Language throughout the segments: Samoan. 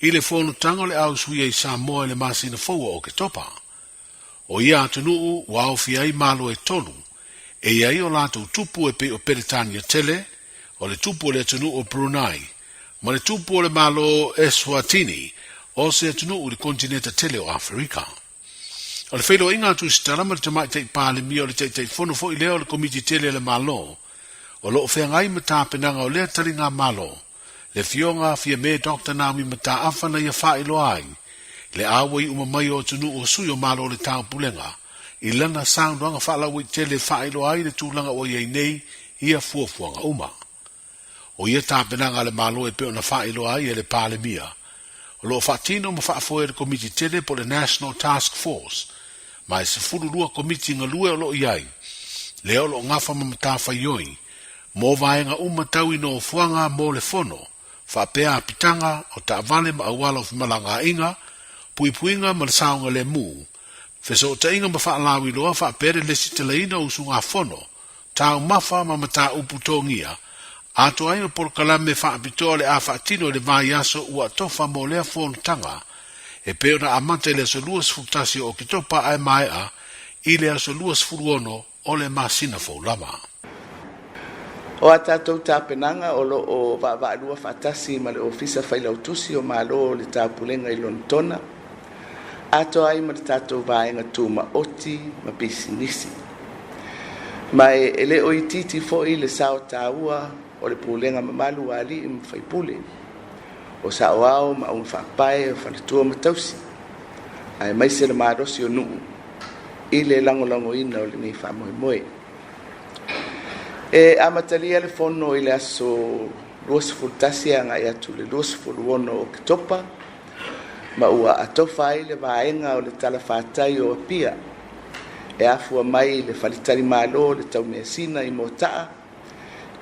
i le fonotaga o le a usuia i Samoa i le masina fou o Oketopa. O ia atunuu ua aofia ai Malo e tolu, e i ai o latou tupu e pei o Peretania tele, o le tupu o le atunuu o Brunei, ma le tupu o le Malo Eswatini, o se atunuu i le konetineta tele o Aferika. O le feiloaiga a Tusitala ma le Tamaitai Palemia o le Taitaifono foi lea o le Komiti Tele a le Malo o lo o feagai ma tapenaga o lea taligamalo, le Afioga Fiame Doctor Naomi Mataafa na ia faailoa ai le auai uma mai o atunuu o sui o Malo o le Taupulega i lana saunoaga faalauaitele e faailoa ai le tulaga ua i ai nei ia fuafuaga uma. O ia tapenaga a le Malo e pei ona faailoa ai e le Palemia, o lo o faatino ma faafoe e le Komiti Tele po o le National Task Force, ma e 12 komiti galue o lo o i ai, lea o lo o gafa ma matafaioi mo vaega uma tau i nofoaga mo le fono, faapea apitaga o taavale ma auala o femalagaaiga, puipuiga ma le saogalemu, fesootaiga ma faalauiloa faapea le lesitalaina o usugafono, taumafa ma mataupu togia, atoa ai ma polokalame faapitoa le a faatino i le vaiaso ua tofa mo lea fonotaga, e pei ona amata i le aso 21 o Oketopa ae maea i le aso 26 o le masina fou lava. O a tatou tapenaga o lo o vaavaalua faatasi ma le Ofisa Failautusi o Malo o le Taupulega i Lonetona, atoa ai ma le tatou vaega tumaoti ma pisinisi. Ma e le o itiiti foi le sao taua o le pulega mamalu a alii ma faipule, o saoao ma augafaapae o faletua ma tausi, aemaise le malosi o nuu i le lagolagoina o lenei faamoemoe. E amatalia le fono i le aso 21 agai atu i le 26 o Oketopa, ma ua atofa ai le vaega o le talafatai o Apia e afua mai i le faletalimalo o le Taumeasina i Moataa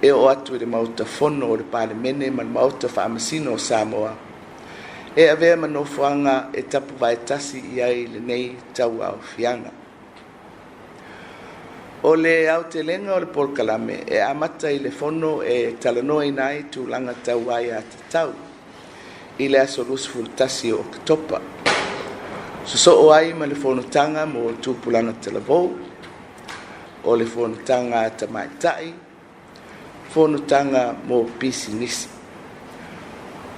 e oo atu i le Maota Fono o le Palemene ma le Maota Faamasino o Samoa e avea ma nofoaga e tapuvaetasi i ai lenei tauaofiaga. O le aotelega o le polokalame e amata i le fono e talanoaina ai tulaga tau aiatatau i le aso 21 o Oketopa. Sosoo ai ma le fonotaga mo tupulaga talavou, o le fonotaga a tamaitai, fonotaga mo pisinisi.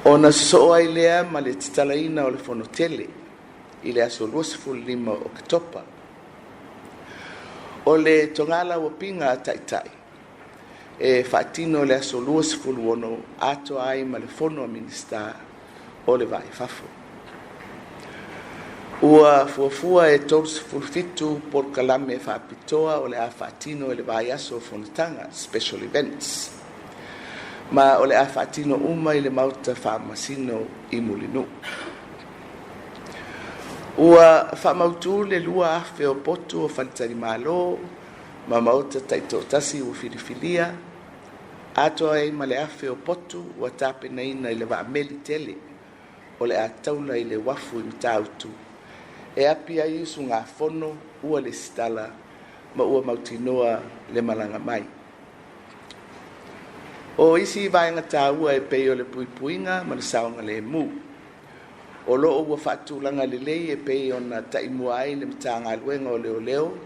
Ona sosoo ai lea ma le tatalaina o le fono tele i le aso 25 o Oketopa. O le togala uapiga a taitai e faatino le aso 26 atoa ai ma le fono a Minisita o le Va i Fafo. Ua fuafua e 37 polokalame faapitoa o le a faatino i le vaiaso o fonotaga, special events, ma o le a faatino uma i le Maota Faamasino i Mulinuu. Ua faamautu le 2,000 o potu o faletalimalo ma maota taitoatasi ua filifilia, atoa ai ma le 1,000 o potu ua tapenaina i le vaameli tele o le a taula i le uafu i Matautu e api ai usugafono ua lesitala ma ua mautinoa le malaga mai. O isi vaega taua e pei o le puipuiga ma le saogalemu, o lo o ua faatulaga lelei e pei ona taimua ai le Matagaluega o Leoleo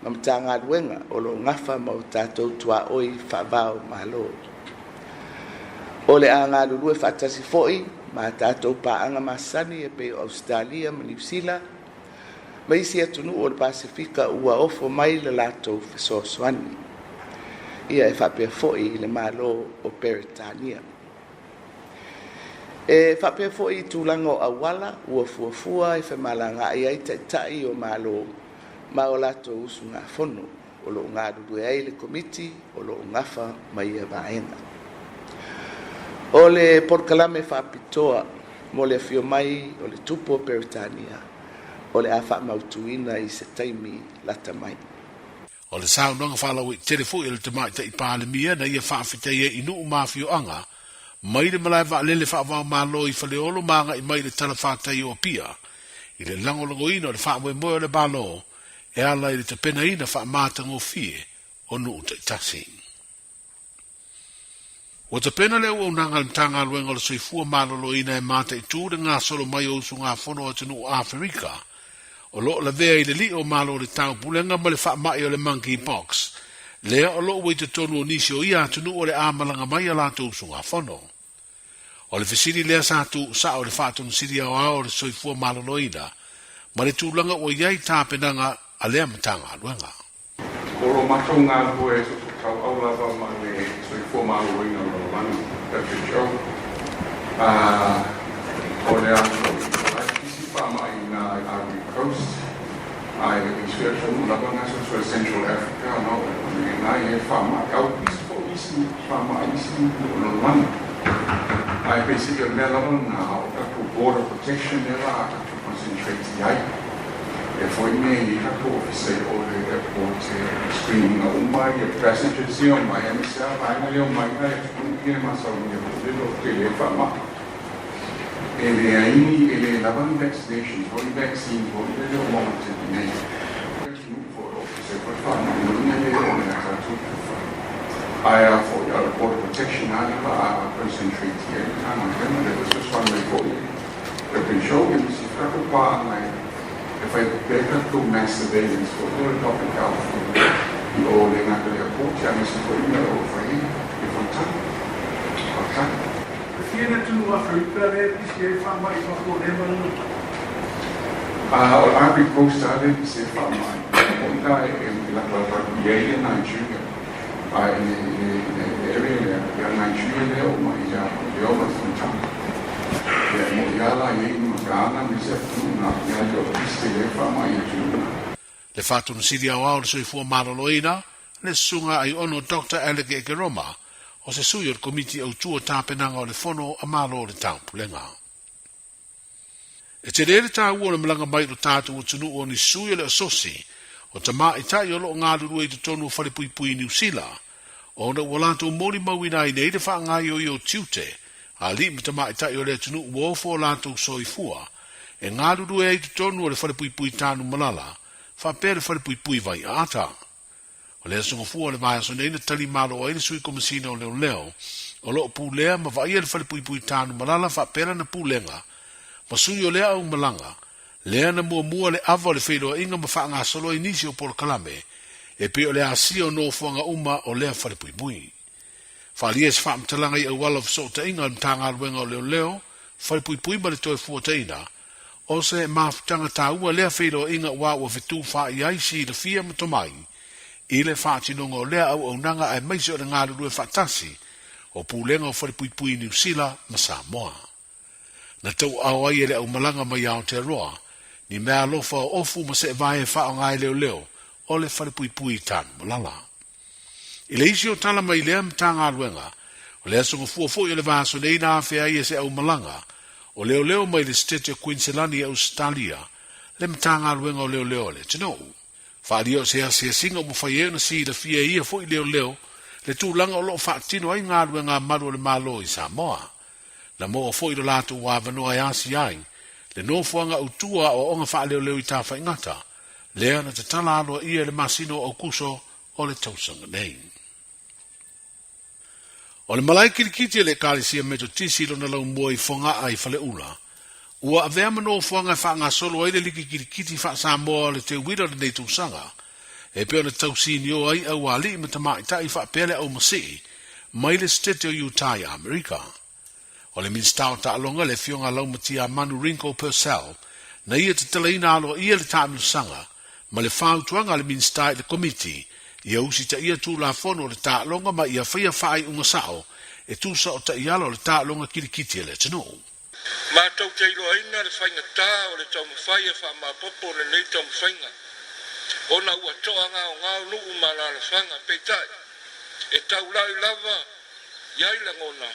ma Matagaluega o lo o gafa ma o tatou tuaoi faava o Malo. O le a galulue faatasi foi ma a tatou paaga masani e pei o Ausetalia ma Niu Sila ma isi atunuu o le Pasefika ua ofo mai le latou fesoasoani, ia e faapea foi i le Malo o Peretania. E faapea foi i tulaga o auala ua fuafua e femalagaai ai taitai o Malo ma o latou usugafono o lo o galulue ai le Komiti o lo o gafa ma ia vaega. O le polokalame faapitoa mo le afio mai o le Tupu o Peretania o le a faamautuina i se taimi lata mai. O le saunoaga faalauaitele foi a le Tamaitai Palemia na ia faafetai ai i nuu ma afioaga mai le malae vaalele faavaomalo i Faleolo ma agai mai i le talafatai o Apia i le lagolagoina o le faamoemoe o le Malo e ala i le tapenaina faamatagofie o nuu taitasi. Ua tapena le auaunaga a le Matagaluega o le Soifua Maloloina e mataitu le gasolo mai o usugafono o atunuu Aferika o lo o lavea i le lii o Malo o le Taupulega ma le faamai o le Monkeypox, lea o lo o ua i totonu o nisi o ia atunuu o le a malaga mai a latou usugafono. O le fesili lea sa tuusao i le Faatonusili Aoao o le Soifua Maloloina ma le tulaga ua i ai tapenaga a lea Matagaluega. O lo matou galulue soosootaua lava ma le Soifua Maloloina o le Lalolagi, WHO, a o le a foi o la e pisi faamai i ina i Ivory Coast, ae i isi atunuu lava gasoloso i Central Africa ma o ina e i ai faamai, a ua pisi foi isi faamai i isi nuu o le lalolagi. Ae peiseai o le mea lava lena, o tatou border protection lea la a tatou concentrate i ai. E foi nei i tatou ofisa i o le airport e screen ina uma ia passengers ia omai aemaise lava vaega ia omai nai atunuu ia e masalomia foi le loto tele ai faamai. E leai ni, e le lava ni vaccinations foi, ni vaccine foi ia le o maua i le taimi nei. Atunuu foi o lo o pisa ai foi le faamai, o lona uiga e le oo mai ia tatou pe fai. Ae a foi o le border protection lava lea o le a concentrate i ai le Matagaluega, lea foi fesoasoani mai foi WHO ia ma isi tatou paaga e fai pea tatou mass surveillance foi lea o le public health i o le gata i le airport aemaise foi mea o lo o fai i fonotaga. Faafetai. E fia ni atunuu Aferika lea e pisi ai faamai i fafo o lea malaga? O le Ivory Coast lava lea e pisi ai faamai. O i la e latalata atu i ai le Nigeria. Ae i le area lea, ia Nigeria lea e oo mai ia le ova le fonotaga. Ia e moni lava la e i ai ma Ghana ma isi atunuu na ia le o pisi tele ai faamai i atunuu na. Le Faatonusili Aoao o le Soifua Maloloina, le Susuga Aiono Doctor Alec Ekeroma, o se sui o le Komiti Autu o Tapenaga o le Fono a Malo o le Taupulega. E tele le taua o le malaga mai i lo tatou atunuu o ni sui o le asosi o tamaitai o lo o galulue i totonu o falepuipui i Niu Sila, ona ua latou molimauina ai nei le faagaoioi o tiute a alii ma tamaitai o le atunuu ua ofo o latou soifua e galulue ai i totonu o le falepuipui Tanumalala faapea le falepuipui Vaiaata. O le aso Gafua o le vaiaso nei na tali malo ai le Sui Komesina o Leoleo o lo o pulea ma vaaia le falepuipui Tanumalala faapea lana pulega ma sui o lea aumalaga lea na muamua le ava o le feiloaiga ma faagasolo ai nisi o polokalame e pei o le asia o nofoaga uma o lea falepuipui. Faaalia se faamatalaga i auala o fesootaiga o le Matagaluega o Leoleo, Falepuipui ma le Toefuataina, o se mafutaga taua lea feiloaiga aua ua fetufaai ai silafia ma tomai i le faatinoga o lea auaunaga aemaise o le galulue faatasi o Pulega o Falepuipui i Niu Sila ma Samoa. Na tauaao ai e le aumalaga mai Aotearoa ni meaalofa o ofu ma seevae e faaaoga e leoleo o le Falepuipui i Tanumalala. I le isi o tala mai lea Matagaluega, o le aso Gafua foi o le vaiaso nei na afea ai e se aumalaga o leoleo mai le Setete o Kuiniselani i Ausetalia le Matagaluega o Leoleo a le atunuu. Faaalia o se asiasiga ua mafai ai ona silafia e ia foi leoleo le tulaga o lo o faatino ai galuega a malu o le Malo i Samoa. Na maua foi lo latou avanoa e asia ai le nofoaga autu o aoaoga faaleoleo i Tafaigata, lea na tatala aloaia i le masina o Aokuso o le tausaga nei. O le malae kilikiti a le Ekalesia Metotisi i lona laumua i Fogaa i Faleula, ua avea ma nofoaga e faagasolo ai le liki kilikiti faa-Samoa o le teuila o lenei tausaga, e pei ona tausinio ai aualii ma tamaitai faapea le aumasii mai le Setete o Utah i Amerika. O le Minisita o Taaloga, le Afioga Laumatia Manu Ringo Purcell, na ia tatalaina aloaia le taamilosaga ma le fautuaga a le Minisita i le Komiti ia usitaia Tulafono o le Taaloga ma ia faia faaiuga sao e tusa o taiala o le taaloga kilikiti a le atunuu. Matou te iloaina le faigata o le taumafai e faamaopoopo lenei taumafaiga ona ua toagaogao nuu ma alaalafaga, peitai, e taulai lava i ai lagona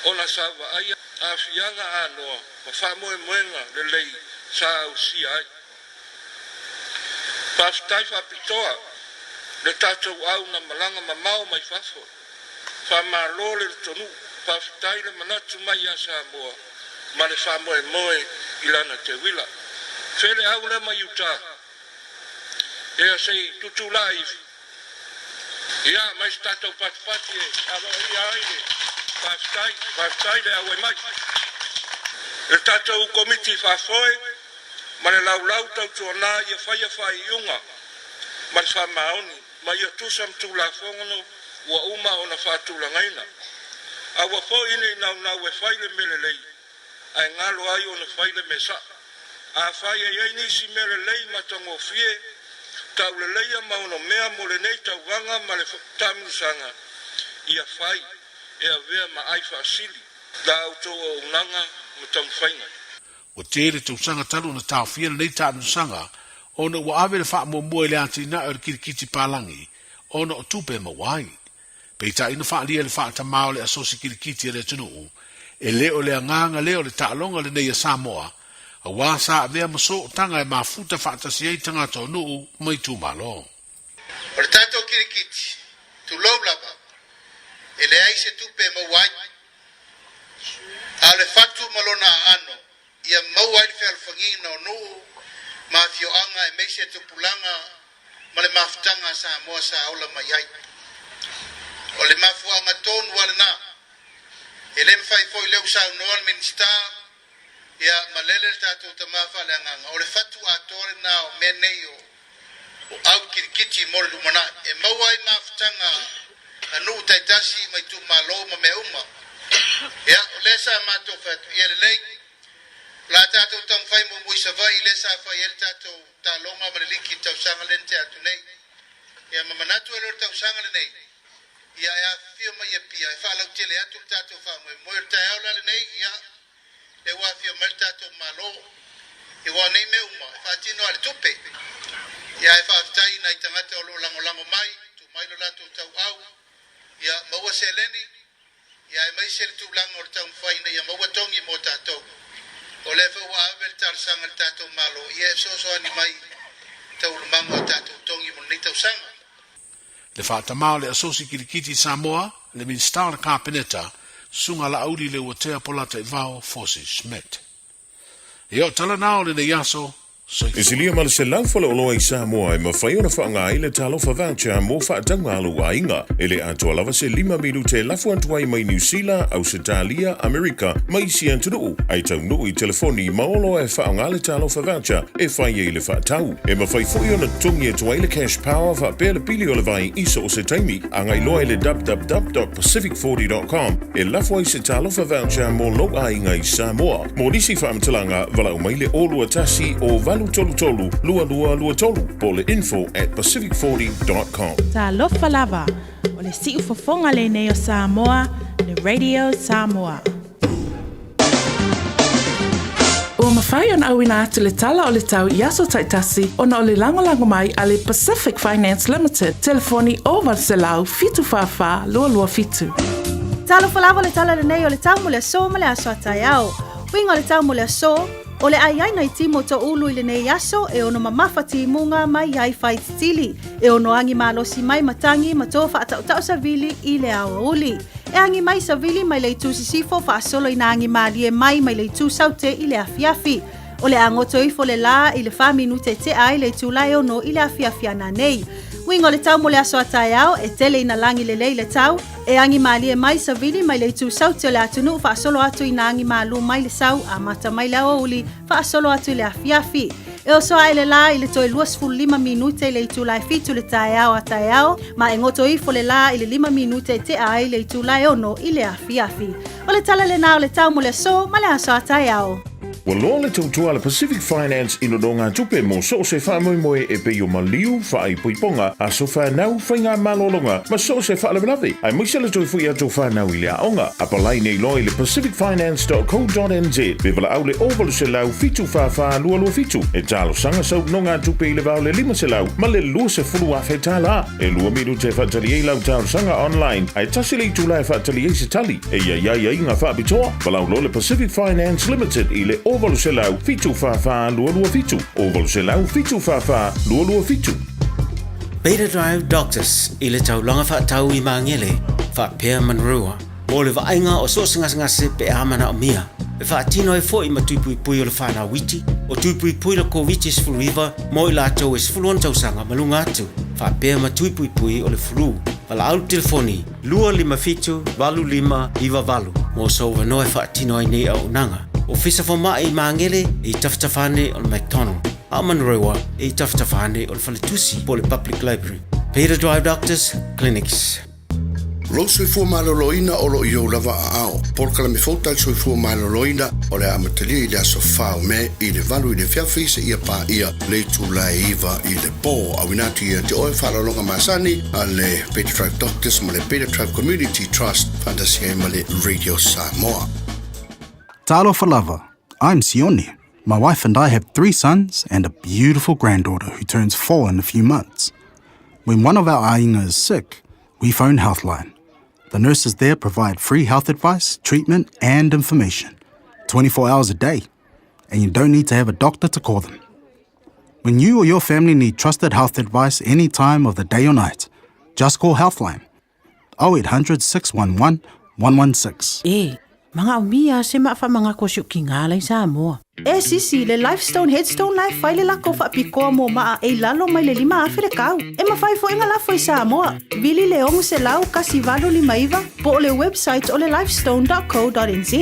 ona sa vaaia aafiaga anoa ma faamoemoega lelei sa ausia ai. Faafetai faapitoa le tatou au na malaga mamao mai fafo. Faamalo le lotonuu, faafetai le manatu mai ia Samoa ma le faamoemoe i lana teuila. Fele au lea mai Utah, ea se i tutulai ia mai se tatou patipati e aloaia ai le. Faafetai, faafetai le auai mai. Le tatou Komiti Faafoe ma le Laulau Tautuana ia faia faaiuga ma le faamaoni ma ia tusa ma Tulafono ua uma ona faatulagaina. Aua foi ne i naunau e fai le mea lelei ae galo ai ona fai le mea sa'o. Afai e i ai nisi mea lelei matagofie, tauleleia ma onomea mo lenei tauvaga ma le taamilosaga, ia fai e avea ma ai faasili la outou auaunaga ma taumafaiga. Ua tele tausaga talu ona taofia lenei taamilosaga ona ua ave le faamuamua i le atinae o le kilikiti palagi ona o tupe e maua ai. Peitai na faaalia e le faatamā o le Asosi Kilikiti a le atunuu, e le o le agaga lea o le taaloga lenei a Samoa, auā sa avea ma sootaga e mafuta faatasi ai tagata o nuu ma itumalo. O le tatou kilikiti, tulou lava, e leai se tupe e maua ai, a o le fatu ma lona aano ia maua ai le fealofagiga o nuu ma afioaga aemaise tupulaga ma le mafutaga a Samoa sa ola mai ai. O le mafuaaga tonu lava lena. E le mafai foi lea ua saunoa le Minisita, ia malele le tatou tama faaleagaga, o le fatu atoa lena o mea nei o au kilikiti mo le lumanai e maua ai mafutaga a nuu taitasi ma itumalo ma mea uma. Ia, o lea sa matou fai atu, ia lelei, o le a tatou taumafai muamua i Savaii lea sa fai ai le tatou taaloga ma le liki i le tausaga lea na tea atu nei. Ia, ma manatu ai loa le tausaga lenei, ia e afifio mai i Apia e faalautele atu le tatou faamoemoe. O le taeao la lenei, ia, lea ua afio mai le tatou Malo, aua o nei mea uma e faatino lava i le tupe. Ia ae faafetai i nai tagata o lo o lagolago mai, tuu mai lo latou tauau, ia maua seleni, ia aemaise le tulaga o le taumafai ina ia maua togi mo tatou. O lea foi ua ave le talosaga i le tatou Malo, ia e fesoasoani mai i taualumaga o tatou togi mo lenei tausaga. Le faatamā o le Asosi Kilikiti Samoa, le Minisita o le Kapeneta, Susuga Laauli Leuatea Polataivao Fosi Schmidt. Ia o tala na o lenei aso, E soifua. silia ma le 100 faleoloa i Samoa e mafai ona faaaoga ai le Talofa Voucher mo faatauga a lou aiga. E le atoa lava se lima minute e lafo atu ai mai Niu Sila, Ausetalia, Amerika ma isi atunuu, ae taunuu i telefoni ma oloa e faaaoga le Talofa Voucher e fai ai le faatau. E mafai foi ona totogi atu ai le cash power faapea le pili o le vai i so o se taimi. Agai loa i le www.pacific40.com e lafo ai se Talofa Voucher mo lou aiga i Samoa. Mo nisi faamatalaga, valaau mai le 021 o 833 2223 po o le info@pacific40.com. Talofa lava, o le siufofoga lenei o Samoa, le Radio Samoa. Ua mafai ona auina atu le tala o le tau i aso taitasi ona o le lagolago mai a le Pacific Finance Limited, telefoni 0800 744 227. Talofa lava le tala lenei o le tau mo le aso ma le aso a taeao. Uiga o le tau mo le aso, o le ai ai nai timo to ulu i lenei aso e ono mamafa timuga mai ai fai titili, e ono agi malosi mai matagi ma to faataotao savili i le aoauli. E agi mai savili mai le itu sisifo faasolo ina agi malie mai mai le itu saute i le afiafi. O le a goto ifo le lā i le fa minute tea ai le itula e ono i le afiafi a nanei. Uiga o le tau mo le aso a taeao, e tele ina lagi lelei le tau, e agi malie mai savili mai le itu saute o le atunuu faasolo atu ina agi malū mai le sau amata mai le aoauli faasolo atu i le afiafi. E oso ae le lā i le toe 25 minute i le itula e fitu le taeao a taeao, ma e goto ifo le lā i le lima minute e tea ai le itula e ono i le afiafi. O le tala lenā o le tau mo le aso ma le aso a taeao. Ua loa le tautua a le Pacific Finance i nonogatupe mo so o se faamoemoe e pei o maliu, faaipoipoga, aso fanau, faigamalologa ma so o se faalavelave, aemaise le toe foi atu o fanau i le aoga. Apalai nei loa i le pacificfinance.co.nz pe valaau le 0800 744 227 e talosaga sau nonogatupe i le va o le 500 ma le 20,000 tala. E lua minute e faatali ai lau talosaga online, ae tasi le itula e faatali ai se tali. E i ai aiaiga faapitoa, valaau loa le Pacific Finance Limited i le 0800 744 227, 0800 744 227. Beta Drive Doctors i le taulaga faatau i Magele faapea Manurewa mo le vaaiga o so o se gasegase pe a manaomia. E faatino ai foi ma tui puipui o le whanau iti, o tui puipui le Koviti-19 mo i latou e 16 tausaga ma luga atu, faapea ma tui puipui o le flu. Valaau telefoni. 257 8598 mo sou avanoa e faatino ai nei auaunaga. Ofisa Fomai i Magele e i tafatafa ane o le McDonald, a o Manurewa e i tafatafa ane o le Faletusi po o le Public Library. Beta Drive Doctors Clinics. Lou soifua maloloina o lo o i ou lava aao. Polokalame fou tali soifua maloloina o le a amatalia i le aso 4 o Me i le 8 i le afiafi seia paia le itula e 9 i le po. Auina atu ia te oe faaaloaloga masani a le Beta Drive Doctors ma le Beta Drive Community Trust faatasi ai ma le Radio Samoa. Talofa lava, I'm Sione. My wife and I have three sons and a beautiful granddaughter who turns four in a few months. When one of our ainga is sick, we phone Healthline. The nurses there provide free health advice, treatment, and information 24 hours a day. And you don't need to have a doctor to call them. When you or your family need trusted health advice any time of the day or night, just call Healthline 0800 611 116. E, manaomia se maa faamagako siukiga i Samoa. E sisi, le Lifestone Headstone la e fai le lako faapitoa mo maa e i lalo mai le 5000 le kau. E mafai foi ona lafo i Samoa. Vili le 600 1859 po o le website o le lifestone.co.nz.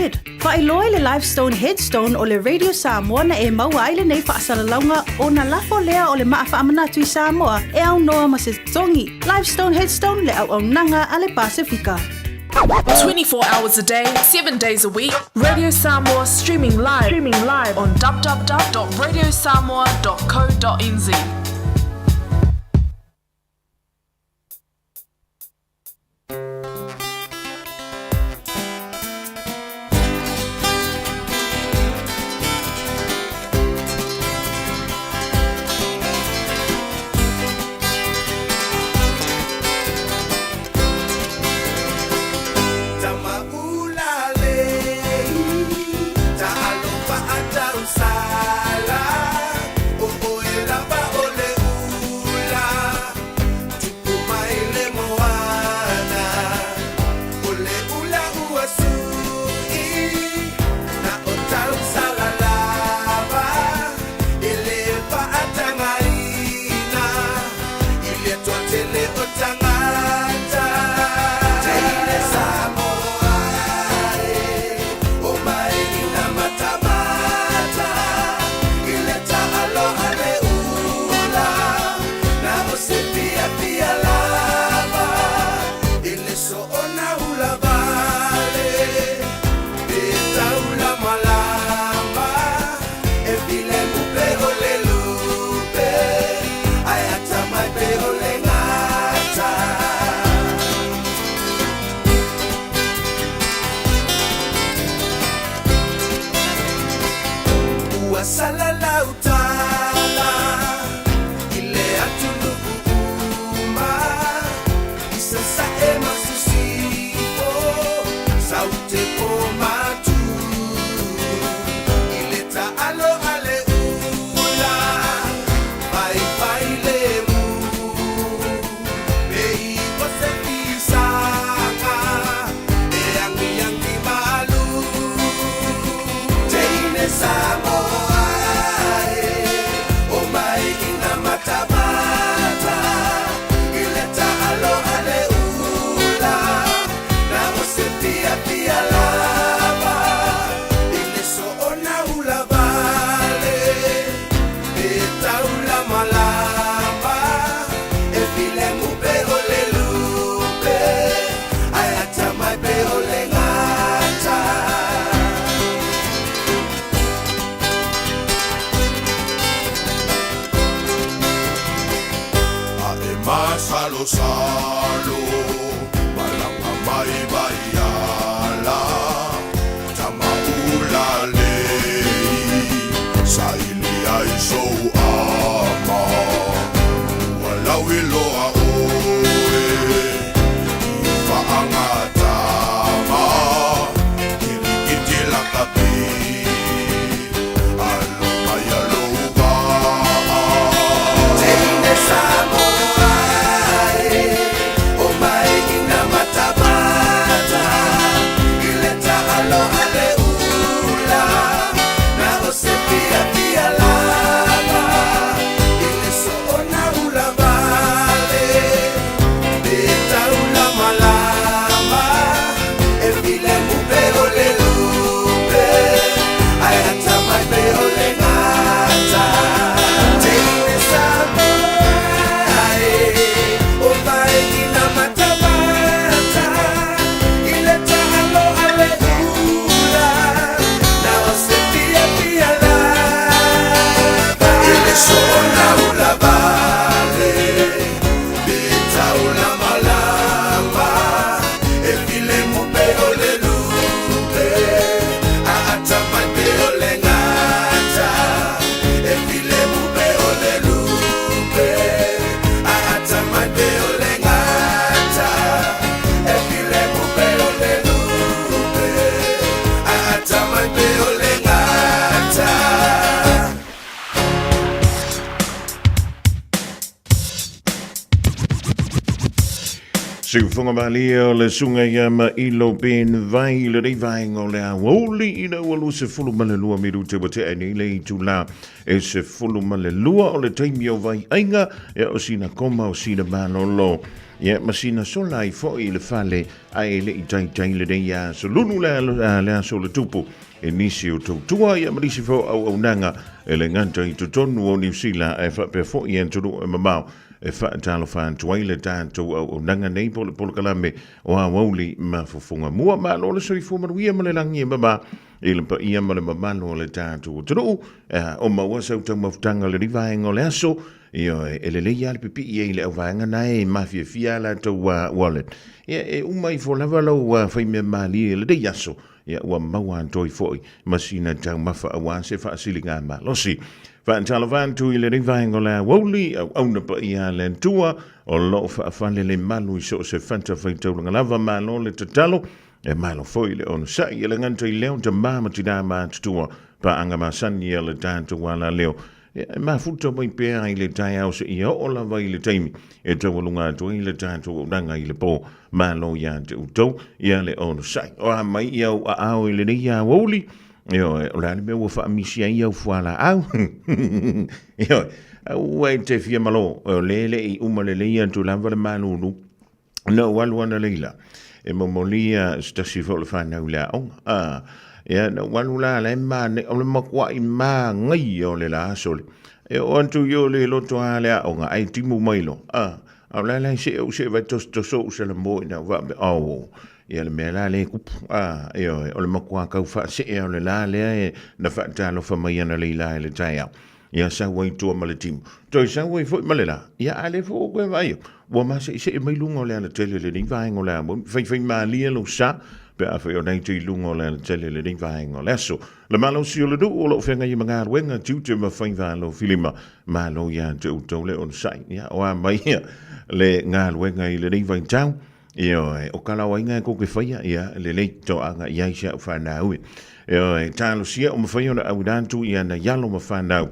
Faailoa i le Lifestone Headstone o le Radio Samoa na e maua ai lenei faasalalauga ona lafo lea o le maa faamanatu i Samoa e aunoa ma se totogi. Lifestone Headstone le auaunaga a le Pasefika. 24 hours a day, 7 days a week. Radio Samoa streaming live, streaming live on www.radiosamoa.co.nz. Siufoga malie o le suga ia ma ilo Ben Vai le nei vaega o le aoauli ina ua 22 minute ua tea nei le itula e 12 o le taimi o vai aiga ia o sina koma o sina malolo ia ma sina sola ai foi i le fale ae le i taitai lenei aso lulu le, le aso o le tupu e nisi o tautua ia ma nisi foi o auaunaga e le gata i totonu o Niu Sila ae faapea foi i atunuu e mamao e faatalofa atu ai le tatou auaunaga nei po o le polokalame o Aoauli ma Fofoga Mua. Malo le soifua manuia ma le lagi e mama i le paia ma le mamalu o le tatou atunuu. O maua sau taumafataga o lenei vaega o le aso, ioe, e lelei lava le pipii ai i le auvaega na e mafiafia a latou wallet. Ia, e uma ifo lava lau faimea malie i lenei aso, ia ua maua atu ai foi ma sina taumafa aua se faasiligamalosi. Faatalofa atu i lenei vaega o le aoauli, auauna paia a le Atua, o lo o faafalelemalu i so o se fatafaitaulaga lava, malo le tatalo, e malo foi le onosai. E le gata i lea o tama ma tina matutua, paaga masani a le tatou alaleo, E mafuta mai pea i le taeao seia oo lava i le taimi e taualuga atu ai le tatou auaunaga i le po. Malo ia te outou, ia le onosai. O a mai i au aao i lenei aoauli? Ioe, o le a le mea ua faamisi ai au fualaau? Ioe, aua e te fia malo, o lea e le i uma lelei atu lava le malulu. Na ou alu analeila e momolia se tasi foi o le fanau i le aoga. A, ia, na ou alu la, la e manaia, o le matuai manaia o le la aso le. E oo atu i o le loto a le aoga, ae timu mai loa. A, a o la la e see ou see vai tosotoso ou salamo ina ou faapea, oh, ia le mea la lea e kupu. A, ioe, o le matua tau faasee o le la lea e na faatalofa mai analeila i le taeao. Ia sau ai tua ma le timu. Toe sau ai foi ma le la. Ia a lea foi ua toe vaai atu, ua mase'ese'e mai luga o le alatele i lenei vaega o le amu. Faifaimalie lou sa pe afai o lena e te i luga o le alatele i lenei vaega o le aso. Le malosi o le nuu o lo o feagai ai ma galuega, tiute ma faiva alofilima. Malo ia te outou le onosai. Ia, o a mai ia le galuega i lenei vaitau. Ioe, o kalaoaiga e kou te faia, ia, lelei, toaga i ai si au whanau e. Ioe, talosia o mawhai ona au atu i ana ialo ma whanau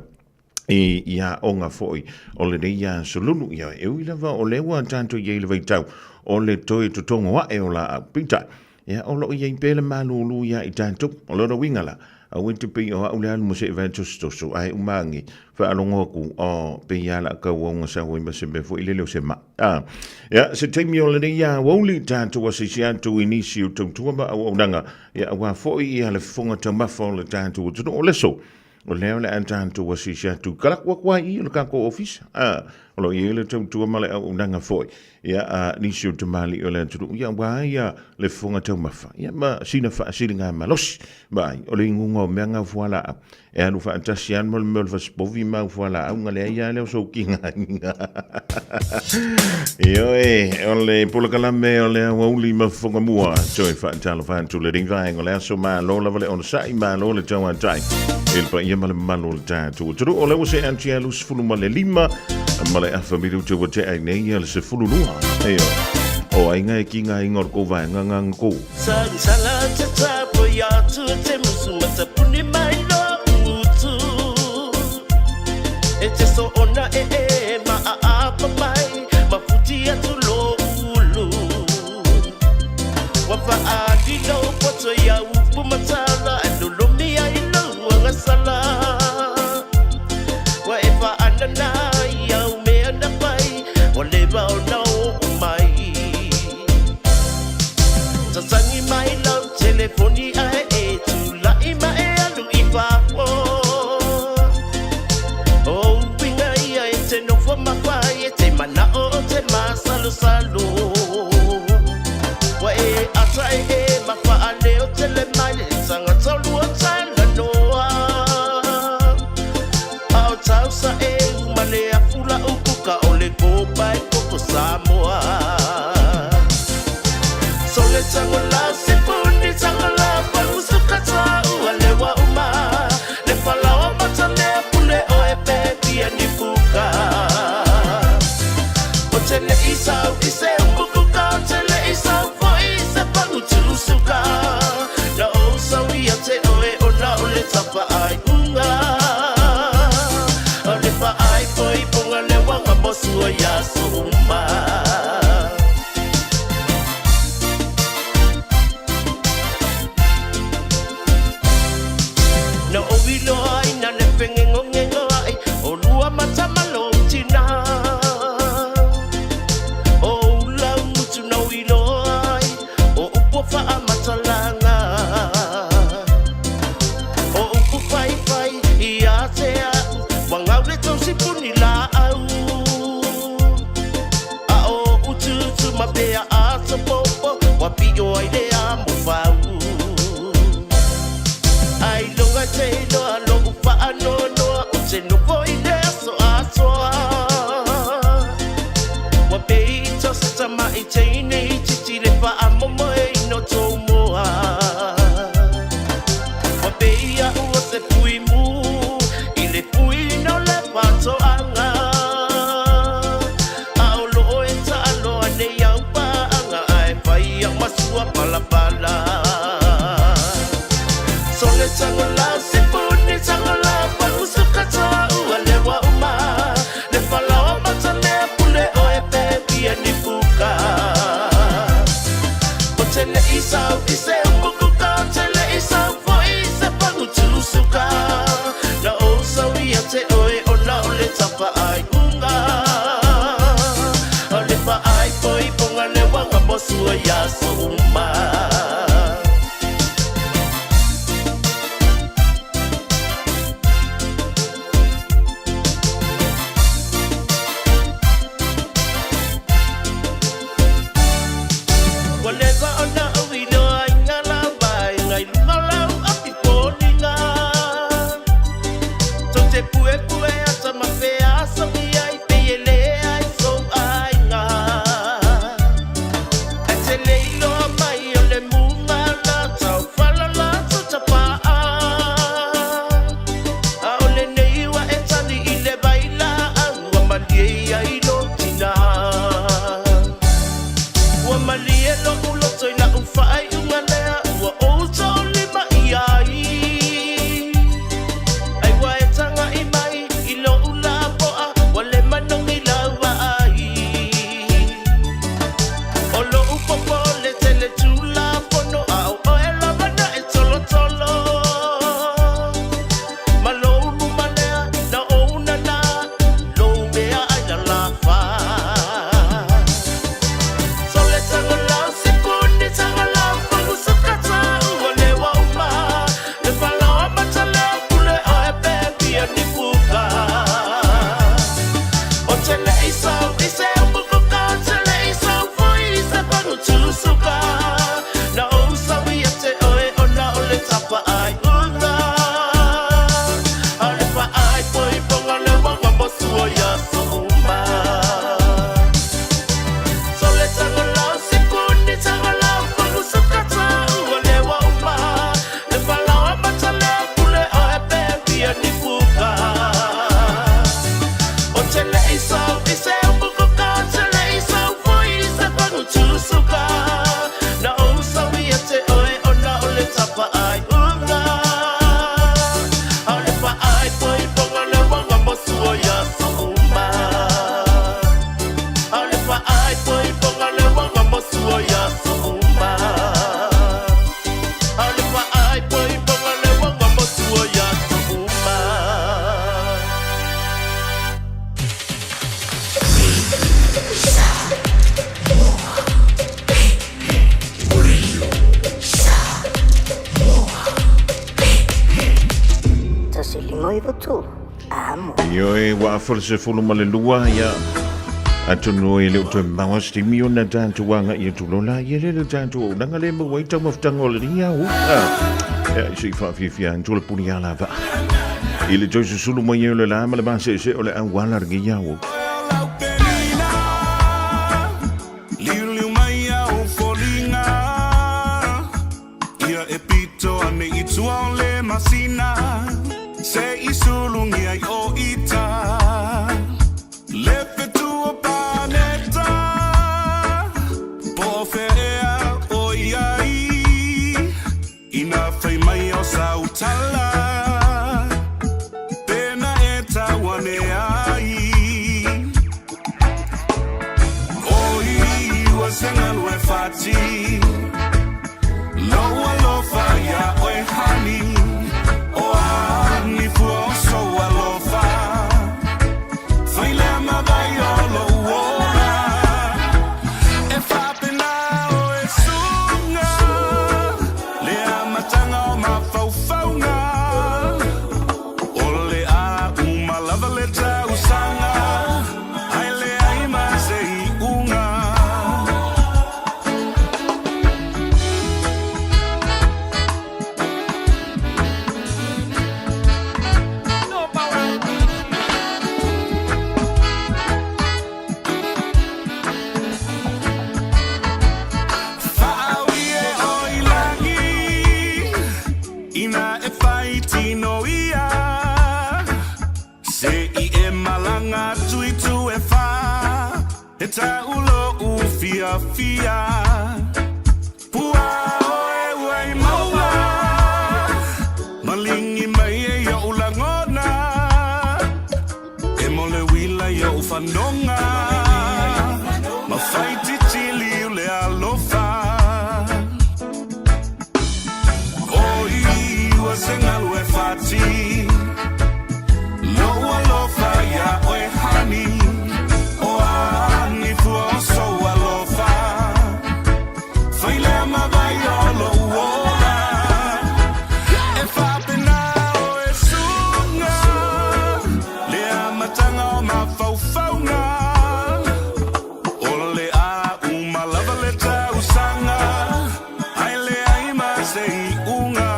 i ia onga foi o le nei ia solulu. Ioe, e ui lava o lea ua tātou i ai le vaitau o le toe totongo ae o la au. Peitai, ia, o loo i ai pea le malūlū ia i tātou, o lona uiga la, Aua e te pei o au le alu ma se vae tosotoso, ae uma age, faalogo aku, oh, pei a la kau au sau ai ma se mea foi lele o se ma. Ah, ia, se taimi o lenei ia aoauli, tātou asisi atu i nisi o tautua ma auaunaga, ia, auā foi ia le fofoga taumafa o le tātou atunuu o leso. O lea o le a tātou asisi atu, kalaku aku ai i o le kākou ofisa. Ah, o lo o i ai le tautua ma le auaunaga foi. Ia, a nisi o tamalii o le atunuu, ia, ua ai ia le fofoga taumafa, ia, ma sina faasiliga malosi. Vaai, o le iguga o mea nga fualaau, e alu faatasi lava ma le mea o le fasipovi ma au fualaau, na leai lava lea o sou kigagiga. Ioe, o le polokalame o le aoauli ma fofoga mua, toe faatalofa atu lenei vaega o le aso, malo lava le onosai, malo le tauatai i le paia ma le mamalu o le tatou atunuu. O lea ua see atu ia 25 ma le afa minuti ua tea ai nei ia le 12. Ioe, o aiga e ki ngā ingoa o le kou vaega ngā ngako. Sala te tapo i atu te musu matapuni mai lo utu. E te so ona e e ma a apa mai ma futi atu lo ulu. Wa fa a di lo poto ia upu matala e lolomi ai lo anga sala. Wa e fa anana ia umea na pai wa leva ona o mai. Tatangi mai lau telefoni ae e tula'i ma e alu i fafo. O uiga ia e te nofo mawhai e te mana'o o te masalosalo. Ua e ata e e mawhaaleo tele mai le tangata lua talanoa. A o tausa e uma le afu la ukuka o le kopa e koko Samoa. Sole tango la se puni tango la pa musuka ta ua lewa uma. Le falaoa mata mea pule o e pe ni puka. O te le isau i se umukuka, o te le isau fo i se pangu tusuka. Na o Ua piʻo ai le amofau. Ailoga te iloa loʻu faanoanoa ou te nofo i le aso atoa. Ua pei i se tamaʻi teine itiiti le faamomoeina o tou moa. Ua pei aʻu o se fuimu i le fuiina o le faatoaga. A o loo e taaloa nei au paaga ae fai au ma sua palapala. Sole tagola sipuni tagola pagusuka toa ua lewa uma. Le falaoa matamea pule oe pe pia ni puka. O te le isau i se umukuka, o te le isau foi i se pagutusuka. Na ou sau ia te oe ona o le tapa ai unga. O le faai foi ponga le wanga mosua ia so uma. Ua leva ona ou iloa i ngā lava e ngai luga lau api foliga. Tou te puepue ata ma feasogi ai pei e le ai sou aiga. Ae te le iloa mai o le muga la tau falala tou tapaa. A o lenei ua e tali i le vailaau ua malie ai lou tina. Ua malie loʻu loto i lau faaiuga lea ua ou toolima i ai. Ai ua e tagaʻi mai i loʻu lapoa ua le manogi lau vaai. O loʻu popole tele tulafono a o oe lava na e tolotolo. Ma lou luma lea na ou nana lou mea ai lalafa. Sole tagola sipuni tagola pagusukata ua lewa uma. Le falaoa matalea pule oe pe pia ni puka. O te le isau i se umukuka, o te le isau foi i se pagutusuka. Na ou sau ia te oe ona o le tapa ai uga. A le faai foi ponga le wanga mosua ia so uma. Sole tagola sipuni tagola pagusukata ua lewa uma. Le falaoa matalea pule oe pe pia ni puka. O te le isau i se umukuka, o te le isau foi i se pagutusuka. Na ou sau ia te oe ona o le tapa ai uga. A le faai foi ponga le wanga mosua ia so uma. A le faai foi ponga le wanga mosua ia so uma. A le faai foi ponga le wanga mosua ia so uma. Ioe, ua afa le 12, ia. Atonu e le o toe maua se taimi ona tatou agai atu loa la ia lea le tatou auaunaga lea e maua ai taumafataga o lenei ao. Ia, se i faafiafia atu le puni ala vaa. I le toe susulu mai ai o le la ma le maseese o le auala lenei ao. Liuliu mai au foliga Ia e pito ane i tua o le masina Se i sulugia i o ita Le fetu o paneta Po o fea ea o i ai Ina fai mai o sau tala Pena e tau ane ai Oi ua se galu e fati Lou alofa iā oe honey. malaga atu i tu e whā E tau lo'u fiafia Pua oe ua i maua Malingi mai e io'u lagona E mo le uila io'u fanoga Ma faititili u le alofa Oi ua se galu e fati Lo'u alofa iā oe honey O a ni fua o sou alofa Fai lea ma vai o lo'u ola E faapena oe suga Le amataga o mafaufauga O le a uma lava le tausaga Ae leai ma se iʻuga.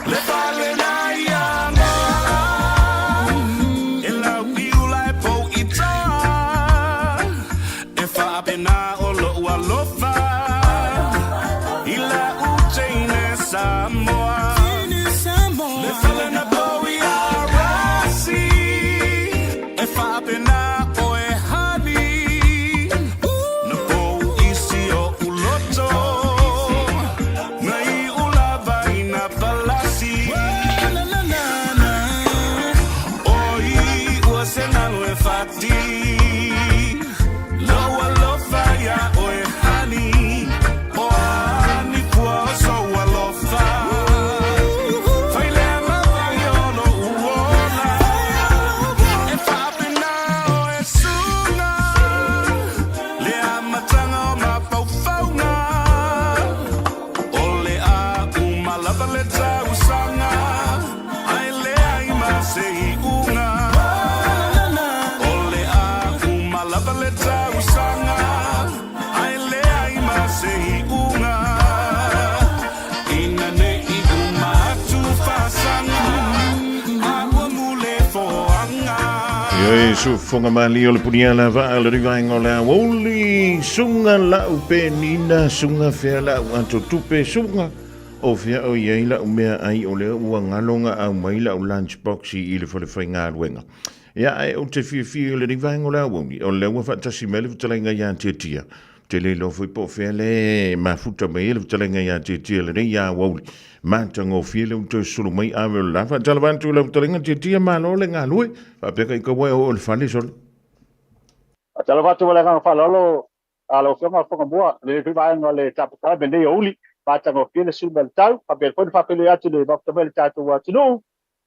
Le fale na ia Angola E lau i ula e pou i toa E faapena o lo'u alofa I la'u teine Samoa Le fale na pou i Arasi E faapena oe honey Na pou isi oʻu loto Na iʻu lava i nā palasi Oi ua se galu e fati Lo'u alofa iā oe honey O a ni fua o sou alofa Fai lea ma vai o lo'u ola E faapena oe suga Le amataga o mafaufauga O le a uma lava le tausaga Ae leai ma se iʻuga O le a uma lava le tausaga Ae leai ma se iʻuga Ina neʻi uma atu fasaga A ua mule foaga. Ioe sufofoga malie o le puniala vaa le rivaenga o le aoauli, suga la'u penina, suga fea la'u ato tupe, suga o fea o i ai la'u mea ai o lea ua galo gaau mai la'u lunch box i le fale faigaluega. Ia ae ou te fiafia i le rivaenga o le aoauli, o lea ua faatasi mai le fetalaiga ia Tiatia. Ou te le iloa foi po o fea le mafuta mai ai le fetalaiga ia Tiatia lenei aoauli. Matagofie le ua toe sulu mai ave o le la. Faatalofa atu i lau fetalaiga Tiatia, malo le galue. Faapea ka i kaua e oo i le fale sole. Faatalofa atu ma le agaga faaaloalo a lau Afioga Fofoga Mua, lenei foi vaega o le taputapuai me lenei aoauli. Matagofie le sulu mai o le tau, faapea foi ona faafeiloai atu i le mafuta mai o le tatou atunuu.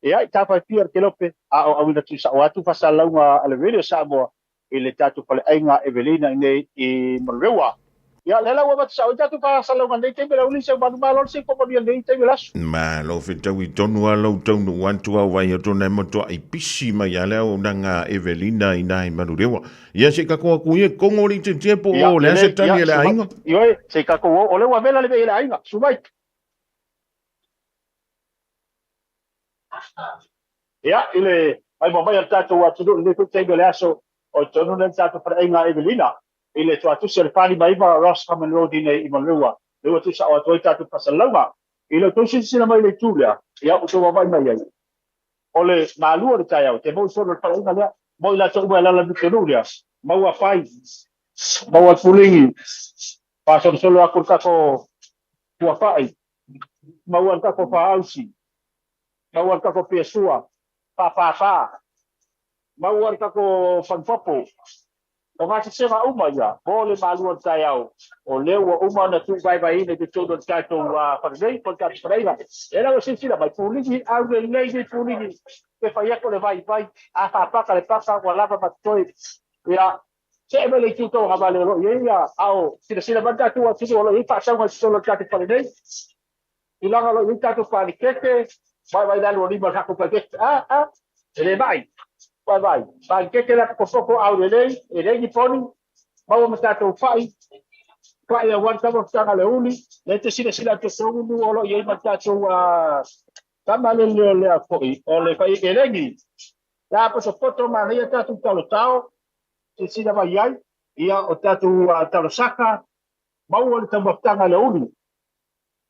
Ia, i tafaifia o le Kelope, a o auina tuusao atu faasalalauga a le Radio Samoa i le tatou faleaiga Evelina i nei i Manurewa. Ia, lea la ua avatu sao ai tatou faasalalauga i lenei taimi, le auli seu malu malo le seu manuia i lenei taimi o le aso. Malo fetaui tonu a lou taunuu atu au vai atu ona e matuai pisi mai a le auaunaga a Evelina ina i Manurewa. Ia se i tatou atu ia kongo le itiitia po o le a se tali a le aiga. Ioe, se i tatou o, o lea ua vela le vei a le aiga, susu mai. Ia, i le maimoa mai a le tatou atunuu i lenei foi taimi o le aso, o totonu lenei o le tatou faleaiga a Evelina, i le tuatusi o le 49 Roscommon Road iinei i Manurewa, lea ua tuusao atu ai tatou faasalalauga. I le tou silasila mai i le itu lea, ia, ua outou vaavaai mai ai, o le malu o le taeao, te maua solo i le faleaiga lea, mo i latou uma e alaala i le pitonuu lea, maua fai, maua le puligi, faasolosolo atu le tatou tuafai, maua le tatou faausi, maua le tatou piasua, faapāpā, maua le tatou fanipopo. O gasesega uma ia mo le malu o le taeao, o lea ua uma ona tuuvaevaeina i totonu o le tatou fale nei po o le tatou faleaiga. E lau e silasila mai, puligi, aulelei nei puligi, pe fai atu o le vaivai, a faapaka le paka ua lava ma totoe. Ia, see mai le itu tauagavale o lo o i ai ia, a o silasila mai le tatou atunuu o lo o i ai faasauga i totonu o le tatou fale nei. Tulaga o lo o i ai tatou panikeke, vaivai lalo o lima o le tatou paketi. A, a. E le ma'i. Ua vaai, paakeke la kofoko au lelei, e leai ni poni, maua ma tatou fa'i, fa'i aua le taumafataga le uli, lea e te silasila atu e tolu o lo o i ai ma le tatou tama le leo lea fo'i o le fa'i elegi. La potopoto manaia tatou talotao, silasila mai ai, ia o tatou talosaka, maua le taumafataga le uli.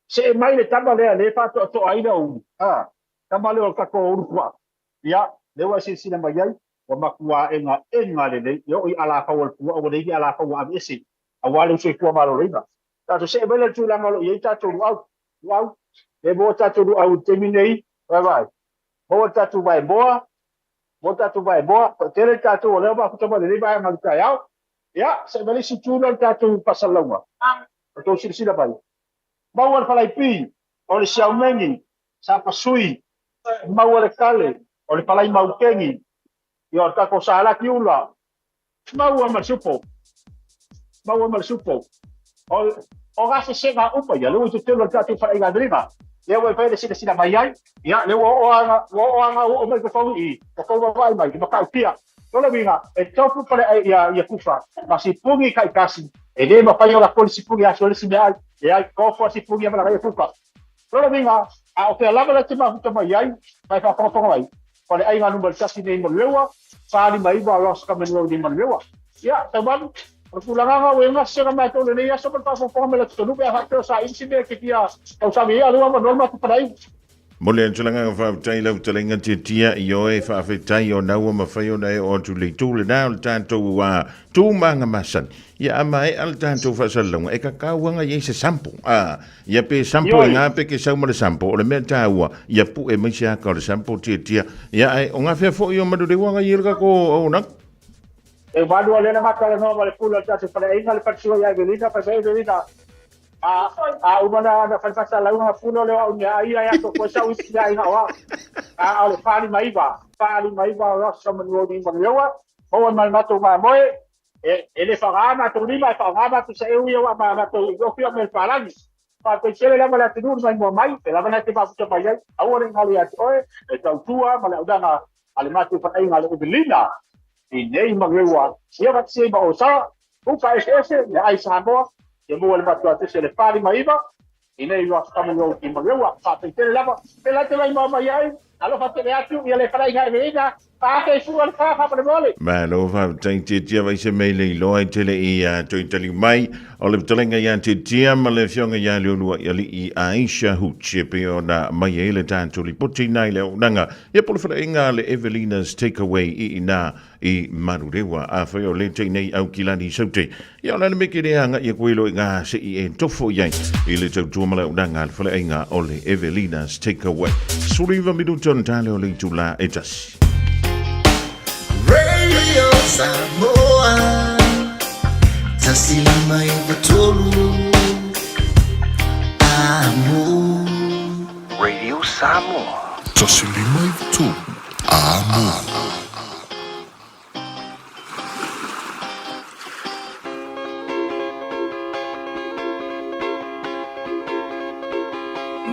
See mai le tama lea lea e faatoatoa ai le uli, tama lea o le tatou ulu puaa. Ia, lea ua e silasila mai ai, ua matua egaega lelei, e oo i alafau o le puaa ua leai ni alafau ua aveese, aua le soifua maloloina. Tatou see mai la i le tulaga o lo o i ai tatou luau, luau, lea e maua tatou luau i le taimi nei, vaevae, maua le tatou vaemoa, maua tatou vaemoa, toatele tatou o lea ua mafuta mai lenei vaega o le taeao. Ia, see mai le isi itu lea o le tatou faasalalauga, o tou silasila mai, maua le falaipi, o le siaumegi, sapasui, maua le kale, o le palai maukeni, ia o le tatou salaki ula, maua ma le supo, maua ma le supo. O, o gasesega uma ia, lea ua i totonu o le tatou faleaiga Aveliga, lea ua e fai le silasila mai ai, ia, lea ua oo aga, ua oo aga ua oo mai fafau i i, fafau vaavaai mai i Matautia. O lona uiga, e tofu faleai ia, ia kufa, ma sipuni taitasi, e le mafai ona koli sipuni aso le isi meaai, leai, tofu a sipuni ia malaga ia kufa. O lona uiga, a o fea lava la te mafuta mai ai, ma e faafogafoga mai, faleaiga numera tasi nei Manueua, 49 Ross Common Road i Manueua. Ia, taumalu, o le tulaga ua e gasega matou i lenei aso ma le faafogafoga mai le atunuu pe a faapea o saili se mea e te fia tausami ai, a o lea ua avanoa le matou faleaiga. Mo le tulaga faafetai lau fetalaiga Tiatia i oe faafetai ona ua mafai ona e oo atu i le itu lena o le tatou tumaga masani. Ia a maea le tatou faasalalauga e kakau aga i ai se sampo. A, ia pe sampo e ngā pe ke sau ma le sampo, o le mea tāua, ia pu'e mai se aka o le sampo Tiatia. Ia ae o ngā whea fo'i o Manurewa aga i e le kako o nau? E malu o lea na matalanoa ma le pule o le tatou faleaiga le faletua ia Evelina, fai mai Evelina, a, a uma na, na fai faasalalauga na pule o lea o au mea ai ia atoa koe sau isi mea aiga o au. A, o le 49, 49 o Ross Common Road i Manurewa, maua mai le matou mamoe, e, e le faaaoga matou lima, e faaaoga matou saeu ia ua ma matou i ofi o mea palagi. Faafetai tele lava le atunuu na maimoa mai, e lava na te mafuta mai ai, aua ne i galo ia te oe, e tautua ma le aunaga a le matou faleaiga a le Evelina i nei Manurewa, ia faatasi ai ma Osara, uka eseese, meaai Samoa, ia maua le matou address le 49 i nei Ross Common Road i Manurewa. Faafetai tele lava, pela te maimoa mai ai, alofa tele atu ia le faleaiga Evelina, faafeifua le fa faamolemole. Malo faafetai Tiatia vai se mea i le iloa i tele i a toe taliu mai o le fetalaiga ia Tiatia ma le afioga ia Leuluaialii Aisha Hooch e pei ona mai ai le tatou lipoti na i le auaunaga ia po o le faleaiga a le Evelina's Takeaway i ina i Manurewa. Afai o le tei nei au kilani saute ia o le ana mea ke le agai aku ai loa i ngā se'i e tofo i ai i le tautua ma le auaunaga a le faleaiga o le Evelina's Takeaway. 19 minuta ona tale o le itula e tasi. Radio Samoa 153 Amo. Radio Samoa. 153 Amo.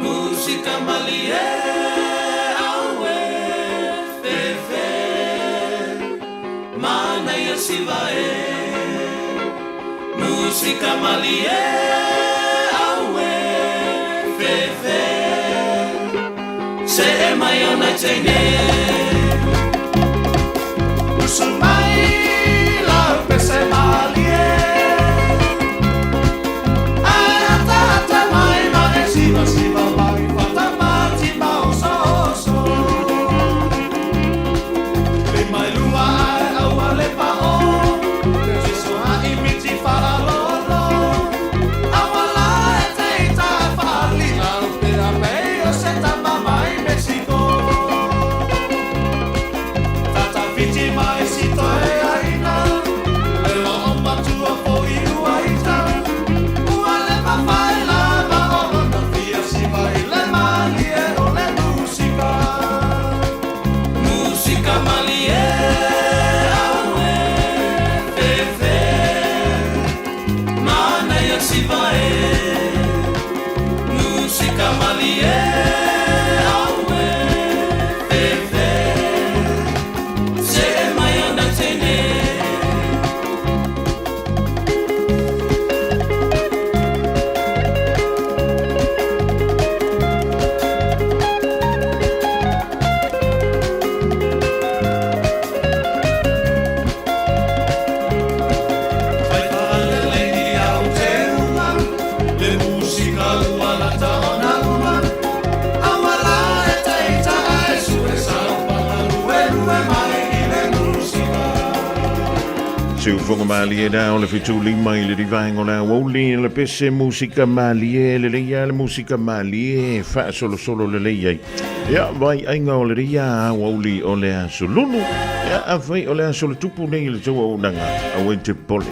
Musika malie aue fefe Manaia siva e Musika malie aue fefe Se'e mai ona teine Usu mai lau pese malie Ae ataata mai ma e siva siva mai Fatamati ma oso oso Le mai lunga ae aua le pa'o Te tiso ha'i miti fa'alolo Aua la e te ita fa'alina Pea pei o se tama mai Mexico Tata whiti mai si toe aina E o matua fo'i ua ita Ua le mawhai lava o lona fia siva i le malie o le musika Musika malie aue fefe Manaia siva e Musika malie aue Siufoga malie la o le 75 i le divaenga o le aoauli le pese musika malie lelei lava le musika malie e faasolosolo lelei ai. Ia, vaiaiga o le ia aoauli o le aso Lulu. Ia, afai o le aso le tupu nei i le tou auaunaga, aua e te popole.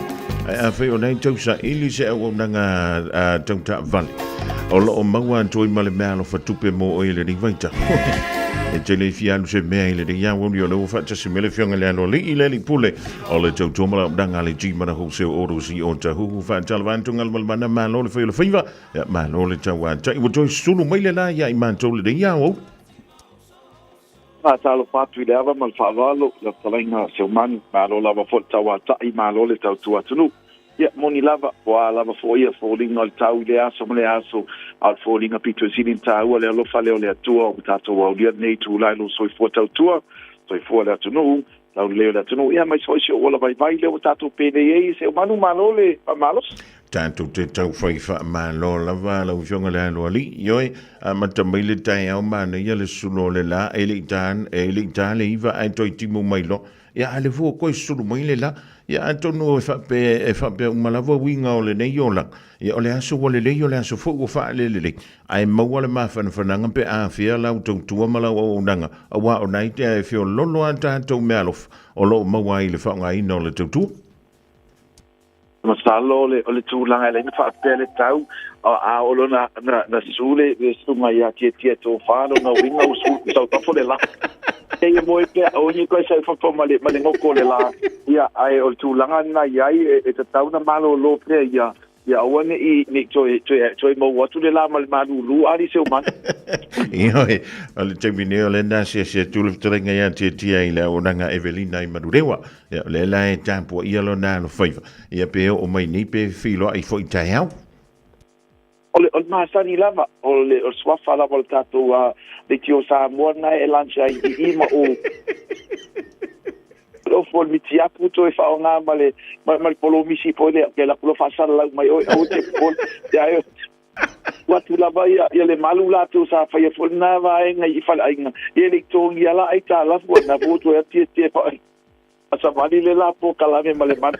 Ae afai o lena e tau saili se auaunaga a tau taavale, o lo o maua atu ai ma le meaalofa tupe mo oe i lenei vaitau. E te le fia alu se mea i lenei aoauli o lea ua faatasi mai le Afioga i le Aloalii, le Alii Pule o le tautua ma launaga a le G-Mana Wholesale Autos i Otahuhu. Faatalofa atu Galumalemana, malo le fai o le faiva. Ia, malo le tauatai. Ua toe sulu mai le la ia i matou lenei ao. Faatalofa atu i le ava ma le faaaloalo i lau fetalaiga Seumanu, malo lava foi le tauatai, malo le tautua atunuu. Ia, moni lava, o a lava foi ia foliga o le tau i lea aso ma lea aso, a o le foliga pito i sili ona taua le alofa lea o le Atua ua tatou aulia lenei itula i lou soifua tautua, soifua le atunuu, laulelei o le atunuu, ia aemaise foi si ou ola vaivai lea ua tatou penei ai, Seumanu, malo le faamalosi. Tatou te taufai faamalo lava lau Afioga i le Aloalii. Ioe, amata mai le taeao manaia le sulu o le la, e le i ta, e le i ta le iva ae toe timu mai loa. Ia, a le fua koe sulu mai le la. Ia, atonu e faapea, e faapea uma lava uiga o lenei olaga. Ia, o le aso ua lelei, o le aso foi ua faalelelei. Ae maua le mafanafanaga pe a afea lau tautua ma lau auaunaga, aua o na i te e feololo a tatou meaalofa o lo o maua ai i le faaaogaina o le tautua. Masalo o le, o le tulaga e ala ai ona faapea le tau, a oo loa na, na, na su le, le susuga ia Tietie Tofa, lona uiga ua su, sau fafo le la. Ia moe pea, aua ne i toe sau fafo ma le, ma le goko o le la. Ia, ae o le tulaga lena i ai, e, e tatau ona malolo pea ia, Ia aua ne i, ne i toe, toe, toe maua atu le la ma le malūlū a li Seumanu. Ioe, o le taimi nei o lea na asiasi atu le fetalaiga ia Tiatia i le auaunaga Evelina i Manurewa. Ia, o lea la e tapuaia lona alofaiva. Ia pe oo mai nei pe feiloai foi taeao. O le, o le masani lava, o le, o le suafa lava o le tatou uh, leitio Samoa lena e launch ai i i ma o Ofu o le mitiapu toe faaaoga ma le ma, ma le polomisi foi lea ke la kulo faasalalau mai oi aua te popole ia e ua atu lava ia ia le malu latou sa faia foi lena vaega i faleaiga ia e le i togia la aitalafu a na fua toe atietie fa savali le la polokalame ma le malu.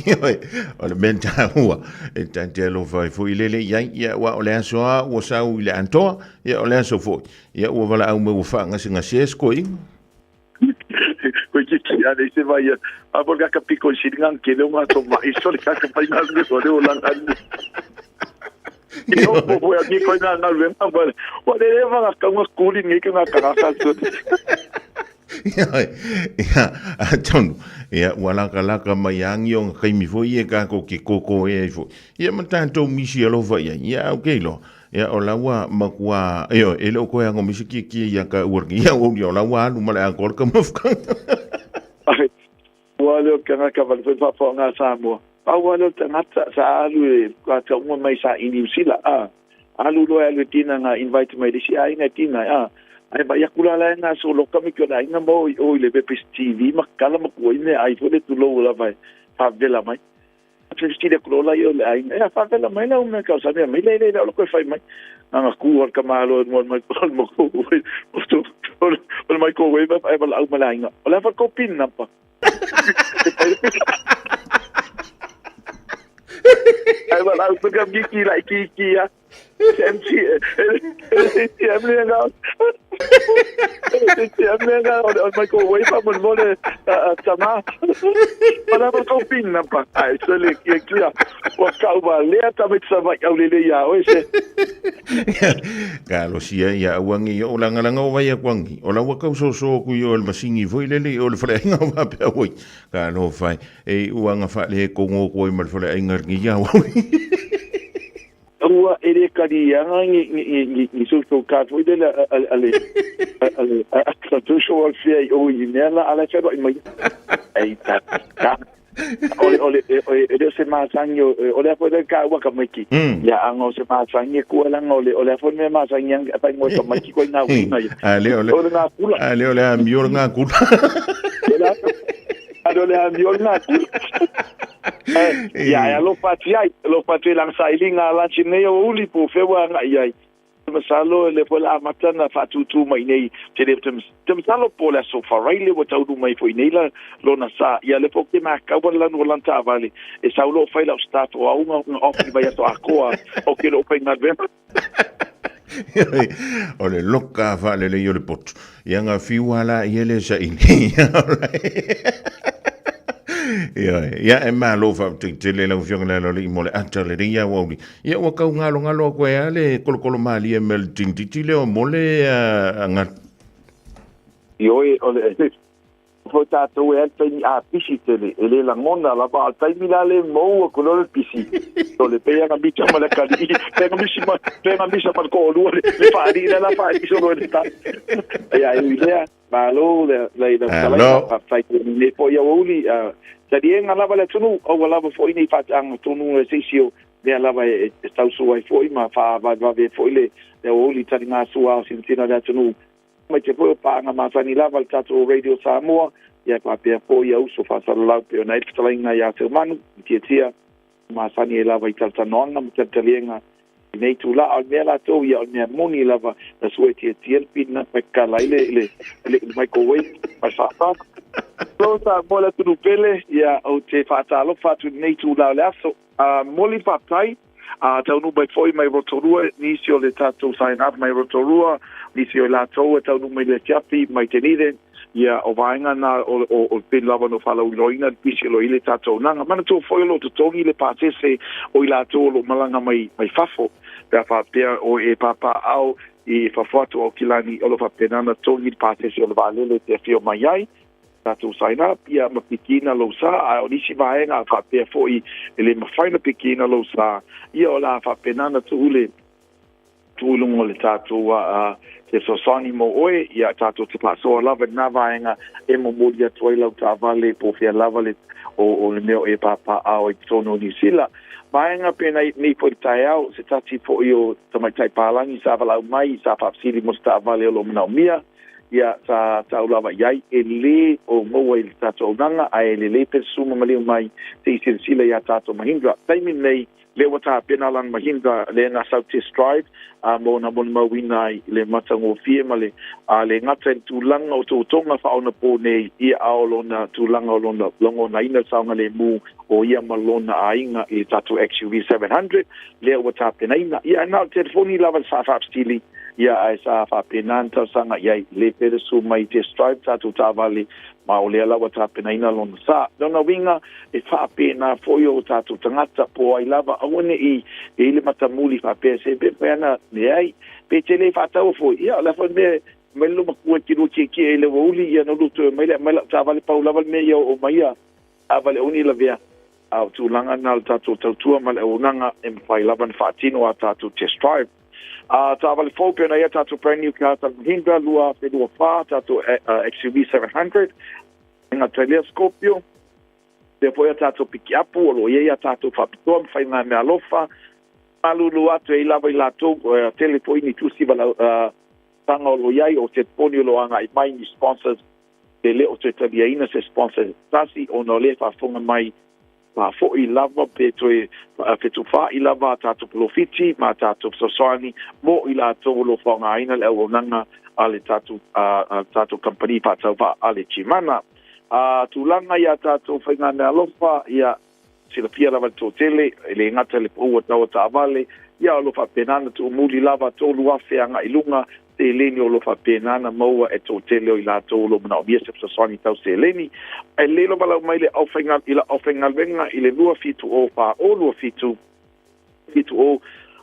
Ioe, o le mea taua e ta te alofa ai foi lele i ai, ia aua o le aso lava ua sau i le atoa, ia o le aso foi, ia ua valaau mai ua faagasegasea se koiga. Koe ki ki a nei se vai a mo ka piko i sili ngang ke leo ngā tō mai so le ka pai ngā le o le o langa ni. I o po po ni koe ngā ngā le ngā wa le le wanga ka ngā kuli ngi ka ngā ka ngā tu. Ia, ia, atonu, ia, ua lakalaka mai angi o ngā kaimi foi e kākou ke kōkō e ai foi. Ia ma tātou misi alofa ia, ia au kei loa. Ia, o la ua makua, ioe, e le o koe ago mai se kiekie ia ka ua ia o ia o la ua alu ma le akola ka mafukanga. Ai, ua leo te tagata wale foi faafofoga a Samoa. Pau lava lea o le tagata sa alu e ka taunga mai sa i Niu Sila, a, alu loa e alu e tina nga invite mai le isi aiga e tina, a, ae vaai aku la la e nga soloka me ki ona aiga ma o i o i le Pepys TV ma kala ma kua i mea ai foi le tulou lava e faavela mai. Fesili aku loa laia o le aiga, ea faavela mai lau mea kausani mai le le le o koe fai mai. Nanga ku o le kamalo e mua mai o le moko o le microwave e wala au ma le aiga. O le afa ko pin number. Ai wala au ka ki lai ki ki ya. MC MCM le nga MCM le nga o le microwave mo mo le tama Wala mo kau pin na pa. Ai se le kia kia. Ua kau ba lea ta me tsa vai au le le ia oe se. Ka alosia ia auangi o langalanga o vai akuangi. O la ua kau soso ku i o le masingi foi lele i o le whaleainga o wapea oi. Ka alofa e uanga wha le kongo koe ma le whaleainga ringi ia oi. Ua e le kaliaga ni ni ni social card foi lele a a le a le a social welfare i o i mea la ala felo i mai. Ei ta ta o le o le e le o se masangi o le foi le ka ua ka maiki. Ia anga o se masangi e kua langa o le o le foi me masangi ang pa ngoi ka maiki ko ngā uinga ia. A le o le o le ngā kula. A le o le amio le ngā kula. A le o le amio le ngā kula. Ia e alofa atu ai, alofa atu i lana sailiga a lanchi nei o uli po o fea ua agai i ai. Masalo e le foi la amata na faatūtū mai nei te le te te masalo po le aso faraile ua taunu mai foi nei la lona sa ia le po ke ma ka wa lanu lan ta vale e sau lo fai la staff o aunga nga off ni vai aso akoa o ke lo fai ngalve. O le loka faalelei o le poto. Ia nga fiu ala i ele sa ini. Ia, ia e malo faafetai lau Afioga i le Aloalii mo le ata lelei aoauli. Ia ua kau galogalo aku ai lava le kolokolo malie me le tinititi lea o mole a galu. Ioe, o le foi tatou e ai le taimi a pisi tele, e le lagona lava, a o le taimi la le mou aku loa le pisi, o le pei lava na misa ma le akalii, pe na misi ma, pe na misa ma le toalua le, le faalii lea la faalii solo e le tala. Ia, e ui lea, malo le, le, le fetalaiga, faafetai i lenei foi aoauli, taliega lava le atunuu, aua lava foi nei faataaga tonu e se isi o mea lava e, e tausu ai foi ma faavavevave ai foi le, le aoauli taligasua o sinasina o le atunuu. Aemaise foi o paaga masani lava le tatou Radio Samoa, ia faapea foi ia uso faasalalau pei ona ai le fetalaiga ia Seumanu, Mutiatia, masani ai lava i talatalanoaga ma talitaliega i nei itula. A o le mea latou ia, o le mea moni lava, na sue tiatia le pina ma kala ai le, le, le, le microwave ma le faafā. Lo Samoa le atunuu pele, ia ou te faatalofa atu i lenei itula o le aso. A moli faafetai, a taunuu mai foi mai Rotorua nisi o le tatou sign up mai Rotorua, nisi o i latou e taunuu mai le afiafi mai Dunedin, ia o vaega na o, o, o pei lava no faalauiloaina le pisi o lo i le tatou naga. Manatua foi o lo o totogi le pasese o i latou o lo o malaga mai, mai fafo, pe a faapea o e papaaao i fafo atu o Aukilani, o lo o faapena ona totogi le pasese o le vaalele e te afio mai ai. Tatou sign up, ia ma pikiina lou sa, ae o nisi vaega a faapea foi e le mafai ona pikiina lou sa, ia o le a faapena ona tuu le tuu i luga o le tatou a fesoasoani mo oe, ia tatou te faasoa lava i lena vaega e momoli atu ai lau taavale po o fea lava le o, o le mea o e pāpāʻao ai i totonu o Niu Sila. Vaega penei nei foi i le taeao, se tasi foi o tamaitai palagi sa valaau mai sa faafesili mo se taavale o lo o manaomia, ia sa tau lava i ai, e lē o maua i le tatou auaunaga, ae lelei pe susu ma maliu mai se i silasila iā tatou Mahindra. Taimi lenei, lea ua tapena lana Mahindra lea na sau test drive a mo na molimauina ai le matagofie ma le a le gata i le tulaga o totoga faaonapō nei, ia a o lona tulaga o lona logonaina le saogalemu o ia ma lona aiga i le tatou XUV 700 lea ua tapenaina. Ia ae na o le telefoni lava le faafaafesili Ia, ae sa faapena na talosaga i ai, le pe le susu mai i test drive tatou taavale, ma o lea la ua tapenaina lona sa. Lona uiga, e faapena foi o tatou tagata, po o ai lava, aua ne i i ai le matamuli faapea se pe mafai ana leai, pe te le faataua foi. Ia, o le a foi le mea, mai le loomatua e te lua tietie i le aoauli, ia na lua toe mai lea, aumai lau taavale, pau lava le mea ia oo mai ia taavale oni lavea. A o tulaga na o le tatou tautua ma le auaunaga e mafai lava ona faatino a tatou test drive. A taavale fou pei ona i ai tatou brand new car tala Mahindra 2024, tatou XUV 700, e gata i lea Scorpio, pea foi a tatou pikiapu o lo o i ai a tatou faapitoa ma faiga meaalofa. Malulu atu e ai lava i latou, tele foi ni tusi valaau, tanga o lo o i ai, o telefoni o lo o agai mai ni sponsors, e le o toe taliaina se sponsor se tasi ona o lea e faafofoga mai faafoi lava pe toe fetufaai lava a tatou polofiti ma a tatou fesoasoani mo i latou o lo o faaaogaina le auaunaga a le tatou a tatou kamupani faatauvaa a le Chimana. A tulaga i a tatou faigameaalofa, ia, silafia lava le toatele, e le gata i le pau o tau o taavale, ia o lo o faapena ona tuumuli lava 3,000 agai i luga seleni o lo o faapena ona maua e toatele o i latou o lo o manaomia se fesoasoani tau seleni. Ae lelei lava lau mai le i lau aufaigaluega i le 270 40 27 70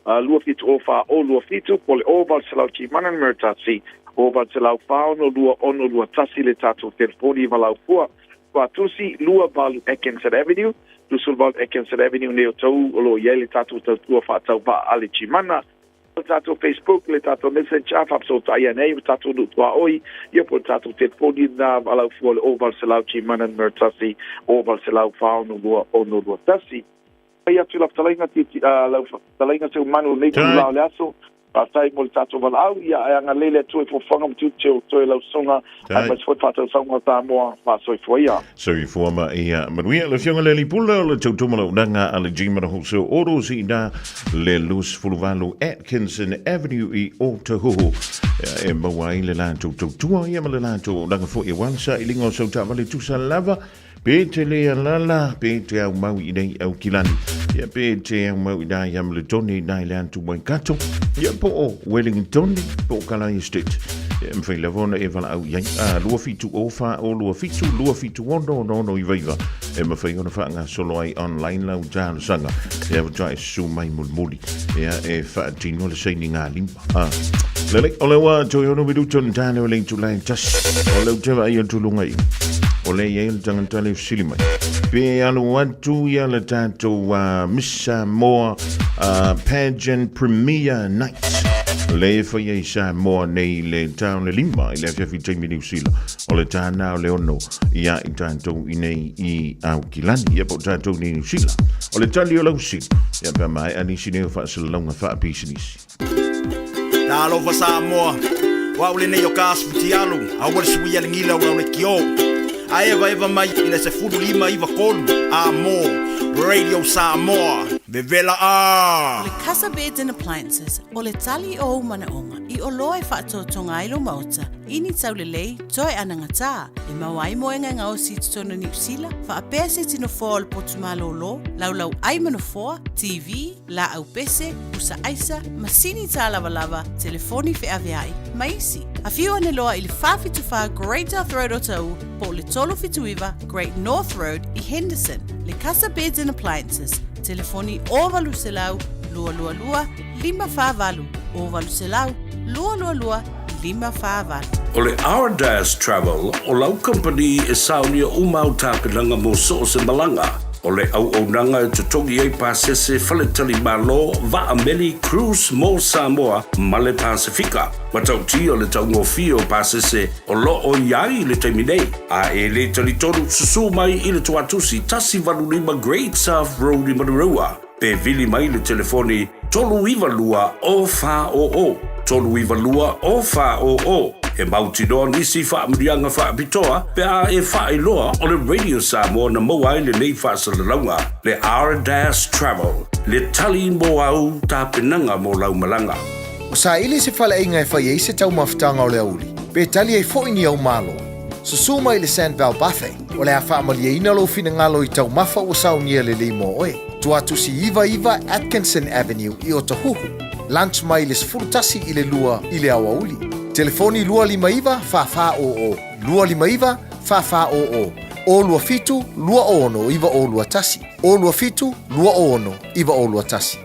270 40 27 po o le 0800 Timana numera tasi 0800 46 26 21 le tatou telefoni i Valaufua. Tuatusi, 28 Atkinson Avenue, 28 Atkinson Avenue nei o Tauu o lo o i ai le tatou tautua faatauvaa a le Chimana. Le tatou Facebook, le tatou message a faafesootai ane ai ma tatou nuu tuaoi, ia po o le tatou telefoni lena valaufua o le 0800 Chimana numera tasi 0800 462 621. Fai atu lau fetalaiga, lau fetalaiga Seumanu lenei itula o le aso. Faafetai mo le tatou valaau, ia ae agalelei le Atua i fuafuaga ma tiute o toe lau susuga, aemaise foi le faatautauga o Samoa, faasoifua ia. Soifua ma ia manuia. Le Afioga i le Alii Pule o le Tautumalaunaga a le Gmana Wholesale Autos i ina le 28 Atkinson Avenue i Otahuhu e maua ai le latou tautua ia ma le latou auaunaga foi aua le sailiga o sau taavale tusa lava Pe te le alala, pe te au mau i nei Aukilani, ia pe te au mau i nai Hamiltoni i nai le atu Waikato, ia po o Wellingtoni, po o Kalai Estate. Ia e mawhai lava ona e walaau i ai. A, 27 o wha o 27, 27 ono ono ono i vaiva. E mawhai ona wha ngā solo ai online lau talosaga. Ia watoa e susu mai mulimuli. Ia e whaatino le saini ngā lima. A, lelei, o le ua toe ono minuto na tāne o le itulai tasi. O le utewa ai atu lunga i. O le iai le tangata le fesili mai. Pe alu atu ia le tātou Miss Samoa Pageant Premier Night. Le whai ai Samoa nei le tau le lima i le afiafi taimi New Zealand. O le tāna o le ono ia i tātou i nei i Aukilani. Ia po tātou nei New Zealand. O le tali o lausi. Ia pea mai anisi nei o whaasalalauga whaapisinisi. Talofa Samoa, o au lenei o ka Asfutialu, aua le suia le gila o lau lekiō. A evaeva mai i le 15 93 a mō Radio Samoa, vevela a! O le Casa Beds and Appliances, o le tali o ou manaoga i oloa e faatoatoga ai lou maota i ni taulelei toe anagatā, e maua ai moega e gaosi i totonu o Niu Sila, faapea se tino foa o le potu malōlō, laulau ai ma nofoa, TV, laau pese, pusa aisa, masini tālavalava, telefoni feaveai, ma isi. Afio ane loa i le 474 Great South Road Otahuhu po o le 379 Great North Road i Henderson. Le Casa Beds and Appliances, telefoni 0800 222 548, 0800 222 548. O le Ardas Travel o lau kamupani e saonia uma au tapenaga mo so o se malaga. O le auaunaga e totogi ai pasese faletalimalo, vaa meli, cruise mo Samoa ma le Pasefika. Matautia le taugofie o pasese o lo o i ai i le taimi nei. A e le talitonu, susū mai i le Tuatusi 185 Great South Road i Manurewa. Pe vili mai le telefoni 392 040, 392 040. E mautinoa nisi faamanuiaga faapitoa pe a e faailoa o le Radio Samoa na maua ai lenei faasalalauga, le R-Dash Travel, le tali mo au tapenaga mo lau malaga. Ua saili se faleaiga e fai ai se taumafataga o le aoauli, pe tali ai foi ni au malo. Susū mai le Sandval Buffet, o le a faamalieina lou finagalo i taumafa ua saunia lelei mo oe. Tuatusi 99 Atkinson Avenue i Otahuhu. Lunch mai le 11 i le 2 i le aoauli. Telefoni 259 4400, 259 4400, 027 26 9021, 027 26 9021.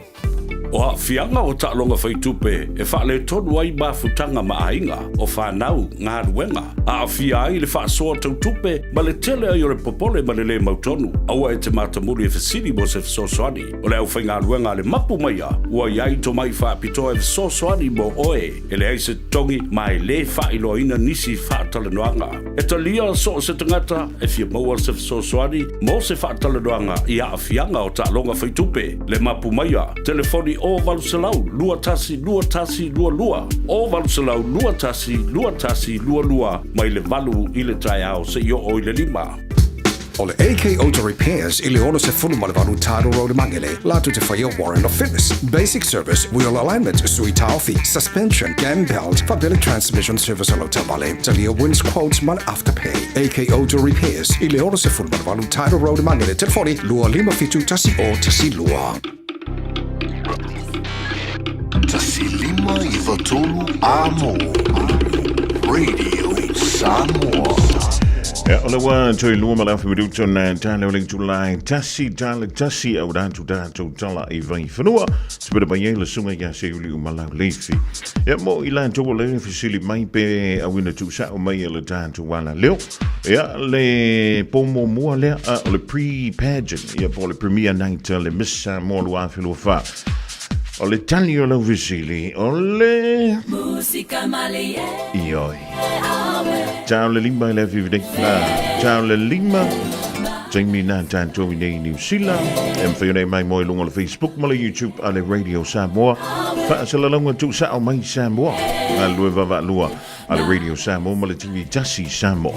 O aafiaga o taaloga faitupe e faaletonu ai mafutaga ma aiga, o fanau, galuega, aafia ai le faasoa tau tupe ma le tele ai o le popole ma le lē mautonu. Aua e te matamuli e fesili mo se fesoasoani. O le aufaigaluega a le mapu maia ua i ai tomai faapitoa e fesoasoani mo oe. E leai se totogi ma e lē faailoaina nisi faatalanoaga. E talia so o se tagata e fia maua se fesoasoani mo se faatalanoaga i aafiaga o taaloga faitupe. Le mapu maia, telefoni 0800 21 21 22, 0800 21 21 22, mai le 8 i le taeao seia oo i le 5. O le AK Auto Repairs i le 68 Tidal Road i Magele, latou te faia Warrant of Fitness, Basic Service, Wheel Alignment, Sui Taofi, Suspension, Cam Belt, faapea le Transmission Service o lau taavale, talia Wins Quotes ma le Afterpay. AK Auto Repairs i le 68 Tidal Road i Magele, telefoni 257 1012. 1 5 9 3 Amo Radio Samoa. Ia, o le ua toe lua ma le afi minuto na tale o le itula e tasi, tale tasi, au rātou tātou tala i vai whanua. Te pera mai ai le sunga ia se uli umalau leifi. Ia, mo i lātou o le fesili mai pe auina tuusa'o mai e le tātou ala leo. Ia, le pō muamua lea, o le pre-pageant, ia po o le premier night a le Miss Samoa 2024. O le tali o lau fesili, o le... Musika malie. Ioe. Tau le lima i le afiafi nei. Tau le lima. Taimi nā tātou i nei i Niu Sila. E mawhai ona e mai mo i lunga o le Facebook ma le YouTube a le Radio Samoa. Faasalalauga tuusao mai Samoa, galulue vaavaalua a le Radio Samoa ma le TV tasi Samoa.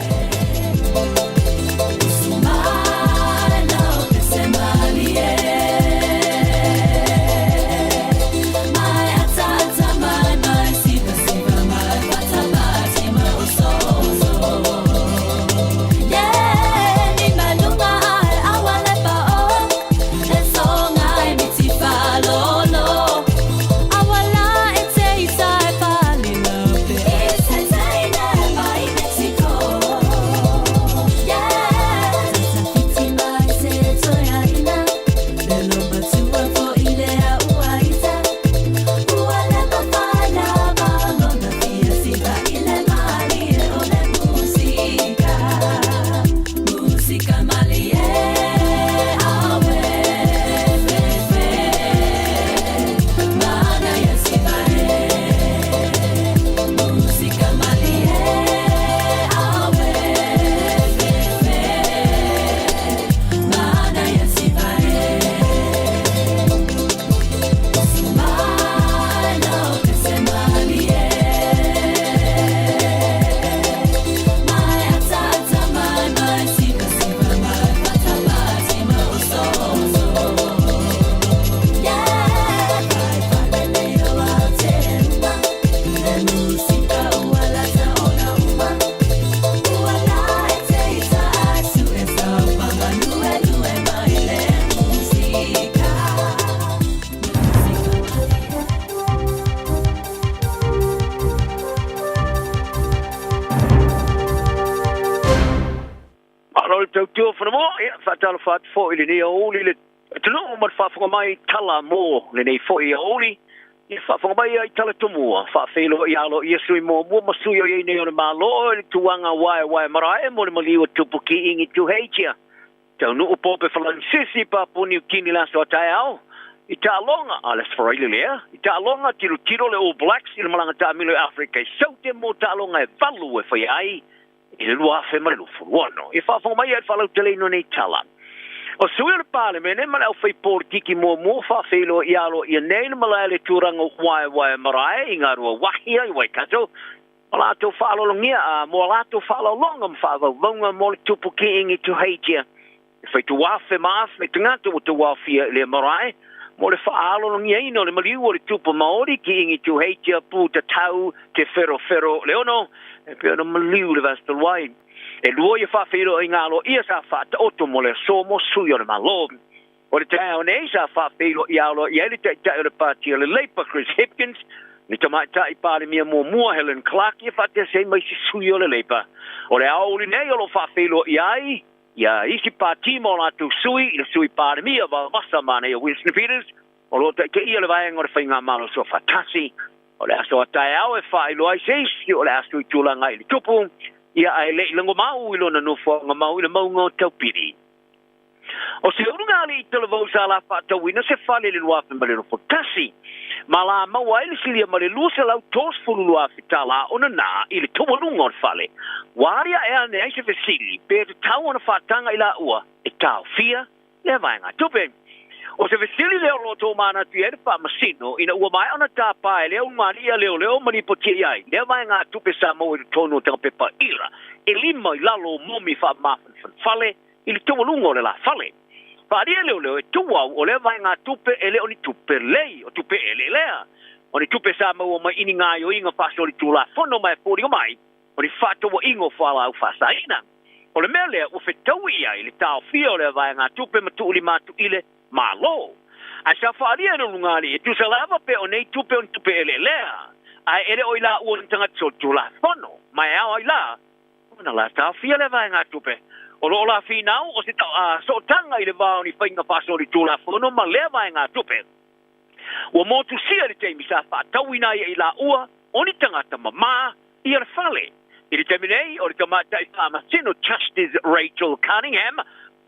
Malo le tautua fanamo, ia, faatalofa atu foi i lenei aoauli i le atunuu ma le faafofoga mai tala mo lenei foi aoauli. Ia faafofoga mai ai tala tomua, faafeiloai aloaia sui muamua ma sui o i ai nei o le Malo i le tuaga waewae marae mo le maliu o Tupu Kiingi Tuheitia. Taunuu Pope Falansisi Papua Niu Kini le aso a taeao i taaloga a le Aso Faraile lea, i taaloga tilotilo le All Blacks i le malaga taamilo i Afrika i Saute mo taaloga e valu e faia ai i le 2026. Ia faafofoga mai ai le faalauteleina o nei tala. O sui o le Palemene ma le aufaipolitiki muamua faafeiloai aloaia nei le malae le turaga waewae marae i Ngāruawāhia i Waikato ma latou faaaloalogia a mo a latou faaaloaloga ma faavauvauga mo le tupu Kiingi Tuheitia. E whai tuafe ma afe tagata ua tauaofia i lea marae mo le faaaloalogiaina o le maliu o le tupu Maori Kiingi Tuheitia Pūtatau Te Wherowhero Leono e pei ona maliu le vaiaso talu ai. E lua ia faafeiloaiga aloaia sa faataoto mo le aso mo sui o le Malo. O le taeao nei sa faafeiloai aloaia ai le Taitai o le Pati o le Leipa Chris Hipkins, le Tamaitai Palemia muamua Helen Clark ia faatasi ai ma isi sui o le Leipa. O le aoauli nei o lo o faafeiloai ai ia isi pati ma o latou sui i le Sui Palemia vavasa manaia Winston Peters, o lo o taitaia le vaega o le Faigamalo Soofaatasi. O le aso a taeao e faailoa ai se isi o le a sui tulaga i le tupu, ia ae le i lagomau i lona nofoaga mau i le mauga o Taupiri. O se uluga alii talavou sa la faatauina se fale i le 2021, ma la maua ai le silia ma le $232,000 tala ona na i le taualuga o le fale. Ua aliae ane ai se fesili pe tatau ona faataga i laua e taofia lea vaega tupe. O se fesili lea o lo o tomanatu i ai le Faamasino ina ua maea ona tapa e lea ulugalii a leoleo ma lipotia i ai lea vaega tupe sa maua i totonu o tagapepa ira e lima i lalo o momi faamafanafana fale i le taualuga o le la fale. Faaalia leoleo e tuau o lea vaega tupe e le o ni tupe lei o tupe ele lea. O ni tupe sa maua mai i ni gaoioiga faasolitulafono ma e foliga mai o ni faatauaiga o fualaau faasaina. O le mea lea ua fetaui i ai le taofia o lea vaega tupe ma tuulima atu i le Malo. Ae sa faaalia e le ulugalii e tusa lava pe o nei tupe o ni tupe eleelea, ae e le o i laua ni tagata solitulafono, ma e ao ai la ona la taofia lea vaega tupe. O lo o la finau o se sootaga i le va o ni faiga faasolitulafono ma lea vaega tupe. Ua motusia i le taimi sa faatauina ai e i laua o ni tagata mamā ia le fale. I le taimi nei, o le tamaitai Faamasino Justice Rachel Cunningham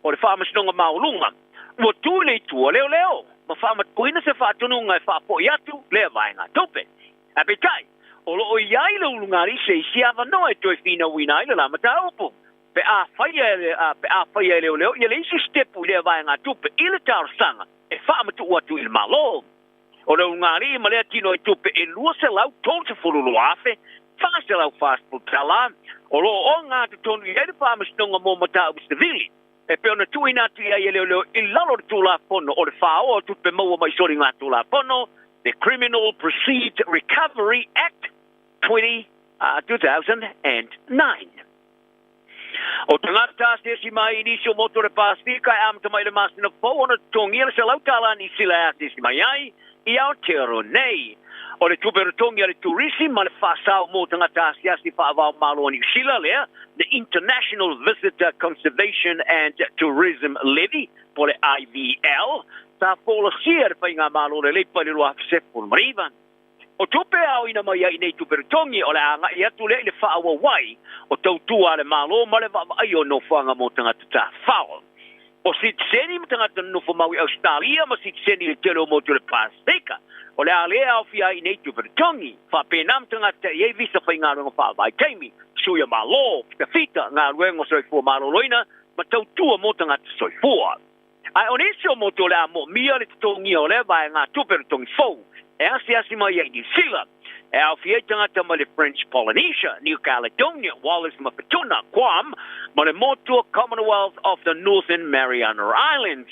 o le Faamasinoga Maualuga ua tu i le itu a leoleo ma faamatuina se faatonuga e faafoi atu lea vaega tupe. Ae peitai, o lo o i ai le ulugalii se isi avanoa e toe finauina ai le la mataupu pe a faia e pe a faia e leoleo ia le isi sitepu i lea vaega tupe i le talosaga e faamatuu atu i le Malo. O le ulugalii ma lea tinoitupe e $232,440 tala o loo ogatotonu i ai le Faamasinoga mo Mataupu Savili e pei ona tuuina atu i ai e leoleo i lalo o le Tulafono o le Faaoa o Tupe Maua mai Soligatulafono, the Criminal Proceeds Recovery Act 20, 2009. O tagata asiasi mai i nisi o motu o le Pasefika e amata mai le masina fou ona totogia le $100 Niu Sila e asiasi mai ai i Aotearoa nei. O le tupe totogi a le turisi ma le faasao mo tagata asiasi faavaomalo a Niu Sila lea, the International Visitor Conservation and Tourism Levy, po le IVL, sa folasia e le Faigamalo le Leipa i le 2019. O tupe aoina mai ai nei tupe totogi o le agai atu lea i le faaauau ai o tautua a le Malo ma le vaavaaia o nofoaga mo tagata tafafao. O sitiseni ma tagata nonofomau i Ausetalia ma sitiseni i le tele o motu o le Pasefika o le a lē aofia ai i nei tupe totogi, faapena ma tagata e i ai visa faigaluega faavaitaimi, sui o malo, fitafita, galuega o soifua maloloina ma tautua mo tagata soifua. Ae o nisi o motu o le a moomia le totogia o lea vaegatupe totogi fou e asiasi mai ai Niu Sila e aofia ai tagata mai le French Polynesia, New Caledonia, Wallis ma Futuna, Guam, ma le motu o Commonwealth of the Northern Mariana Islands.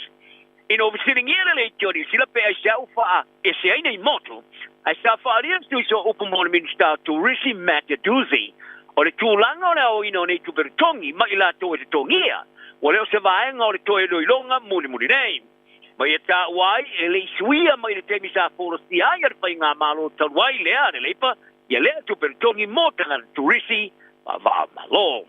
Ina ua fesiligia le leitio a Niu Sila pe aisea ua faaese ai nei motu, ae sa faaalia le tuisa o upu mo le Minista o Turisi Matt Doocey, o le tulaga o le aoina o nei tupe totogi ma i latou e totogia, ua le o se vaega o le toe iloiloga mulimuli nei. Ma ia taua ai e le i suia mai le taimi sa folasia ai e le Faigamalo talu ai lea a le Leipa ia lea tupe totogi mo tagata turisi faavaomalo.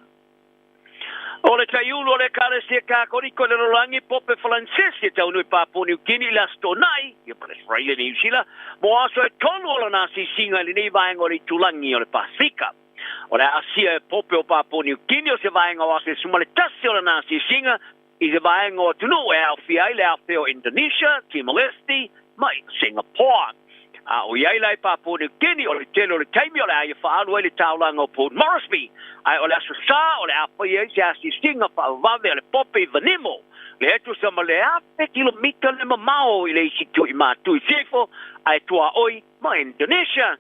O le taiulu o le Ekalesia Katoriko i le lalolagi, Pope Falansesi e taunuu i Papua Niu Kini i le Aso Toonai, ia ma le Australia Niu Sila, mo aso e tolu o lana asiasiga i lenei vaega o le itulagi o le Pasefika. O le asia e Pope o Papua Niu Kini o se vaega o aso e 11 o lana asiasiga i se vaega o atunuu e aofia ai le afe o Indonesia, Timor-Leste ma Singapore. A o i ai la i Papua Niu Kini, o le tele o le taimi o le a ia faaalu ai le taulaga o Port Moresby, ae o le aso Sa o le a faia ai se asiasiga faavavave a le Pope i Vanimo, lea e tusa ma le 1,000 kilomita le mamao i le isi itu i Matu i Sifo, ae tuaoi ma Indonesia.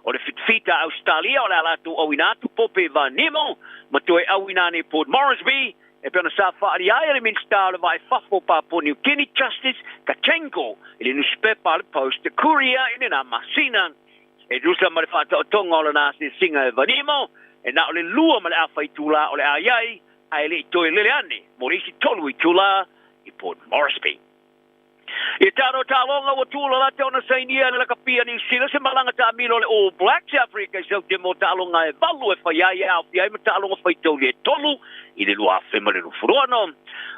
O le fitafita a Ausetalia o le a latou auina atu Pope i Vanimo ma toe auina ane i Port Moresby, e pei ona sa faaalia ai e le Minisita o le Va i Fafo o Papua Niu Kini, Justice Gachenko, i le nusipepa a le Post Courier i lena masina. E tusa ma le faataotoga o lana asiasiga e Vanimo, e na o le 2.5 itulā o le a i ai, ae le i toe lele ane mo le isi 3 itulā i Port Moresby. I talo taaloga ua tuulalata ona sainia e le lakapi a Niu Sila se malaga taamilo a le All Blacks i Aferika i Saute mo taaloga e 8 e fai ai e aofia ai ma taaloga faitauli e 3 i le 2026.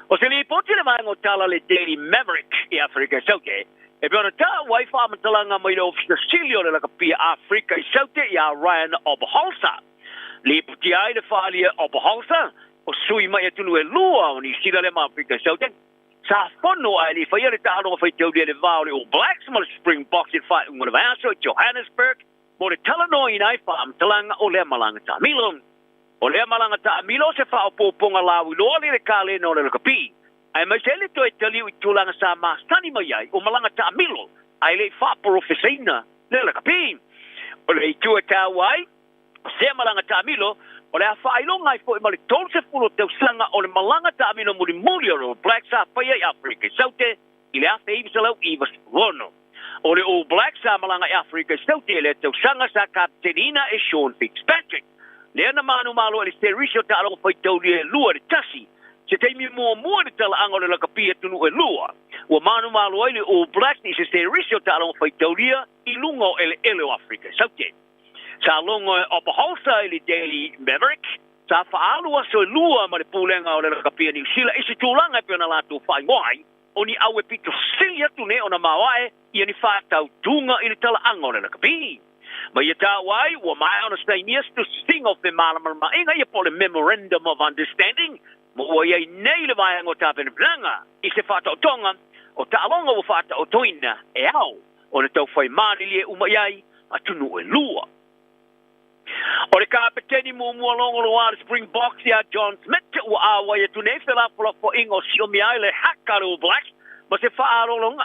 O se lipoti le vaega o tala le Daily Maverick i Aferika i Saute e pei ona taua ai faamatalaga mai le Ofisa Sili o le lakapi a Aferika i Saute ia Ryan Oberholzer. Lipotia ai le faaalia e Oberholzer o sui mai atunuu e lua o Niu Sila lea ma Aferika i Saute sa fono ae le i faia le taaloga faitauli a le va o le All Blacks ma le Springboks i le faaiuga o le vaiaso i Johannesburg mo le talanoaina ai faamatalaga o lea malaga taamilo. O lea malaga taamilo o se faaopoopoga lauiloa le le kalena o le lakapi, aemaise ai le toe taliu i tulaga sa masani mai ai o malaga taamilo ae le i faaporofesaina le lakapi. O le itu e taua ai o sea malaga taamilo, o le a faailoga ai foi ma le 30 o tausaga o le malaga taamilo mulimuli o le All Blacks sa faia i Aferika i Saute i le 1996. O le All Blacks sa malaga i Aferika i Saute i lea tausaga sa kapeteniina e Sean Fitzpatrick, lea na manumalo i le serisi o taaloga faitaulia e 2-1. Se taimi muamua i le talaaga o le lakapi atunuu e lua ua manumalo ai le All Blacks i se serisi o taaloga faitaulia i luga o eleele o Aferika i Saute. Sa logo e Oberholzer i le Daily Maverick, sa faaalu aso e lua ma le pulega o le lakapi a Niu Sila i se tulaga e pei ona latou faaigoa ai o ni au e pito sili atu nei ona maoae ia ni faatautuga i le talaaga o le lakapi. Ma ia taua ai ua maea ona sainia se tusitusiga o femalamalamaaiga ia po o le Memorandum of Understanding ma ua i ai nei le vaega o tapenapenaga i se faataotoga o taaloga ua faataotoina e ao ona taufai malilie uma i ai atunuu e lua. O le kapeteni muamua logoloa a le Springboks ia John Smit ua auai atu nei felafolafoaiga o siomia ai le haka a le All Blacks ma se faalologa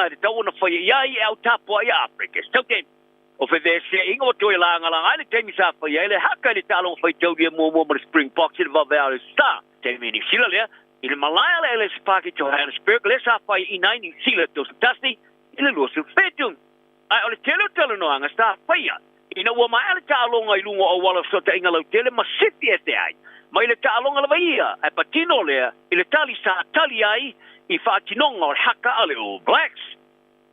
i le tau ona faia i ai e au tapuai a Afrika Saute. O feveseaiga ua toe lagalaga ai le taimi sa faia ai le haka i le taaloga faitaulia muamua ma le Springboks i le vaveao o le Star. Taimi i Niu Sila lea, i le malae a le Ellis Park i Johannesburg lea sa faiaina ai Niu Sila 31 i le 27. Ae o le tele o talanoaga sa faia ina ua maea le taaloga i luga o auala o fesootaiga lautele ma sifi ese ai mai le taaloga lava ia, ae patino lea i le tali sa tali ai i faatinoga o le haka a le All Blacks.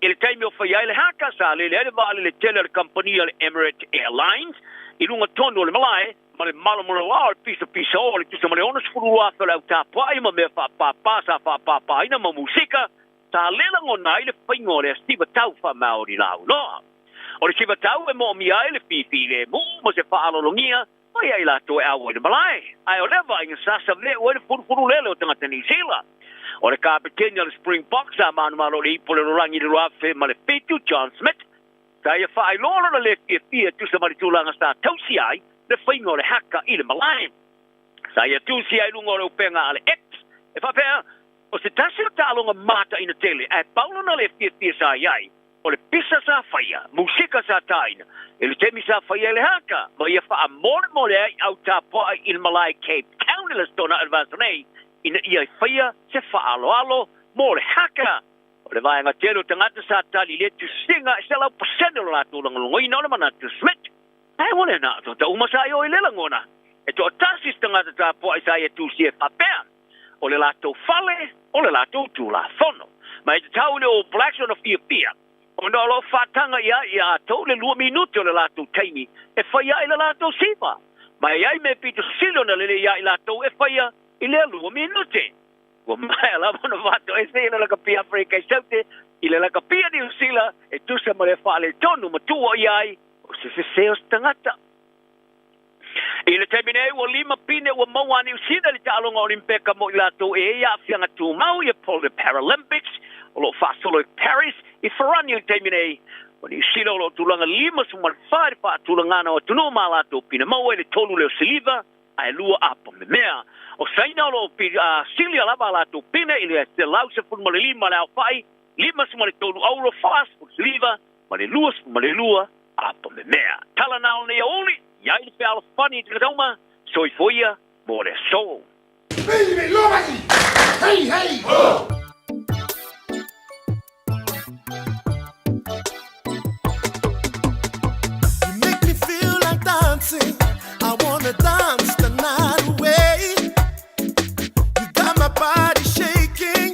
I le taimi o faia ai le haka, sa lele ai le vaalele tele a le kamupani a le Emirates Airlines i luga tonu o le malae ma le malomaloa o le pisapisao o le tusa ma le 62,000 o le au tapuai ma mea faapāpā sa faapāpāina ma musika sa le lagona ai le faiga o le siva tau faamaori lauloa. O le siva tau e moomia ai le fifilemu ma se faalologia mai ai latou e auai i le malae, ae o lea vaaiga sa save'u ai le fulufulu lele o tagata Niu Sila. O le kapeteni o le Springboks sa manumalo i le ipu o le lalolagi i le 2007, John Smit, sa ia faailoa lona le fiafia e tusa ma le tulaga sa tausia ai le faiga o le haka i le malae. Sa ia tusia ai i luga o le upega a le X, e faapea, O se tasi o taaloga mataina tele, ae pau lona le fiafia sa i ai, o le pisa sa faia, musika sa taina, i le taimi sa faia ai le haka, ma ia faamolemole ai au tapuai i le malae Cape Town i le Aso Toonai o le vaiaso nei, ina ia faia se faaaloalo mo le haka. O le vaega tele o tagata sa tali i lea tusiga e 100% o le latou lagolagoina o le manatu Smit. Ae ua le na o uma sa i o i le lagona, e toatasi se tagata tapuai sa ia tusia e faapea, o le latou fale, o le latou tulafono. Ma e tatau i le All Blacks ona fiafia, ona o lo o faataga i ai ia atou le lua minute o le latou taimi e faia ai le latou siva. Ma e i ai mea pito sili ona lelei ia i latou e faia i lea lua minute. Ua maea lava ona faatoese i le lakapi Afrika i Saute i le lakapi a Niu Sila e tusa ma le faaletonu ma tuua i ai o se sese o se tagata. I le taimi nei, ua lima pine ua maua a Niu Sila i le taaloga Olimpeka mo i latou e i ai aafiaga tumau ia po o le Paralympics o lo o faasolo i Paris i Farani i le taimi nei. O Niu Sila o lo o tulaga 54 i le faatulagana o atunuu ma a latou pine maua i le tolu lea o siliva ae lua apo memea. O Saina o lo o silia lava a latou pine i le 115 le aofai, 53 auro, 40 siliva ma le 22 apo memea. Tala na o nei aoauli, i ai le fealofani i te katauma, soifua ia mo le aso. Hey, hey, ho! You make me feel like dancing. I wanna dance the night away. You got my body shaking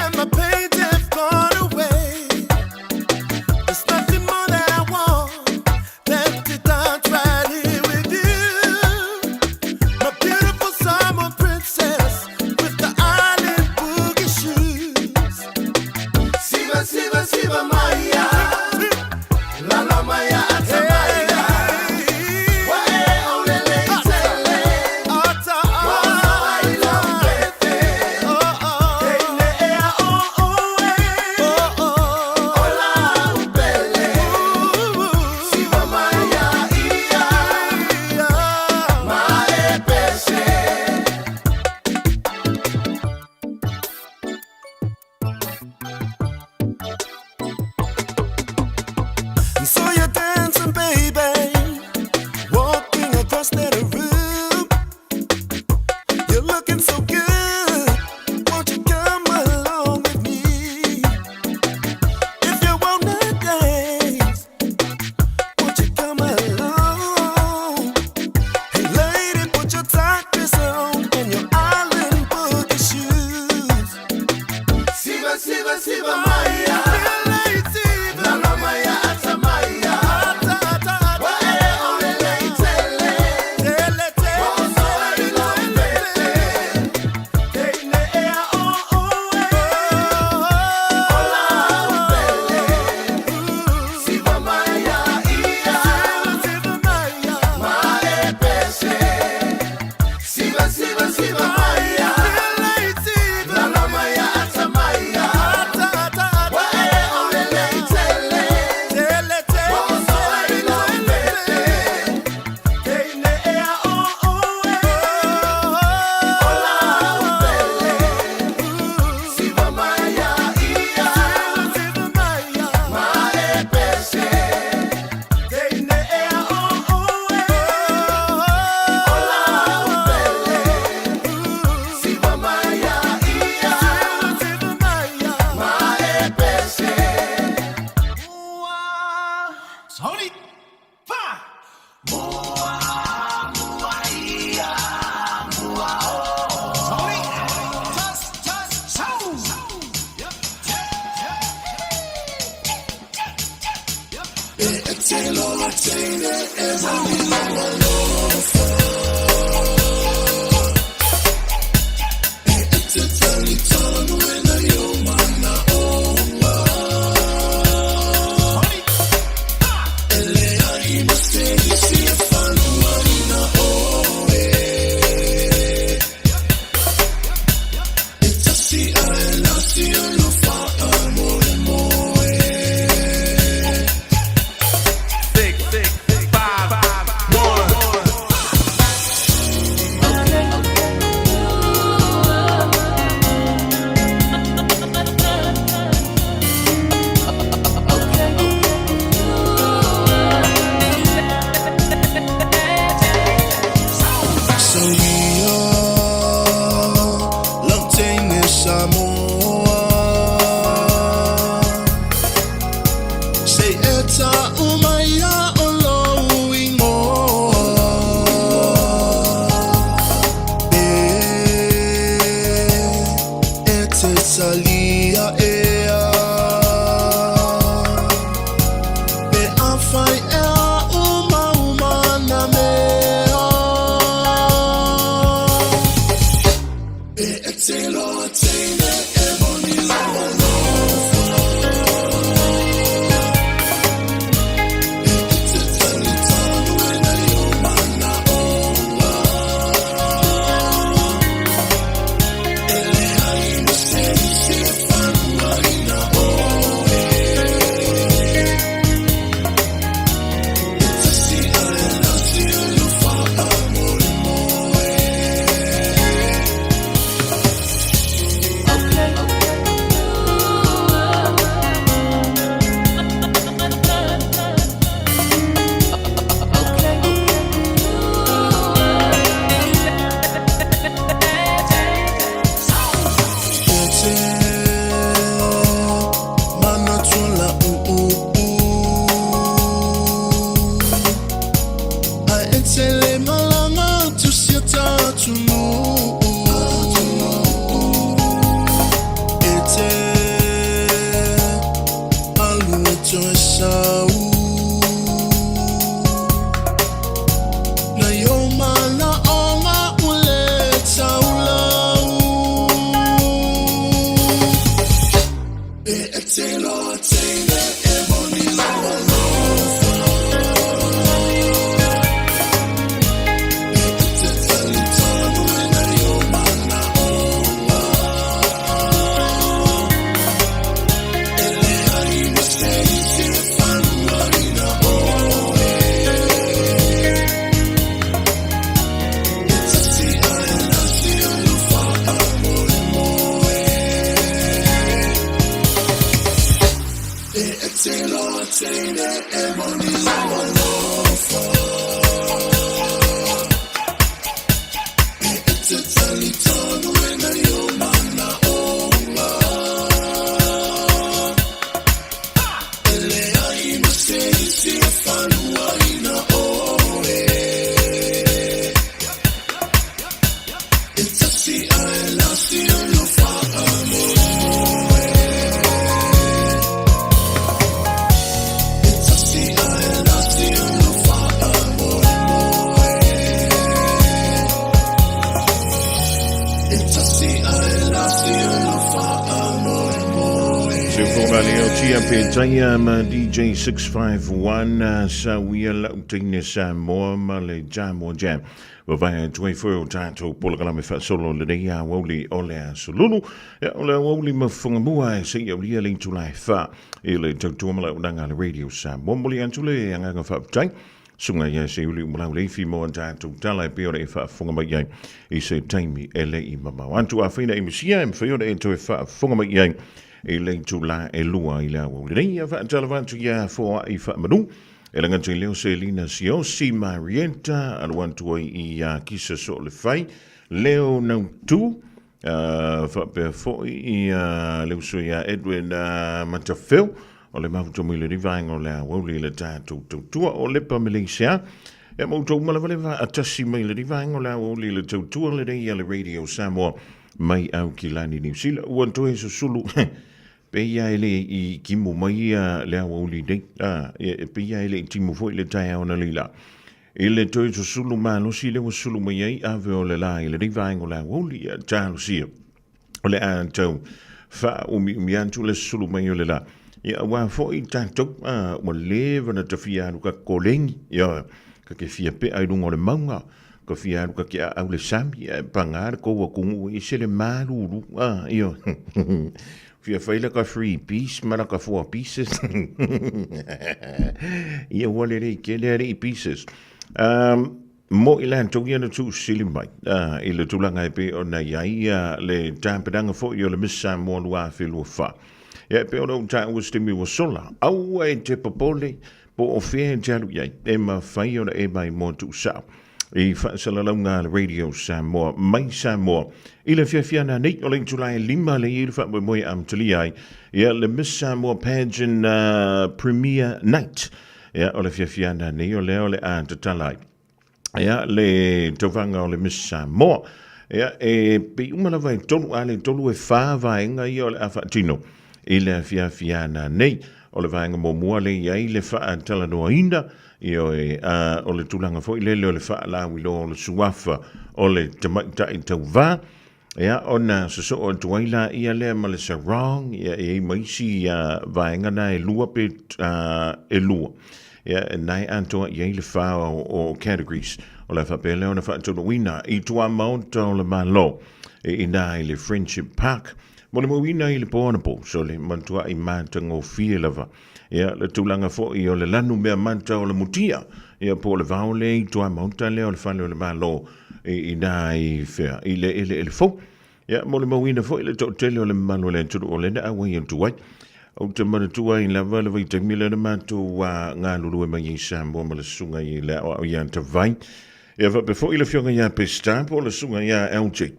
and my pains have gone away. There's nothing more that I want than to dance right here with you. My beautiful summer princess with the island boogie shoes. Siva, Siva, Siva Maya. La la Maya Atamaya. Wa e olele Taia ma DJ 651 sa uia lau teine Samoa ma le Samoa Jam. Vavae atu ai foi o tātou polokalame faasolo lenei aoauli o le aso lulu. Ia, o le aoauli ma fofogamua e seia aulia le itula e wha i le tautua ma launaga a le Radio Samoa. Momoli atu le agaga faafetai. Suga ia se uli umalau le ifi mo a tātou tala e pei ona e faafofoga mai ai i se taimi e le i mamao atu. Afai na e misia e mafai ona e toe faafofoga mai i ai i le itula e lua i le aoauli nei. Ia faatalofa atu ia foai faamanu. E laga atu i leo Selina Siosi Marietta, alu atu ai i a Kisa Soolefai, Leo Nautu, faapea foi i le uso ia Edwin Matafeo, o le mafuta mai le vaega o le aoauli i le tatou tautua o Lepa Malaysia. Ia ma outou uma lava le vaatasi mai le vaega o le aoauli i le tautua lenei a le Radio Samoa mai Aukilani Niu Sila. Ua toe susulu. Pei ia e le i timu mai ia le aoauli nei, a, e pei ia e le i timu foi le taeao na leila. I le toe susulu malosi lea ua sulu mai ai ave o le la i lenei vaega o le aoauli, ia talosia. O le a tau faaumiumi atu le sulu mai o le la. Ia aua foi tatou, a, ua leva na tafia alu ka koleni, ia, ka ke fia pea i luga o le mauga, ka fia alu ka ke aau le sami, ae paga le kou atunuu e ese le malulu, a, ia, fia fai la ka three piece ma la ka four pieces. Ia ua lelei tele alii pieces. Mo i latou ia na tuusili mai i le tulaga e pei ona i ai le tapenaga foi o le Miss Samoa 2024. Ia e pei ona ou taua se taimi ua sola, aua e te popole po o fea e te alu i ai, e mafai ona e mai mo tuusao i faasalalauga a le Radio Samoa mai Samoa i le fiafiana nei o le itula e 5 le i le faamoemoe e amatalia ai ia le Miss Samoa Pageant Premier Night. Ia, o le fiafiana nei o lea o le a tatala ai. Ia, le tauvaga o le Miss Samoa. Ia, e pei uma lava e tolu, a le tolu e whā vaenga ia o le a whaatino i le fiafiana nei. O le vaenga muamua le i ai le whaatalanoaina, ia e, a, o le tulaga foi lele o le whaalauiloa o le suafa o le tamaitai tauvā. Ia, ona sosoo atu ai la ia lea ma le sarong, ia, e i ai ma isi vaega na e lua pe e lua. Ia, e nae atoa i ai le whā o categories. O le a faapea lea ona faataunuuina i tuamaota o le Malo e inā i le Friendship Park. Molimauina i le po anapo, so le matuai matagofie lava. Ia, le tulaga foi o le lanu mea mata o le mutia, ia po o le vao lea i tuamaota lea o le fale o le Malo i ina i whea, i le eleele fou. Ia, molimauina foi le toatele o le mamalu o le atunuu o lea na auai atu ai. Ou te manatua ai lava le vaitaimi lea na matou galulue mai ai Samoa ma le susuga i le aoao ia Tavai. Ia faapea foi le afioga ia Peseta po o le susuga ia LJ.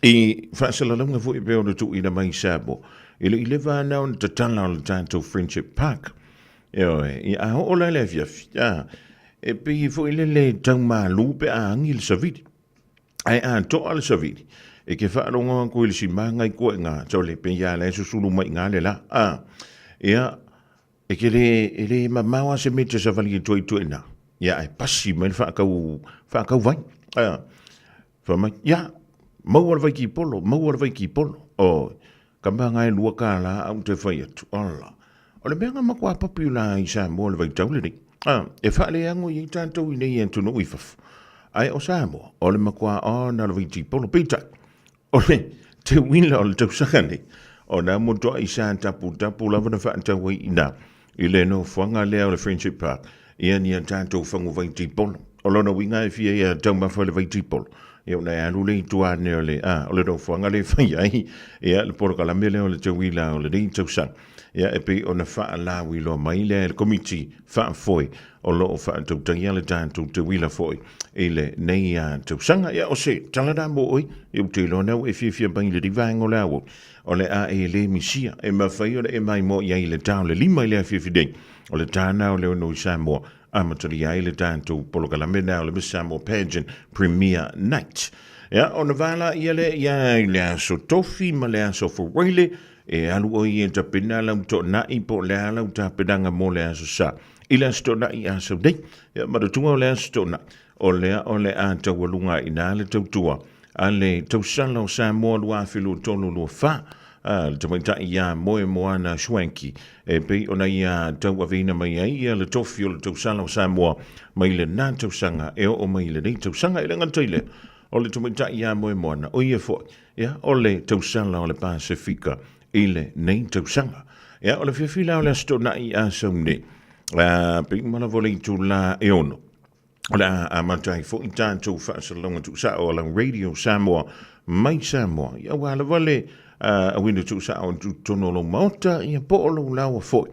I faasalalauga foi pei ona tuuina mai i Samoa, e le i leva ana ona tatala o le tatou Friendship Park. Ioe, ia a oo la le afiafi, a, e pei foi lele tau malu pe a agi le savili. Ae a toa le savili, e ke faalogo atu i le simaga i koe ngā, tole, pei a la e susulu mai ngā le la. A, ia, e ke le, e le mamao a se me te savali e toi toi nā. Ia, e pasi mai le whaakau, whaakau vai. A, wha mai, ia, maua le vai ki polo, maua le vai ki polo. O, Ka manga e lua kālā au te whai atu. Ala. O le mea ngā matua papi o la i Samoa le vaitau lenei. A, e whaaleango i tātou i nei atunuu i fafo. Ai o Samoa, o le matua ona le vaitipolo. Peitai, o le te wila o le tausaga nei, o nā motoa i sa tapu tapu lava na whaatau ai i nā. I le nofoaga lea o le Friendship Park, ia ni a tātou whangu vaitipolo. O lona uiga e fia ia taumafa le vaitipolo. Ia ona e alu le i tua ane o le, a, o le nofoaga le whai ai, ia le polokalame lea o le tauila o lenei tausaga. Ia e pei ona faalauiloa mai lea e le komiti faafoe o lo o faatautaia le tatou tauila foi i lenei tausaga. Ia o se tala na mo oe, ia ou te iloa na ua e fiafia mai i lenei vaega o le aoauli. O le a e le misia, e mafai ona e maimoa i ai i le ta o le 5 i le afiafi nei. O le ta na o le ono i Samoa, amatalia ai le tatou polokalame na o le Miss Samoa Pageant Premier Night. Ia, ona vala ia le ia i le aso tofi ma le aso fuaile, e alu oi e tapena lau toonai po o le a lau tapenaga mo le aso sa. I le aso toonai aso nei, ia, manatua o le aso toonai, o lea o le a taualuga i na le tautua a le tausala o Samoa 2023 24, a le tamaitai ia Moemoana Schwenke, e pei ona ia tauaveina mai ai ia le tofi o le tausala o Samoa mai lena tausaga e oo mai i lenei tausaga. E le gata i lea, o le tamaitai ia Moemoana, o ia foi, ia, o le tausala o le Pasefika i lenei tausaga. Ia, o le fiafia la o le Aso Toonai a Saune, a, pei uma lava o le itula e 6. O le a amata ai foi tatou faasalalauga tuusao a lau Radio Samoa mai Samoa. Ia aua lava le auina tuusao i totonu o lou maota, ia po o lou laoa foi.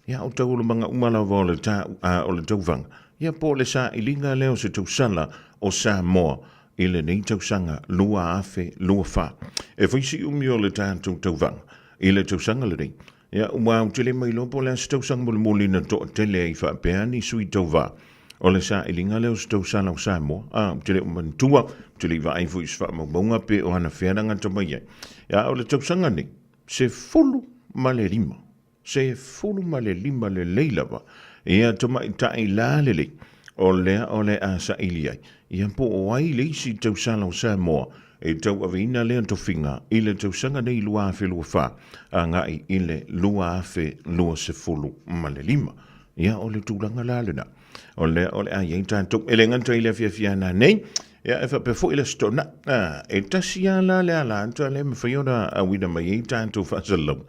Ia o taualumaga uma lava o le, ta, o le tauvaga. Ia po o le sailiga lea o se tausala o Samoa i lenei tausaga 2024. E fai si umi o le tatou tauvaga i le tausaga lenei. Ia, ua ou tele mai loa po o le a se tausaga mulimuli na toatele ai faapea ni sui tauva. O le sailiga lea o se tausala o Samoa, a, ou te le o manatua, ou te le i vaai foi i se faamaumauga pe o anafea na gata mai ai. Ia, o le tausaga nei, 10. ma le lima. 15 lelei lava. Ia tamaitai la lelei. O lea o le a saili ai. Ia po o ai le isi tausala o Samoa e tauaveina lea tofiga i le tausaga nei 2024 agai i le 2025. Ia o le tulaga la lena. O lea o le a i ai tatou e le gata i le afiafi a nanei, ia e faapea foi le Aso Toonai. A, e tasi lava la le ala atu a lea e mafai ona auina mai ai tatou faasalalauga.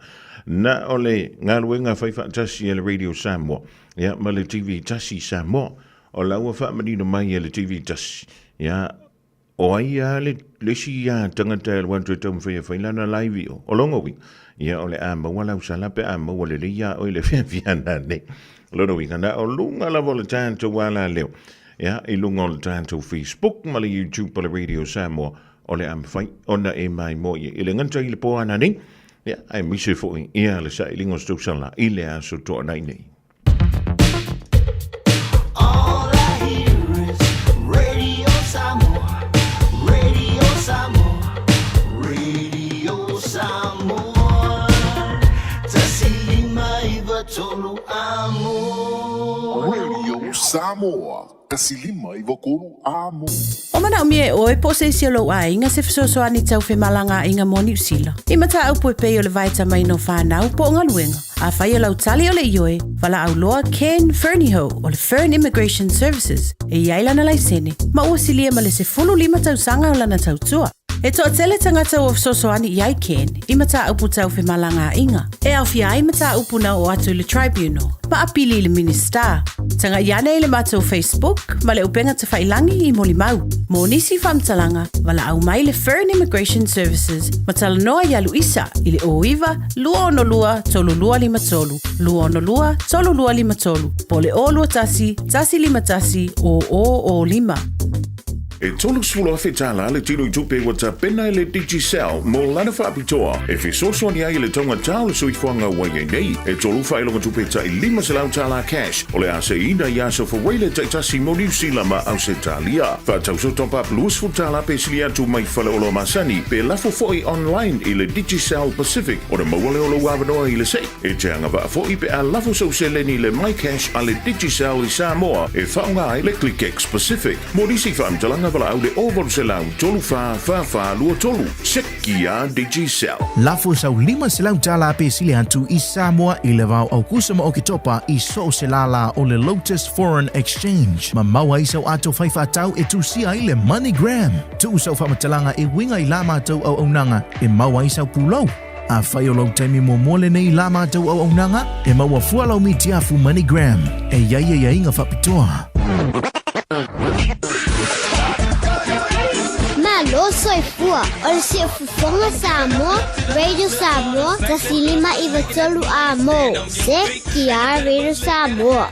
Na o le galuega fai faatasi e le Radio Samoa, ia ma le TV tasi Samoa. O la ua faamanino mai e le TV tasi, ia O ai a le, le isi a tagata e alu atu e taumafai e fai lana live i o? O lona uiga, ia o le a maua lau sala pe a maua lelei iā oe i le fiafiaga nei. O lona uiga, na o luga lava o le tatou alaleo, ia, i luga o le tatou Facebook ma le YouTube o le Radio Samoa, o le a mafai ona e maimoa i ai. E le gata i le po ananei, ia, aemaise foi ia le sailiga o se tausala i le Aso Toonai nei. All I hear is Radio Samoa, Radio Samoa, Radio Samoa. Tasi lima iva tolu amo. Radio Samoa, tasi lima iva tolu amo. O manaomia e oe po o se isi o lou aiga se fesoasoani tau femalagaaiga mo Niu Sila. I mataupu e pei o le vaetamaina o fanau po o galuega. Afai o lau tali o le ioe, valaau loa Ken Fernihough o le Fern Immigration Services e i ai lana laisene ma ua silia ma le 15 tausaga o lana tautua. E toatele tagata ua fesoasoani i ai Ken i mataupu tau femalagaaiga, e aofia ai mataupu na oo atu i le Tribunal ma apili i le Minisita. Tagai ane i le matou Facebook ma le upega tafailangi i molimau. Mo nisi faamatalaga, valaau mai le Fern Immigration Services ma talanoa iā Luisa i le 09 262 3253, 262 3253, po o le 021 151 0005. E 30,000 tala le tino i tupe ua tapena e le Digicel mo lana faapitoa e fesoasoani ai i le taugatā o le soifuaga ua i ai nei. E tolu faailoga tupe tai 500 tala cash o le a seiina i aso Fawele taitasi mo Niu Sila ma Ausetalia. Faatauso top up 20 tala pe sili atu mai faleoloa masani pe lafo foi online i le Digicel Pacific ona maua lea o lou avanoa i le sei. E te agavaa foi pe a lafo sou seleni i le MyCash a le Digicel i Samoa e faaaoga ai le ClickX Pacific. Mo nisi faamatalaga valaau le 0800 34 44 23. Seki a Digicel. Lafo sau 500 tala pe sili atu i Samoa i le vao Aukusa ma Oketopa i so o se lālā o le Lotus Foreign Exchange. Ma maua ai sau ato fai faatau e tusia ai le MoneyGram. Tuu sau faamatalaga e uiga i la matou auaunaga e maua ai sau pulou. Afai o lou taimi muamua lenei i la matou auaunaga, e maua fua lau mitiafu MoneyGram e i ai aiaiga faapitoa. Malo soifua, o le siufofoga Samoa, Radio Samoa, 105 93 A mo, CKR Radio Samoa.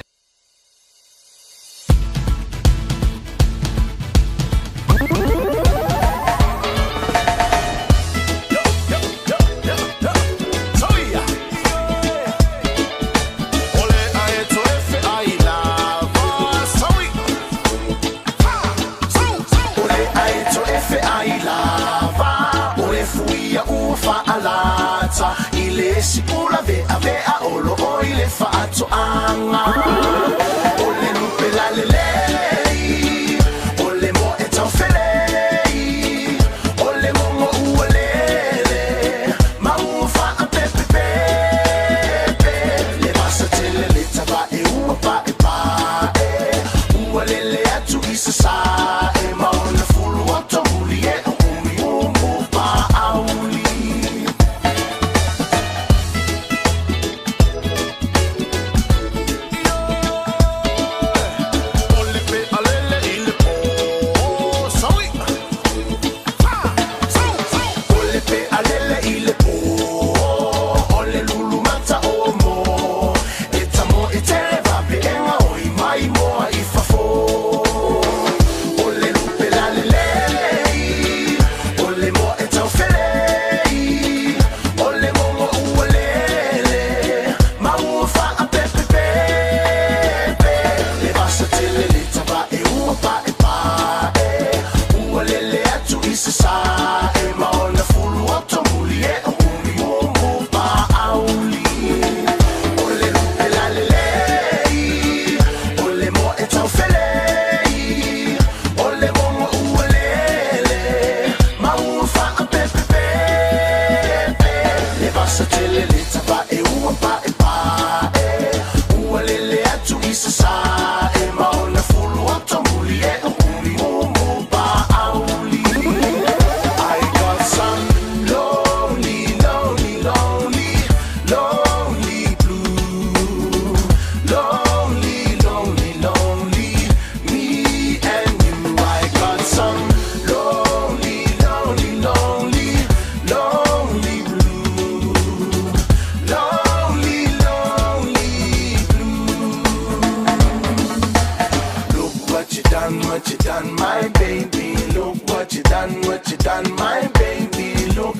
Look what you done, what you done, my baby. Look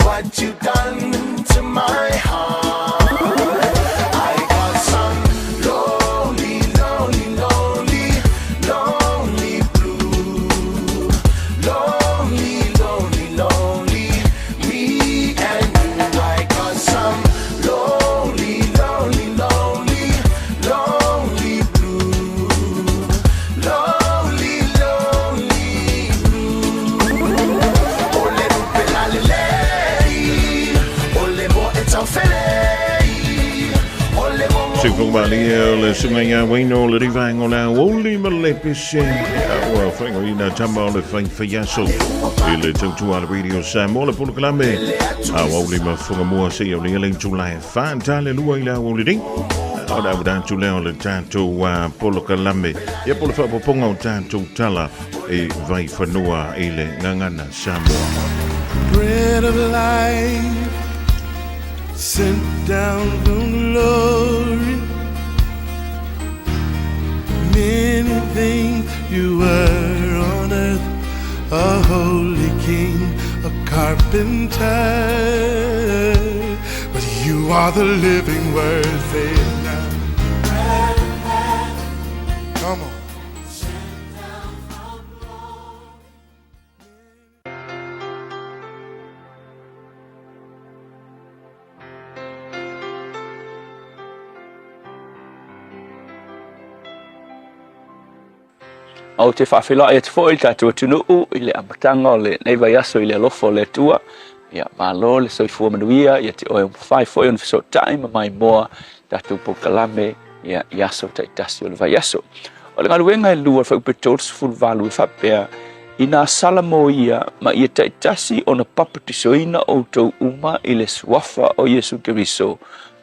what you done to my heart. I got some lonely, lonely, lonely, lonely blue. Lonely, lonely, lonely, me and you. I got some lonely, lonely, lonely, lonely blue. Lonely, lonely blue. Ole lupe la lelei, ole mo e tau felei, ole mo Sufumali o le sunga ia waino le rivaengo la oli ma le pese ua whaingo ina tama o le whaiwhaiaso i le tautua le radio Samoa le polokalame a wauli ma whangamua se i o le ele tūlai whāntale lua i la wauli ring o la udantu leo le tātou polokalame ia polo whaapoponga o tātou tala e vai whanua i le ngangana Samoa. Bread of life sent down from glory. Many things you were on earth, a holy king, a carpenter. But you are the living word, say it now. Come on. Ou te whaawhiloa e te fo i tātou tunu'u i le amataga o lenei vaiaso i le alofa o le Atua. Ia malo le soifua manuia ia te oe umawhai foi ona fesootai ma maimoa tatou polokalame ia i aso taitasi o le vaiaso. O le galuega e lua o le fuaiupu 38 e faapea, Inā sala mo ia ma ia taitasi ona papatisoina outou uma i le suafa o Iesu Keriso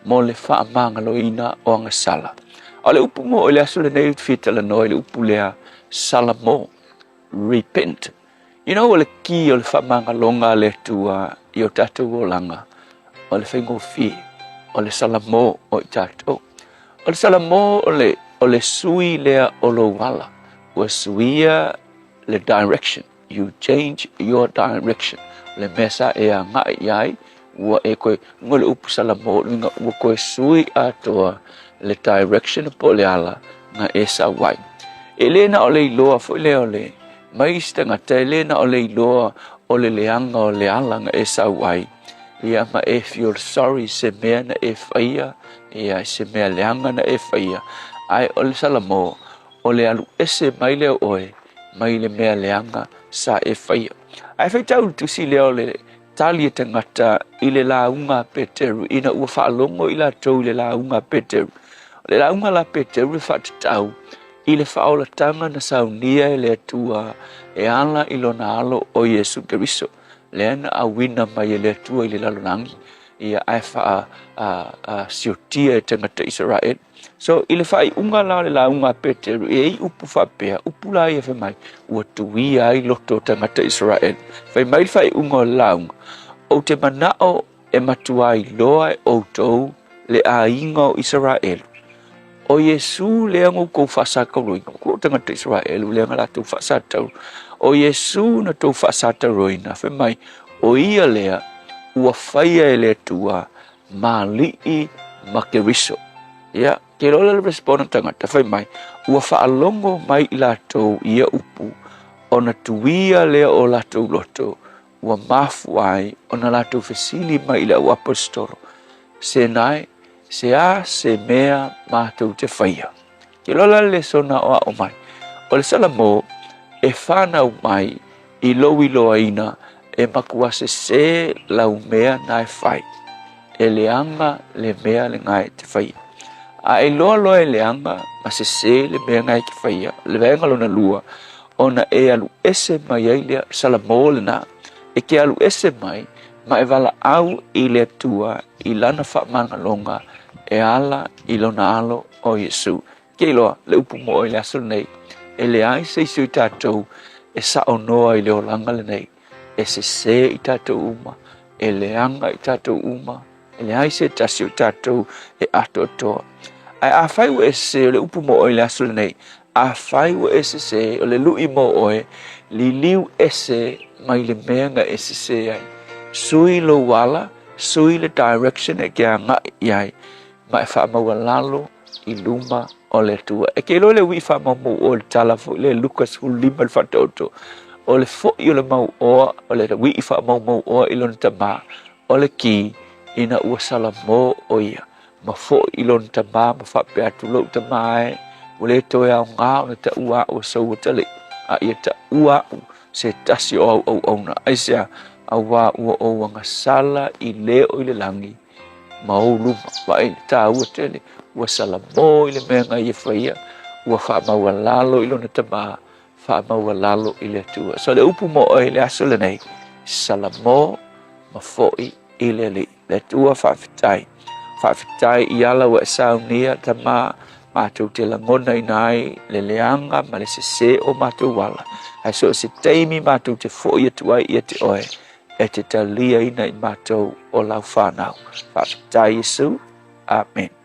mo le faamagaloina o agasala. A o le upu mo i le aso lenei ou te fia talanoa i le upu lea sala mo, repent. You know, o le ki o le faamagaloga a le Atua i o tatou olaga, o le faigofie, o le sala mo o i tatou. O le sala mo o le, o le sui lea o lou ala, ua suia le direction, you change your direction. O le mea sa e agai i ai, ua e koe, ngo le upu salamo, luinga ua koe sui atoa le direction po le ala nga e sau ai. E le na o le iloa foi lea o le mai isi tagata, e le na o le iloa o le leaga o le ala nga e sau ai, ia ma e feel sorry se mea na e faia, ia se mea leaga na e faia, ae o le salamo, o le alu ese mai lea o oe mai le mea leaga sa e faia. Ae faitau le tusi lea o le tali e tagata i le lauga a Peteru ina ua faalogo i latou i le lauga a Peteru. O le lauga la Peteru e faatatau i le faaolataga na saunia e le Atua e ala i lona alo o Iesu Keriso, lea na auina mai e le Atua i le lalolagi, ia ae faa siotia e tagata Isaraele. So, i le faaiuga la o le lauga a Peteru, e i upu faapea, upu la ia fai mai, ua tuia ai loto o tagata Isaraele. Fai mai le faaiuga o le lauga, Ou te manao e matua iloa e outou le aiga o Isaraelu. O Iesu lea na outou faasatauroina, o tagata Isaraelu lea na latou faasatauro. O Iesu na tou faasatauroina, fai mai, o ia lea ua faia e le Atua ma alii ma Keriso. Ia, ke loa le respond a tagata, fai mai, ua faalogo mai i latou ia upu, ona tuia lea o latou loto, ua mafua ai ona latou fesili mai i le auaposetolo, Se nae, se a se mea matou te faia? Ke loa la le lesona o aʻo mai, o le Salamo e whanau mai i lou iloaina e makua sesē lau mea na e fai, e leaga le mea lena e te faia. A e iloa loa e leaga ma sesē le mea na e te faia, le vaega lona lua, ona e alu ese mai ai lea, Salamo lena, e ke alu ese mai ma e valaau i le Atua i lana faamagaloga e ala i lona alo o Iesu. Ke iloa le upu mo oe i le aso lenei, e leai se isi o i tatou e saonoa i le olaga lenei, e sesē i tatou uma, e leaga i tatou uma, e leai se tasi o i tatou e atoatoa. Ae afai ua e sesē, o le upu mo oe i le aso lenei, afai ua e sesē, o le lui mo oe, Liliu ese mai le mea na e sesē ai. Sui lou ala, sui le direction e ke agai i ai, ma e faamaualalo i luma o le Atua. E ke iloa le ui'i faamaumau o le tala foi le Luka 15 le faataoto, o le fo'i o le mauoa, o le ui'i faamaumau oa i lona tamā, o le ki ina ua salamo o ia, ma fo'i i lona tamā ma faapea atu lou tamā e, ua le toe aogā ona taua a'u e sau atalii, a ia taua a'u se tasi o au auauna. Aisea? Auā ua ou agasala i le o i le lagi ma ou luma. Vaai le tāua tele, ua salamo i le mea na ia faia, ua faamaualalo i lona tamā, faamaualalo i le Atua. So le upu mo oe i le aso lenei, salamo ma fo'i i le Alii. Le Atua faafetai. Faafetai i ala ua e saunia, Tama, matou te lagonaina ai le leaga ma le sesē o matou ala. Ae so o se taimi matou te fo'i atu ai ia te oe, e te taliaina i matou o lau whanau. Faafetai Iesu. Amen.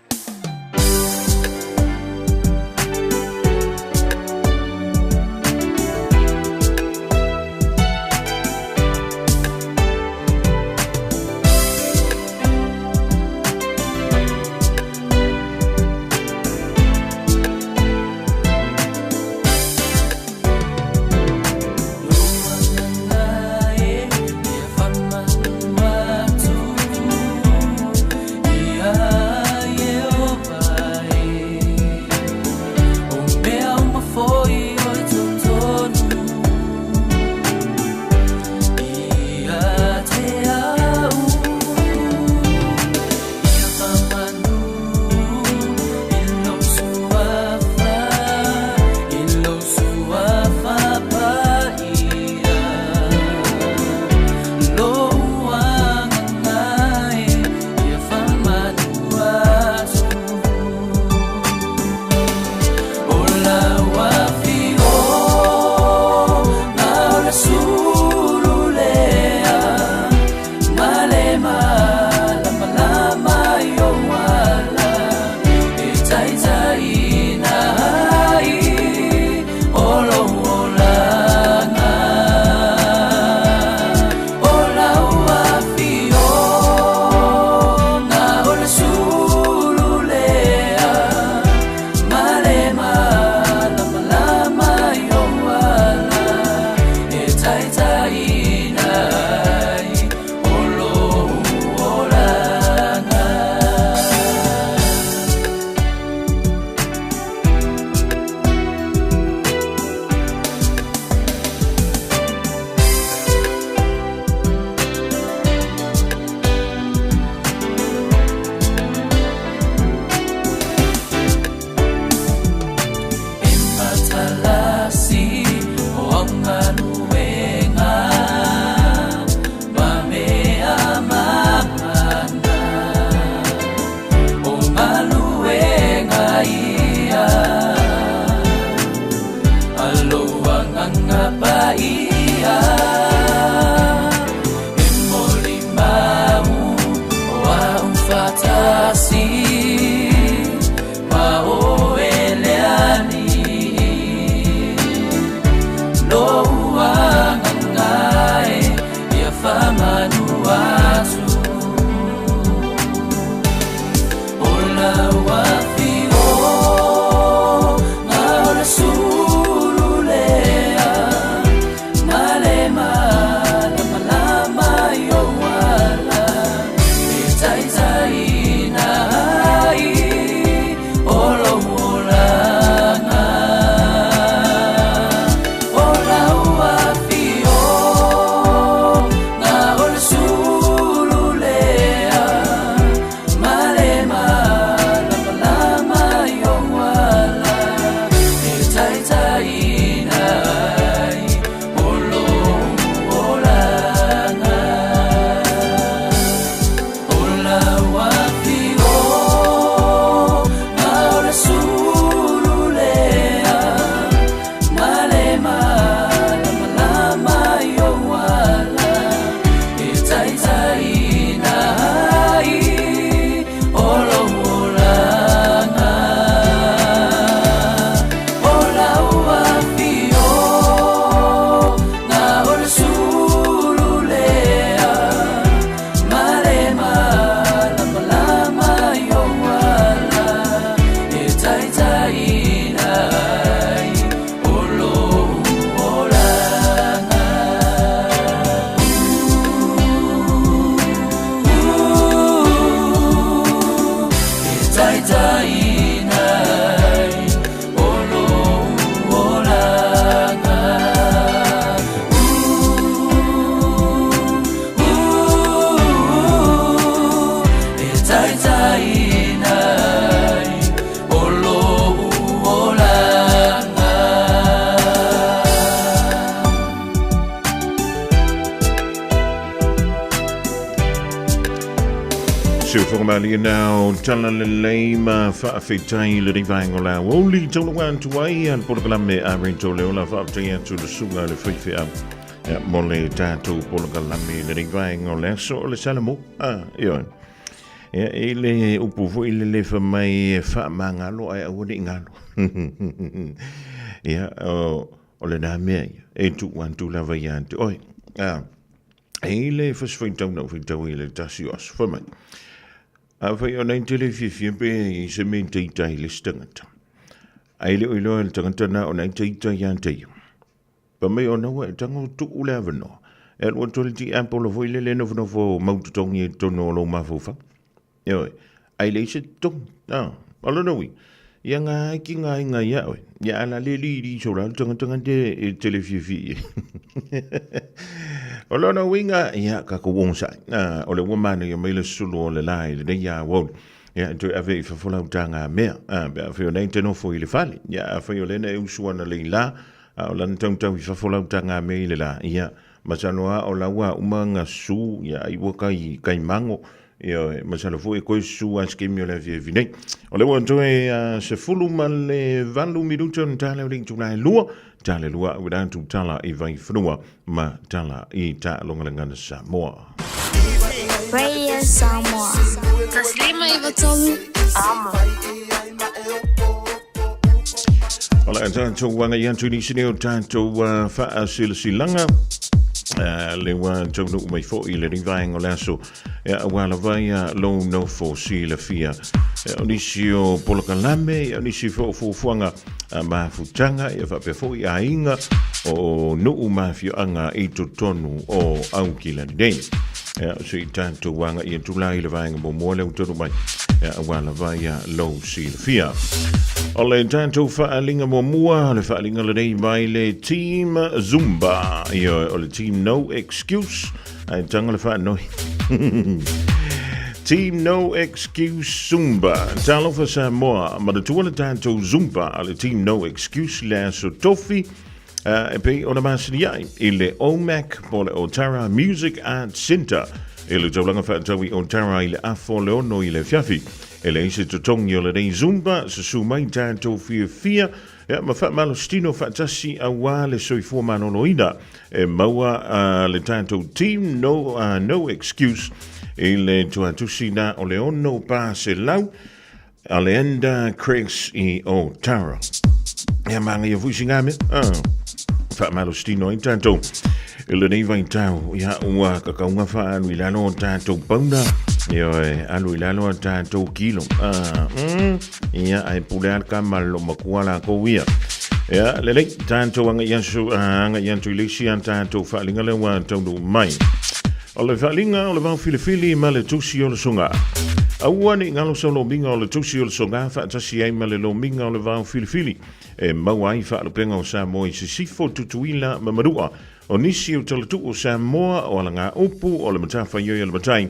Se ufoga malie nao tala lelei ma faafetai i lenei vaega o le aoauli taulaga atu ai a le polokalame a Rento Leola faafetai atu le suga le faifeau ia, mo le tatou polokalame i lenei vaega o le aso o le Salamo. Ah, ioe. Ia, i le upu foi le lefa mai e faamagalo ae aua ne i galo. Ia, o, o lena mea ia, e tuu atu lava ia te oe. Ah, e i le fasi faitau na faitau i le tasi o aso, fai mai. A fai o nei tele fiafia pe i se mea teita i le isi tagata. Ai le o iloa le tagata na o nei teita ia te ia. Pa mai o naua e tango tuu le avanoa. E alu atu le ti apple foi le le nofonofo mautotogi e tonu o lou mafaufau. Ioe, ai leai se totogi. Ah, o lona uiga, ia ngā ai ki ngā inga ia oe. Ia ala le li li so la tanga tanga te e tele fifi i. O lona uiga, ia ka ko wong sai. Ah, o le ua mana ia mai le sulu o le la i le nei a wau. Ia toe ave i fafo lau tanga mea. Ah, pe a whio nei te nofo i le fale. Ia a whio lena e usu ana le i la. A o lana tautau i fafo lau tanga mea i le la. Ia, masalo a o lau a uma nga su, ia ai ua kai, kai mango. Ioe, masalo foi e koe susu a se kemi o le afiafi nei. O le ua toe 18 minuta ona tala o le itula e lua, tala lua au atu tala i Vaifanua ma tala i Ta'alogalagana Samoa. Radio Samoa. Taslima i Vatolu. Amo. O le tātou anga i atu nisi nei o tātou whaasilasilanga. Le ua taunuu mai foi le rivaenga o le aso. Ia ua lava ia lou nofo silafia. Ia o nisi o polokalame, ia o nisi foi o fuafuaga mafutaga, ia faapea foi aiga o nuu ma afioaga i totonu o Aukilani nei. Ia se i tatou agai atu la i le vaega muamua lea ua taunuu mai, ia ua lava ia lou silafia. O le tatou faaaliga muamua, o le faaaliga lenei mai le Team Zumba. Ia o le Team No Excuse. Ai tanga le whaanoi. Team No Excuse Zumba. Talofa Samoa. Manatua le tātou Zumba a le Team No Excuse le aso tofi. E pei ona masani ai i le OMAC po le Otara Music Arts Centre i le taulaga faataui Otara i le afo le ono i le fiafi. E leai se totogi o lenei Zumba, susu mai tātou fiafia Ia, ma faamalositino faatasi auā le soifua maloloina e maua a le tatou team no, no excuse i le tuatusi na o le 600 Aleander Craigs i Otara. Ia māngaia foi si ngā mea. Ah, faamalositino ai tātou i lenei vaitau. Ia, ua kakaunga whaalu i lalo o tātou pauna. Ia, alu i lalo a tātou kilo. Ah, Ia, ai pule al ka malo makua la ko ia. Ia, lelei, tātou anga i asu, anga i atu i le isi a tātou whaalinga le wā taunu mai. O le whaalinga o le vau filifili ma le tusi o le songa. Aua ni ngalo sa lominga o le tusi o le songa, whaatasi ai ma le lominga o le vau filifili. E maua ai whaalupenga o Samoa i Sisifo, Tutuila ma Manua. O nisi o talatuu o Samoa, o ala ngā upu, o le matawhaioi o le matai.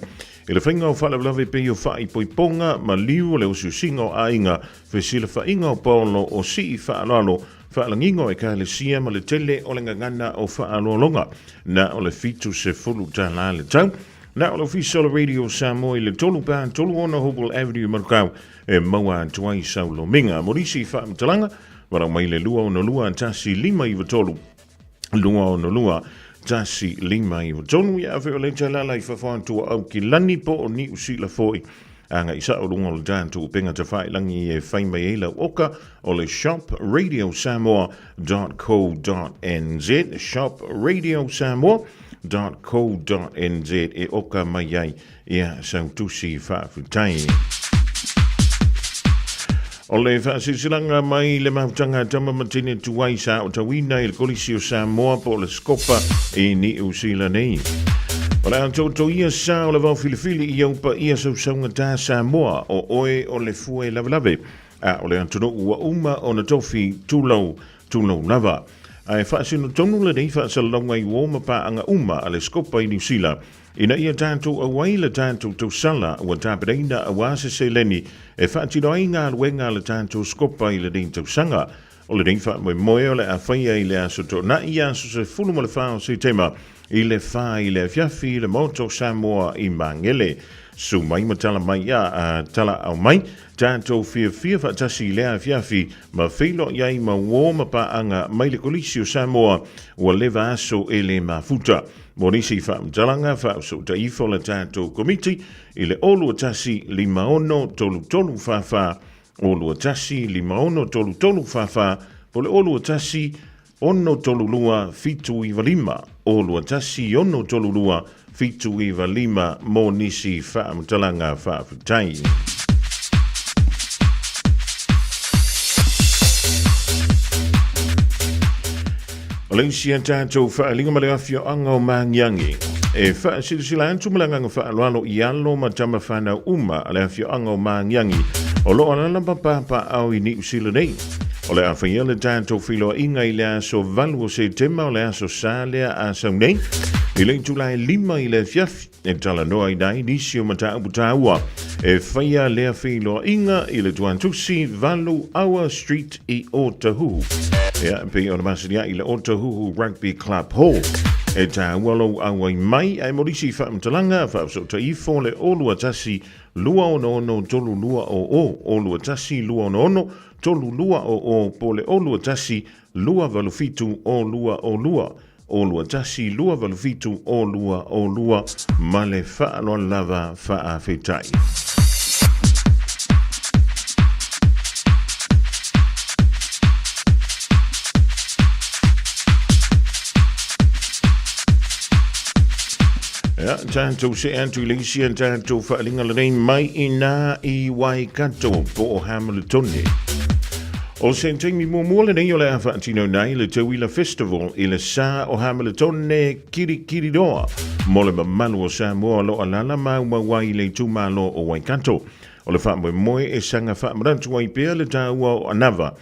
I le faiga o faalavelave pei o faaipoipoga ma liu o le usiusiga o aiga, fesilafaiga o paolo o sii faaaloalo, faalagiga o ekalesia ma le tele o le gagana o faaaloaloga, na o le $70 le tau. Na o le Ofisa o le Radio Samoa i le 3 pa 36 Hopewell Avenue i Manukau e maua atu ai sau lomiga. Mo nisi faamatalaga, valaau mai le 262 1593. 262 1 5 9 3 ia afe o le talala i fafo atu o Aukilani po o Niu Sila foi aga i sao luga o le tatou upega tafailangi e fai mai ai lau oka o le shopradiosamoa.co.nz shopradiosamoa.co.nz e oka mai ai ia sau tusi faafetai. O le faasilasilaga mai le mafutaga a Tama ma Tine Tuai sa otauina i le Kolisi o Samoa po o le Skopa i Niu Sila nei. O le a toutou ia sa o le vao filifili i au paia sausauga tā Samoa o oe o le fue lavelave a o le atunuu ua uma ona tofi tulou tulou lava. Ae faasino tonu lenei faasalalauga i uo ma paaga uma a le Skopa i Niu Sila Ina ia tatou auai le tatou tausala ua tapenaina auā se seleni e faatino ai galuega a le tatou Skopa i lenei tausaga. O lenei faamoemoe o le a faia i le aso Toonai, aso 14 o Setema. i le 4 i le afiafi i le Maota o Samoa i Magele. Susu mai ma tala mai a a tala au mai, tatou fiafia faatasi i lea afiafi ma feiloai ai ma uō ma paaga mai le Kolisi o Samoa ua leva aso e le mafuta. Mo nisi faamatalaga, faasootaifa o le tatou Komiti i le 021 56 33 44, 021 56 33 44, po o le 021 632 795, 021 632 795 mo nisi faamatalaga faafetai. O le isi a tatou faaaliga ma le afioaga o Magiagi e faasilasila atu ma le agaga faaaloalo i alo ma tama fanau uma a le afioaga o Magiagi o lo o alaala ma papaaao i Niu Sila nei. O le a faia le tatou feiloaiga i le aso 8 o Setema o le aso Sa lea a sau nei i le itula e 5 i le afiafi e talanoaina ai nisi o mataupu taua e faia lea feiloaiga i le tuatusi 8 Aua Street i Otahuhu. Ia, e pei ona masani i le Otahuhu Rugby Club Hall. E tāua lou auai mai ae mo nisi faamatalaga faafesootai ifo le 021 266 3200, 021 266 3200 po o le 021 287 0202, 021 287 0202 ma le faaaloalo lava faafetai. Ia, tatou see atu i le isi a tatou faaaliga lenei mai i nā i Waikato po o Hamiltone. O se taimi muamua lenei o le a faatinoina ai le Teuila Festival i le sa o Hamiltone Kirikiriroa mo le mamalu o Samoa o lo o alaala maumau ai i le itumalo o Waikato. O le faamoemoe e saga faamanatu ai pea le taua o anava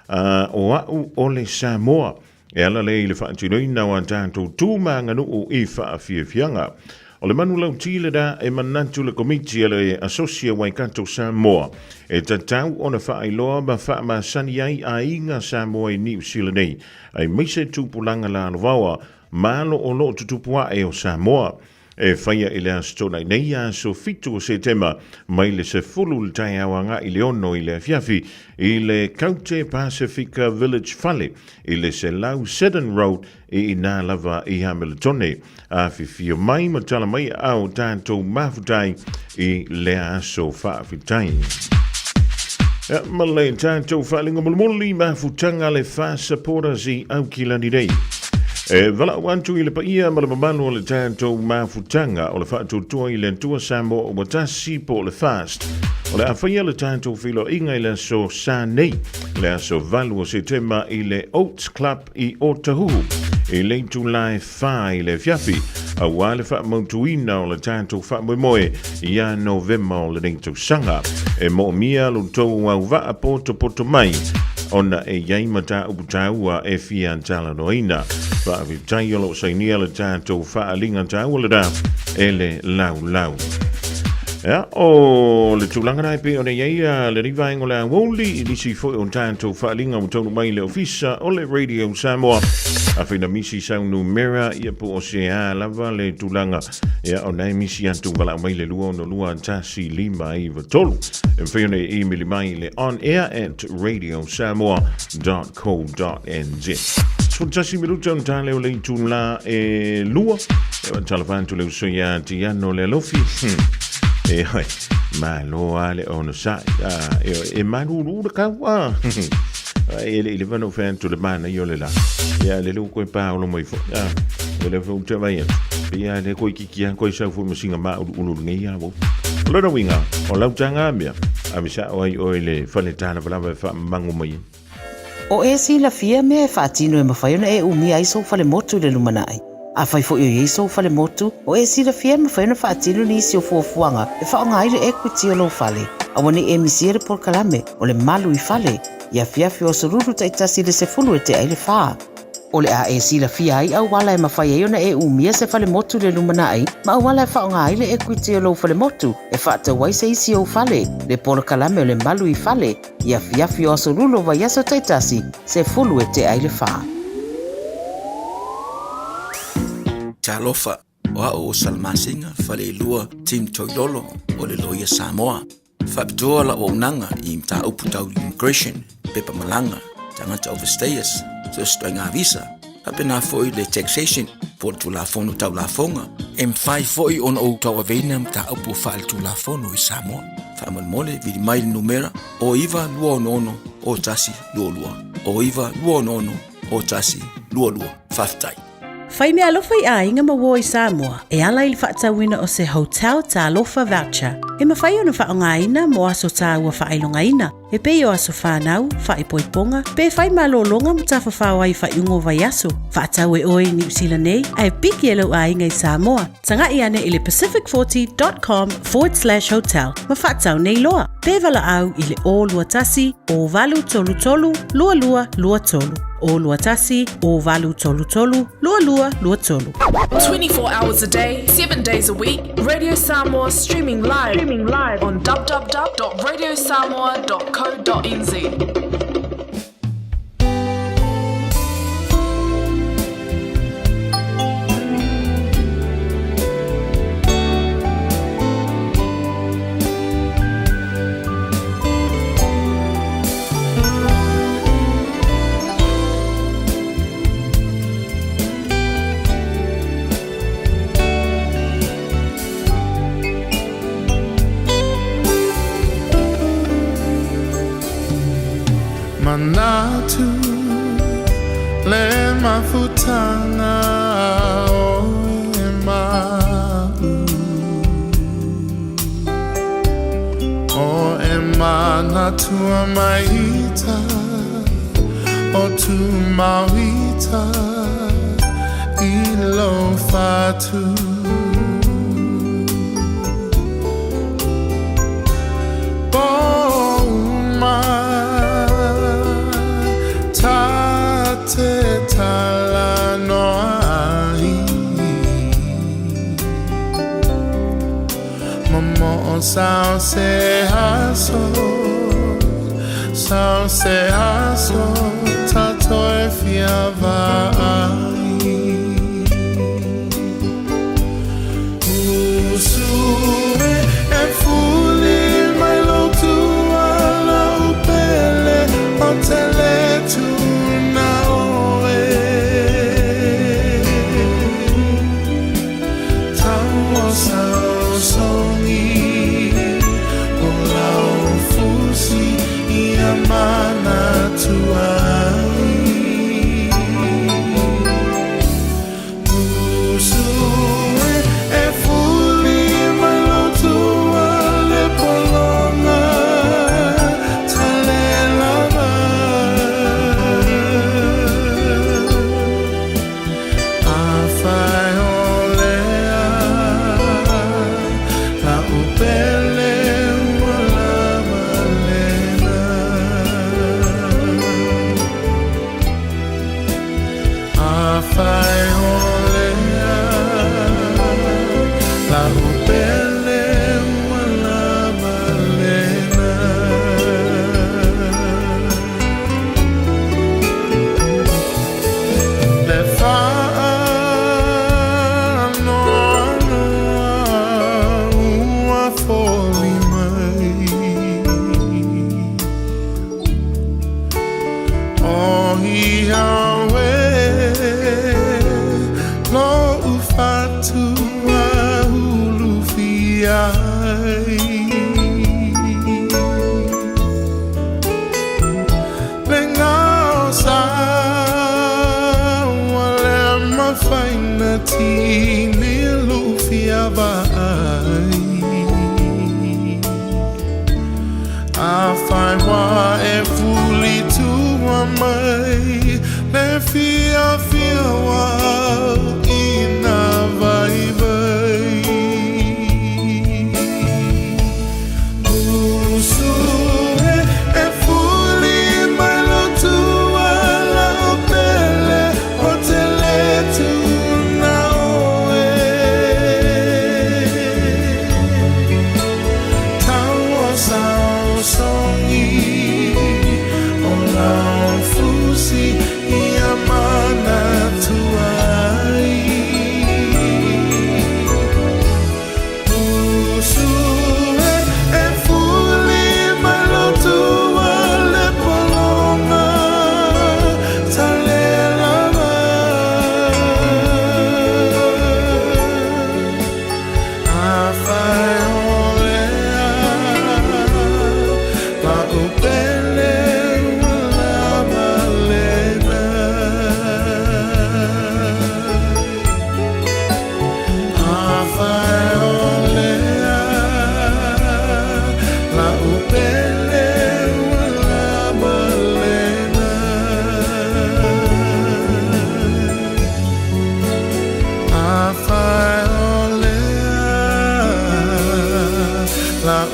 a o a'u o le Samoa E ala lea i le faatinoina o a tatou tu ma aganuu i faafiafiaga. O le manu lautī lena e manatu le Komiti a le Asosi a Waikato Samoa e tatau ona faailoa ma faamasani ai aiga Samoa i Niu Sila nei, aemaise tupulaga lalovaoa malo o lo o tutupu ae o Samoa. E faia i le Aso Toonai nei, aso 7 o Setema, mai le 10 i le taeao agai i le 6 i le afiafi, i le Kaute Pasifika Village Fale i le 100 Seddon Road i inā lava i Hamiltone. Afifio mai ma tala mai aao tatou mafutai i lea aso faafetai. Ia, ma le tatou faaliga mulimuli mafutaga le Fa Supporters i Aukilani nei. E valaau atu i le paia ma le mamalu o le tatou mafutaga o le faatuatua i le Atua Samoa ua tasi po o le FAST. O le a faia le tatou feiloaiga i le aso Sa nei, le aso 8 o Setema i le Oats Club i Otahuhu i le itula e 4 i le afiafi, aua le faamautuina o le tatou faamoemoe ia Novema o lenei tausaga. E moomia lo tou auvaa potopoto mai ona e i ai mataupu taua e fia talanoaina. Faafetai o lo o sainia le tatou faaaliga taua lena e le laulau. Ia, o le tulaga na e pei ona i ai lenei vaega o le aoauli i nisi foi o tatou faaaliga ua taunuu mai i le ofisa o le Radio Samoa. Afai na misi sau numera, ia po o se a lava le tulaga, ia o na e misi atu valaau mai le 262 1593. E mafai ona e email mai i le onair at radiosamoa.co.nz. 11 minuta ona tā leo le itula e lua. E wa tala whantu le uso ia Tiano le alofi. E hoi, malo a le ono sai. E, e maruru le kau a. E le i le whanau whantu le mana i o le la. Ia le leu koe pā olo mai fo. Le leu fo te vai atu. Ia le koe kiki a koe sau fo masinga ma ulu ulu nei a wo. O lona uiga, o lau taga mea, ave sao ai oe i le fale tālavalava e faamamango mai ai. O e silafia mea e faatino e mafai ona e umia ai sou falemotu i le lumanai. Afai foi o i ai sou falemotu, o e silafia e mafai ona faatino nisi o fuafuaga e faaaoga ai le equity o lou fale. Aua ne i e misia le polokalame o le Malu i Fale i afiafi o aso Lulu taitasi i le 10 e tea i le 4. O le a e silafia ai auala e mafai ai ona e umia se falemotu i le lumanai ma auala e faaaoga ai le equity o lou falemotu e faatau ai se isi ou fale, le polokalame o le Malu i Fale i afiafi o aso Lulu o vaiaso taitasi, 10 e tea i le 4. Talofa, o au o Salamasina Faleilua Tim Toilolo o le Loia Samoa. Faapitoa lau auaunaga i mataupu tau immigration, pepa malaga, tagata overstayers, so se ituaiga visa, faapena foi le taxation po o le Tulafono Tau Lafoga. E mafai foi ona ou tauaveina mataupu faaletulafono i Samoa. Faamolemole, vili mai le numera o 9266 0122, o 9266 0122. Faafetai. Fai meaalofa i aiga ma uo i Samoa e ala i le faatauina o se Hotel Talofa Voucher e mafai ona faaaogaina mo aso taua faailogaina e pei o aso fanau, faaipoipoga, pe fai malologa ma tafafao ai i faaiuga o vaiaso. Faatau e oe i Niu Sila nei ae piki e lou aiga i Samoa. Taga'i ane i le pacific40.com forward slash hotel ma faatau nei loa. Pe valaau i le 021 0833 2223. 021 0833 2223. 24 hours a day, 7 days a week, Radio Samoa streaming live, streaming live on www.radiosamoa.co.nz. Manatu le mafutanga o e ma'u O e manatua maita o tu mauita i lo fatu Pouma ta te talanoa ai Momo'o sao se aso Sao se aso ta toe fia vaai Usu e e fuli mai lou tua lau pele o te le tuna oe Tau o saosaogi o lau fusi ia manatua ai Usu e e fuli mai lou tua le pologa talelava Afai o lea lau pele ua lava lena Afai o lea lau pele ua lava lena Le faanoanoa ua foli mai O ia oe lo'u fatu ulufia ai Le gao sa ua le mafai ona tini lufia vaai Afai ua e fuli tua mai le fiafia ua auina vaivai Usu e e fuli mai lou tua lau pele o te le tuuna oe Tau o saosaogi o lau fusi ia manatua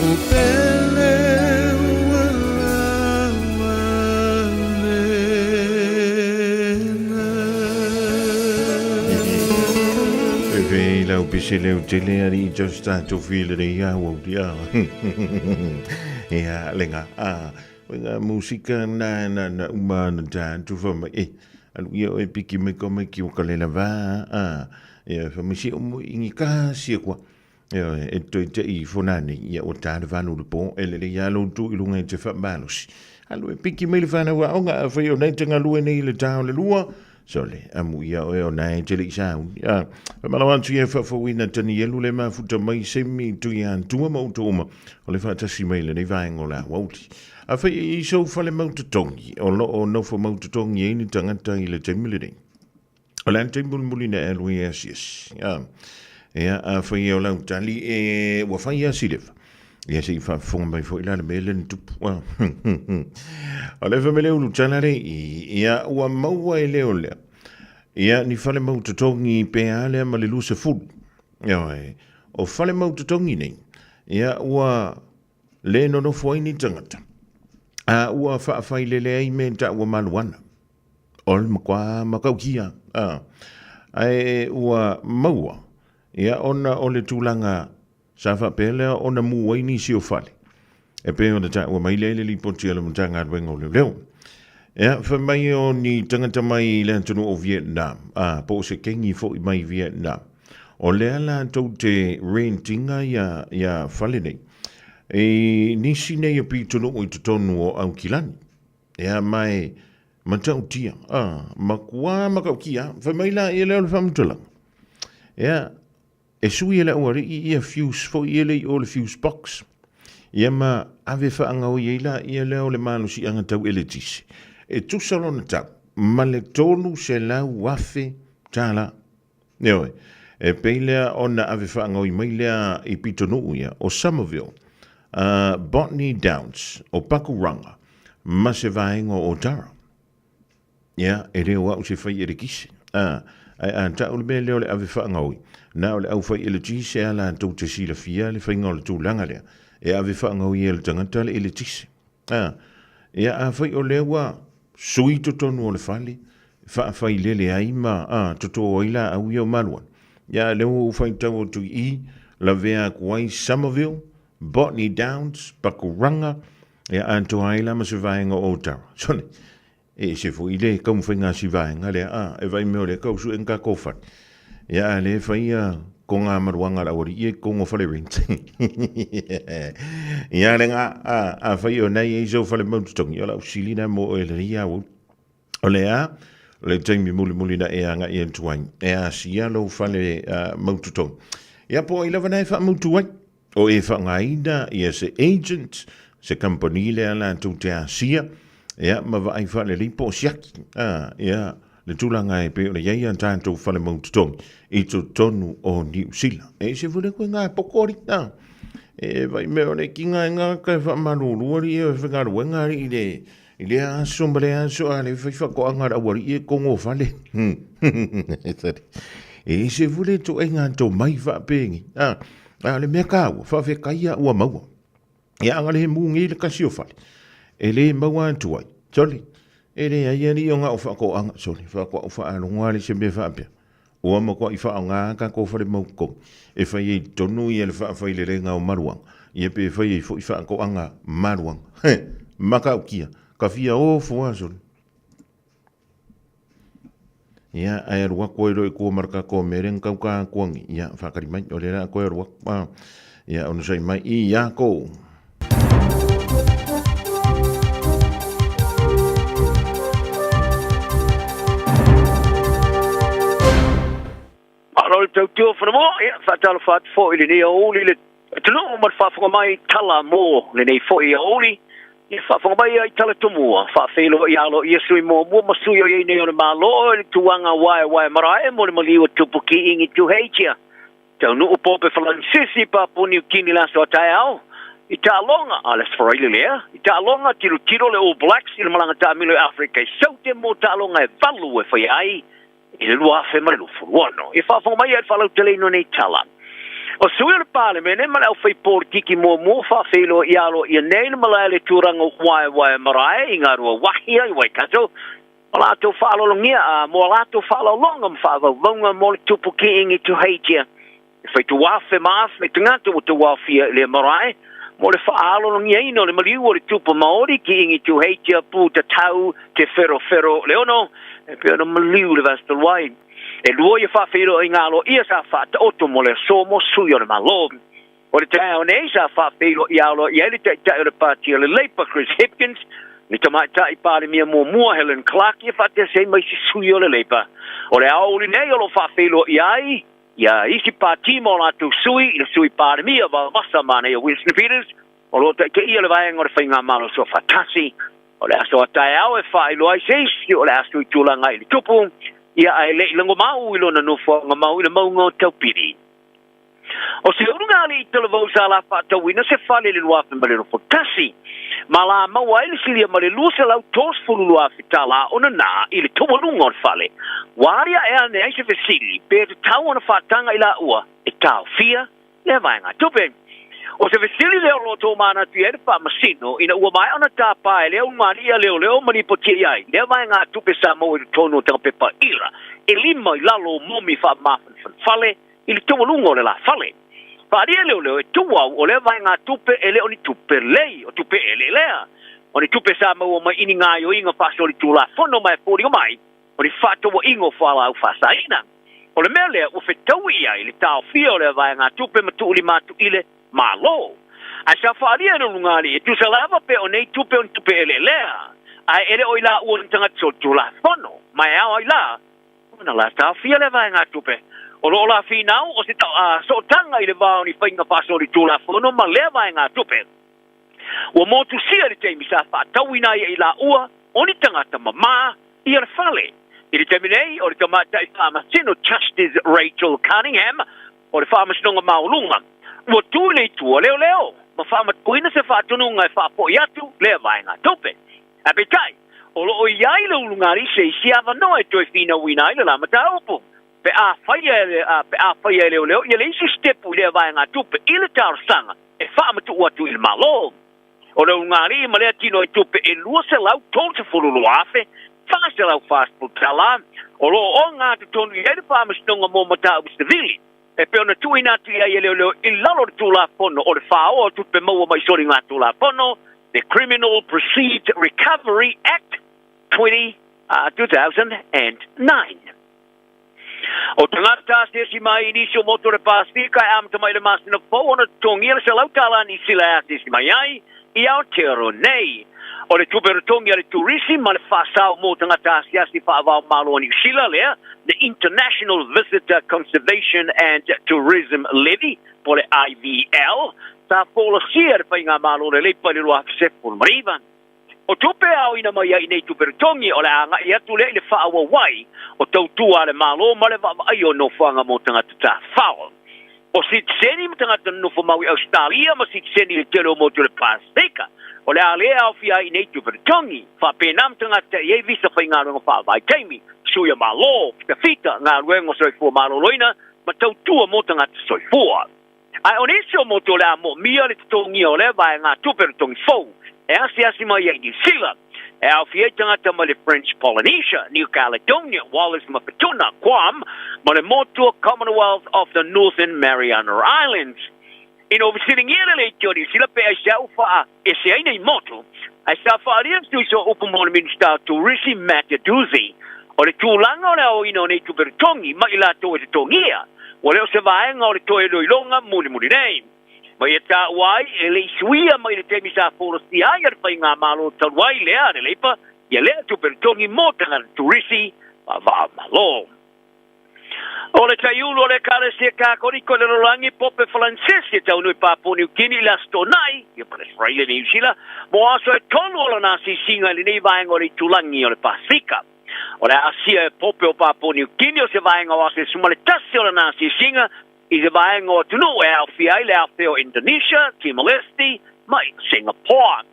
la'u pele ua lava lena. E fe lau pese leo tele ari i tau tatou fia lelei a ua uti a. Ia lenga a o ngā musika na na na uma na tātu fa mai e alu ia o e piki mai ko mai ki o ka lela vā a ia fa mai si o mo ingi ka sia kua ia e toi te i fonani ia o tā le vanu le po e lele ia lo tu i lunga i te wha malosi alu e piki mai le whanau a onga a whai o nei te ngalue nei le tā o le lua Sole, amu ia oe o nae te lei sauni. A, whamalawa atu ia whawhawina tani elu le mafuta mai semi tui antua ma uto uma o le whaatasi mai le nei vaenga o la wauli. A whai e iso whale mautotongi o lo o nofo mautotongi e ni tangata i le taimi le nei. O le ante mulimuli na alu i asiasi. A, ia, a whai e o lau tali e ua whai asi lewa. Ia se i whaafonga mai foi la le mea le ni tupu. O le whamele ulu tala le i, ia ua maua e leo lea. Ia ni whale mau totongi pe a lea ma le luse fulu. Ia oe, o whale mau totongi nei, ia ua le nonofo ai ni tangata. A ua whaawhai lele ai me ta ua maluana. O le makwa makaukia. A, ae ua maua, ia ona o le tulaga Sa faapea lea ona mū ai nisi o fale. E pei ona taua mai lea i le lipoti a le Matagaluega o Leoleo. Ea, fai mai o ni tangata mai i le atunuu o Vietnam, a, po o se kengi foi mai Vietnam. O lea latou te rentinga ia, ia fale nei. I nisi nei o pitonuu i totonu o Aukilani. Ea, mai matautia, a, makua makaukia, fai mai la ia lea o le faamatalaga. Ea, E sui e le aualii ia fuse foi ia le i o le fuse box. Ia ma ave faagaoi ai la ia lea o le malosiaga tau eletise. E tusa lona tau ma le $300,000 tala. Ioe, e pei lea ona ave faagaoi mai lea i pitonuu ia o Somerville, Botany Downs, o Pakuranga ma se vaega o Otara. Ia, e le o au se fai elekise. A, ae a tau le mea lea o le ave faagaoi, na o le au fai eletise a latou te silafia le faiga o le tulaga lea, e ave faagaoi e le tagata le eletise. A, ia afai o lea ua sui totonu o le fale, faafailele ai ma, a, toto ai laau ia o malualu. Ia, lea ua ou faitau atu i i, lavea atu ai Somerville, Botany Downs, Pakuranga, ia atoa ai la ma se vaega o Otara. Sole, e ese foi le taumafaiga a si vaega lea, a, e vaai mea o lea kau sue nga ko fale. Ia, a le fai ia ko ngā maruanga la wari ia ko ngō fale rent. Ia le ngā, a, a fai o nei e iso fale maututongi, o lau sili na mo e le ia o. O le a, o le taimi mulimuli na e anga i atu ai, e a sia lou fale maututongi. Ia po ai lava na e whaamautu ai. O e whangaina ia se agent, se company lea latou te asia, ia ma vaai faalelei po o siaki. A, ia, le tulaga e pei ona i ai a tatou fale mau totogi i totonu o Niu Sila. E ese foi le koe ngā pokori, a. E vai mea o le kinga e ngā kai whaamalulu ari e whengaruenga ari i le, i le aso ma le aso a le whai whakoanga rau ari e kongo fale. E ese foi le to e ngā tō mai whaapengi. A, A o le mea kāua, whaawhekaia ua maua. Ia anga le he mūngi le kasi o fale. E le maua atu ai. Sorry. E le ai ali o ngā o whakoanga. Sorry, whakoa o whaalongoa le se mea whaapea. Ua makoa i whaonga ka ko whare mau kong. E whai ei tonu ia le whaawhai le renga o maruanga. Ia pe whai ei fo i whaakoanga maruanga. He, maka ukia. Ka whia o fua, sorry. Ia, ai aru aku ai roi kua marka ko mere ngau ka kuangi. Ia, whakari mai, o rera koe aru aku. Ah, ia, ono sai mai, i ia ko. Malo le tautua whanamo, ia, whaatalofa atu foi lenei aoauli le atunuu ma le faafofoga mai tala mo lenei foi aoauli. Ia faafofoga mai ai tala tumua, faafeiloai aloaia sui muamua ma sui o iai nei o le Malo i le tuaga waewae marae mo le maliu o Tupu Kiingi Tuheitia. Taunuu Pope Falansisi Papua Niu Kini le aso a taeao i taaloga a le Aso lea i taaloga tilotilo le All Blacks i le malaga taamilo i Afrika i Saute mo taaloga e valu e faia ai i le 2026. E faafofoga mai ai le faalauteleina o nei tala. O sui o le Palemene ma le aufaipolitiki muamua faafeiloai aloaia nei le malae le tulaga waewae marae i Ngāruawāhia i Waikato ma latou faaaloalogia a mo a latou faaaloaloga ma faavauvauga mo le tupu Kiingi Tuheitia. E faitu afe ma afe tagata ua tauaofia i lea marae mo le faaaloalogiaina o le maliu o le tupu Maori Kiingi Tuheitia Pūtatau Te Wherowhero Leono e pei ona maliu le vaiaso talu ai. E lua ia faafeiloaiga aloaia sa faataoto mo le aso mo sui o le Malo. O le taeao nei sa faafeiloai aloaia ai le Taitai o le Pati o le Labour Chris Hipkins, le Tamaitai Palemia muamua Helen Clark ia faatasi ai ma isi sui o le Labour. O le aoauli nei o lo o faafeiloai ai ia isi pati ma o latou sui i le Sui Palemia vavasa manaia Winston Peters o lo o taitaia le vaega o le Faigamalo Soofaatasi. O le aso a taeao e faailoa ai se isi o le a sui tulaga i le tupu, ia ae le i lagomau i lona nofoaga mau i le mauga o Taupiri. O se uluga alii talavou sa la faatauina se fale i le 2021, ma la maua ai le silia ma le $232,000 tala ona na i le taualuga o le fale. Ua aliae ane ai se fesili pe tatau ona faataga i laua e taofia lea vaega tupe. O se fesili lea o lo o tomanatu i ai le Faamasino ina ua maea ona tapa e lea ulugalii a leoleo ma lipoti i ai lea vaega tupe sa maua i totonu o tagapepa ira e lima i lalo o momi faamafanafana i le taualuga o le la fale. Faaalia leoleo e tuu au o lea vaega tupe e le o ni tupe lei o tupe ele lea. O ni tupe sa maua mai i ni gaoioiga faasolitulafono ma e foliga mai o ni faatauaiga o fualaau faasaina. O le mea lea ua fetaui i ai le taofia o lea vaega tupe ma tuulima atu i le Malo. Ae sa faaalia e le ulugalii e tusa lava pe o nei tupe o ni tupe eleelea, ae e le o i laua ni tagata solitulafono, ma e ao ai la ona la taofia lea vaega tupe. O lo o la finau o se sootaga i le va o ni faiga faasolitulafono ma lea vaega tupe. Ua motusia i le taimi sa faatauina ai e i laua o ni tagata mamā ia le fale. I le taimi nei, o le tamaitai faamasino Justice Rachel Cunningham o le Faamasinoga Maualuga ua tu i le itu a leoleo ma faamatuina se faatonuga e faafoi atu lea vaega tupe. Ae peitai, o lo o i ai le ulugalii se isi avanoa e toe finauina ai le la mataupu pe a faia pe a faia e leoleo ia le isi sitepu i lea vaega tupe i le talosaga e faamatuu atu i le Malo. O le ulugalii ma lea tino i tupe e $232,440 tala o lo o ogatotonu i ai le Faamasinoga mo Mataupu Sivili e pei ona tuuina atu i ai e leoleo i lalo o le Tulafono o le Faaoa o Tupe Maua mai Soligatulafono, the Criminal Proceeds Recovery Act 20, 2009. O tagata asiasi mai i nisi o motu o le Pasifika e amata mai i le masina fou ona totogia le $100 Niu Sila e asiasi mai ai i Aotearoa nei. O le tupe totogi a le turisi ma le faasao mo tagata asiasi faavao-malo a Niu Sila lea, the International Visitor Conservation and Tourism Levy, po o le IVL, sa folasia e le Faigamalo Lelei i le 2019. O tupe e aoina mai ai i nei tupe totogi o le a agai atu lea i le faaauau ai o tautua a le Malo ma le vaavaaia o nofoaga mo tagata tafao. O sitiseni ma tagata nonofo mau i Ausetalia ma sitiseni i le tele o motu o le Pasefika o le a le aofia ai i nei tupe totogi, faapena ma tagata e i ai visa faigaluega faavaitaimi, sui a Malo, fitafita, galuega o soifua maloloina ma tautua mo tagata soifua. Ae o nisi o motu o le a moomia le totogia o lea vaega tupe totogi fou e asiasi mai ai i Niu Sila, e aofia ai tagata mai le French Polynesia, New Caledonia, Wallis ma Futuna, Guam, ma le motu o Commonwealth of the Northern Mariana Islands. Ina ua fesiligia le leitio o Niu Sila pe aisea ua faaese ai nei motu, ae sa faaalia le tuisa o upu mo le Minisita o Turisi Matt Doocey, o le tulaga o le aoina o nei tupe totogi ma i latou e totogia, ua le o se vaega o le toe iloiloga mulimuli nei. Ma ia taua ai, e le i suia mai le taimi sa folasia ai a le Faigamalo talu ai lea a le Leipa ia lea tupe totogi mo tagata turisi faava-o-Malo. O le taiulu o le Ekalesia Kakoliko i le lalolagi, Pope Falansesi e taunuu i Papua Niu Kini i le Aso Toonai, ia pa le Australia Niu Sila, mo aso e tolu o lana asiasiga i lenei vaega o le itulagi o le Pasefika. O le asia e Pope o Papua Niu Kini o se vaega o aso e 11 o lana asiasiga i se vaega o atunuu e aofia ai le afe o Indonesia, Timor-Leste ma Singapore.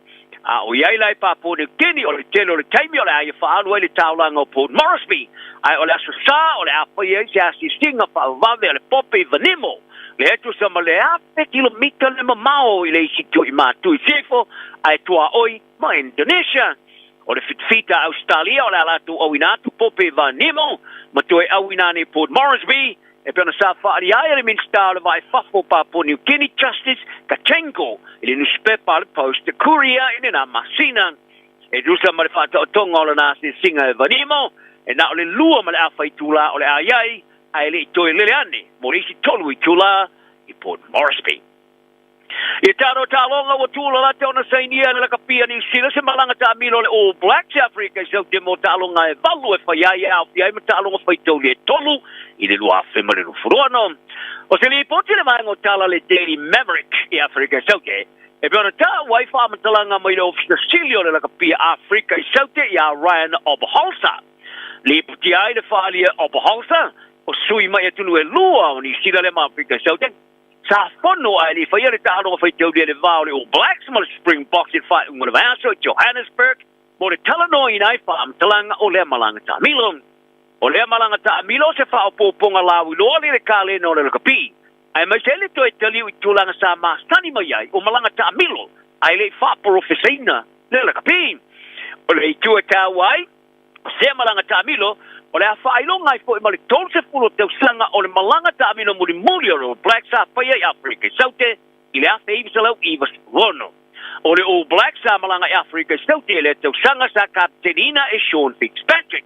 A o i ai la i Papua New Guinea, o le tele o le taimi o le a ia faaalu ai le taulaga o Port Moresby, ae o le Aso Sa o le a fai ai se asiasiga faavavave a le Pope i Vanimo. Lea e tusa ma le 1000 kilomita le mamao i le isi tui matu i sifo ae tuaoi ma Indonesia. O le fitafita a Ausetalia o le a latou auina atu Pope Vanimo ma toe auina ane i Port Moresby e pei ona sa faaalia ai e le Minisita o le Vaa i Fafo o Papua New Guinea Justice Gachengo i le nusipepa a le Post Courier i lena masina. E tusa ma le faataotoga o lana asiasiga e Vanimo, e na o le 2 ma le afa itula o le a i ai, ae le i toe lele ane mo le isi 3 itula i Port Moresby. I talo taaloga ua tūlalata ona sainia e le lakapi a Niu Sila se malaga taamilo a le All Blacks i Afrika i Saute mo taaloga e 8 e fai ai e aofia ai ma taaloga faitauli e 3 i le 2026. O se lipoti a le vaega o tala a le Daily Maverick i Afrika i Saute e pei ona taua ai faamatalaga mai le Ofisa Sili o le Lakapi a Afrika i Saute iā Ryan Oberholzer. Lipotia ai le faaalia e Oberholzer o sui mai atunuu e lua o Niu Sila lea ma Afrika i Saute. Sa fono ae le i faia le taaloga faitauli a le va o le All Blacks ma le Springboks i le faaiuga o le vaiaso i Johannesburg mo le talanoaina ai faamatalaga o lea malaga taamilo. O lea malaga taamilo se faaopoopoga lauiloa le le kalena o le lakapi, aemaise ai le toe taliu i tulaga sa masani mai ai o malaga taamilo ae le i faaporofesaina le lakapi. O le itu e taua ai, o sea malaga taamilo, o le a faailoga ai foi ma le 30 o tausaga o le malaga taamilo mulimuli o le All Blacks sa faia i Afrika i Saute i le 1996. O le All Blacks sa malaga i Afrika i Saute i lea tausaga sa kapeteniina e Sean Fitzpatrick,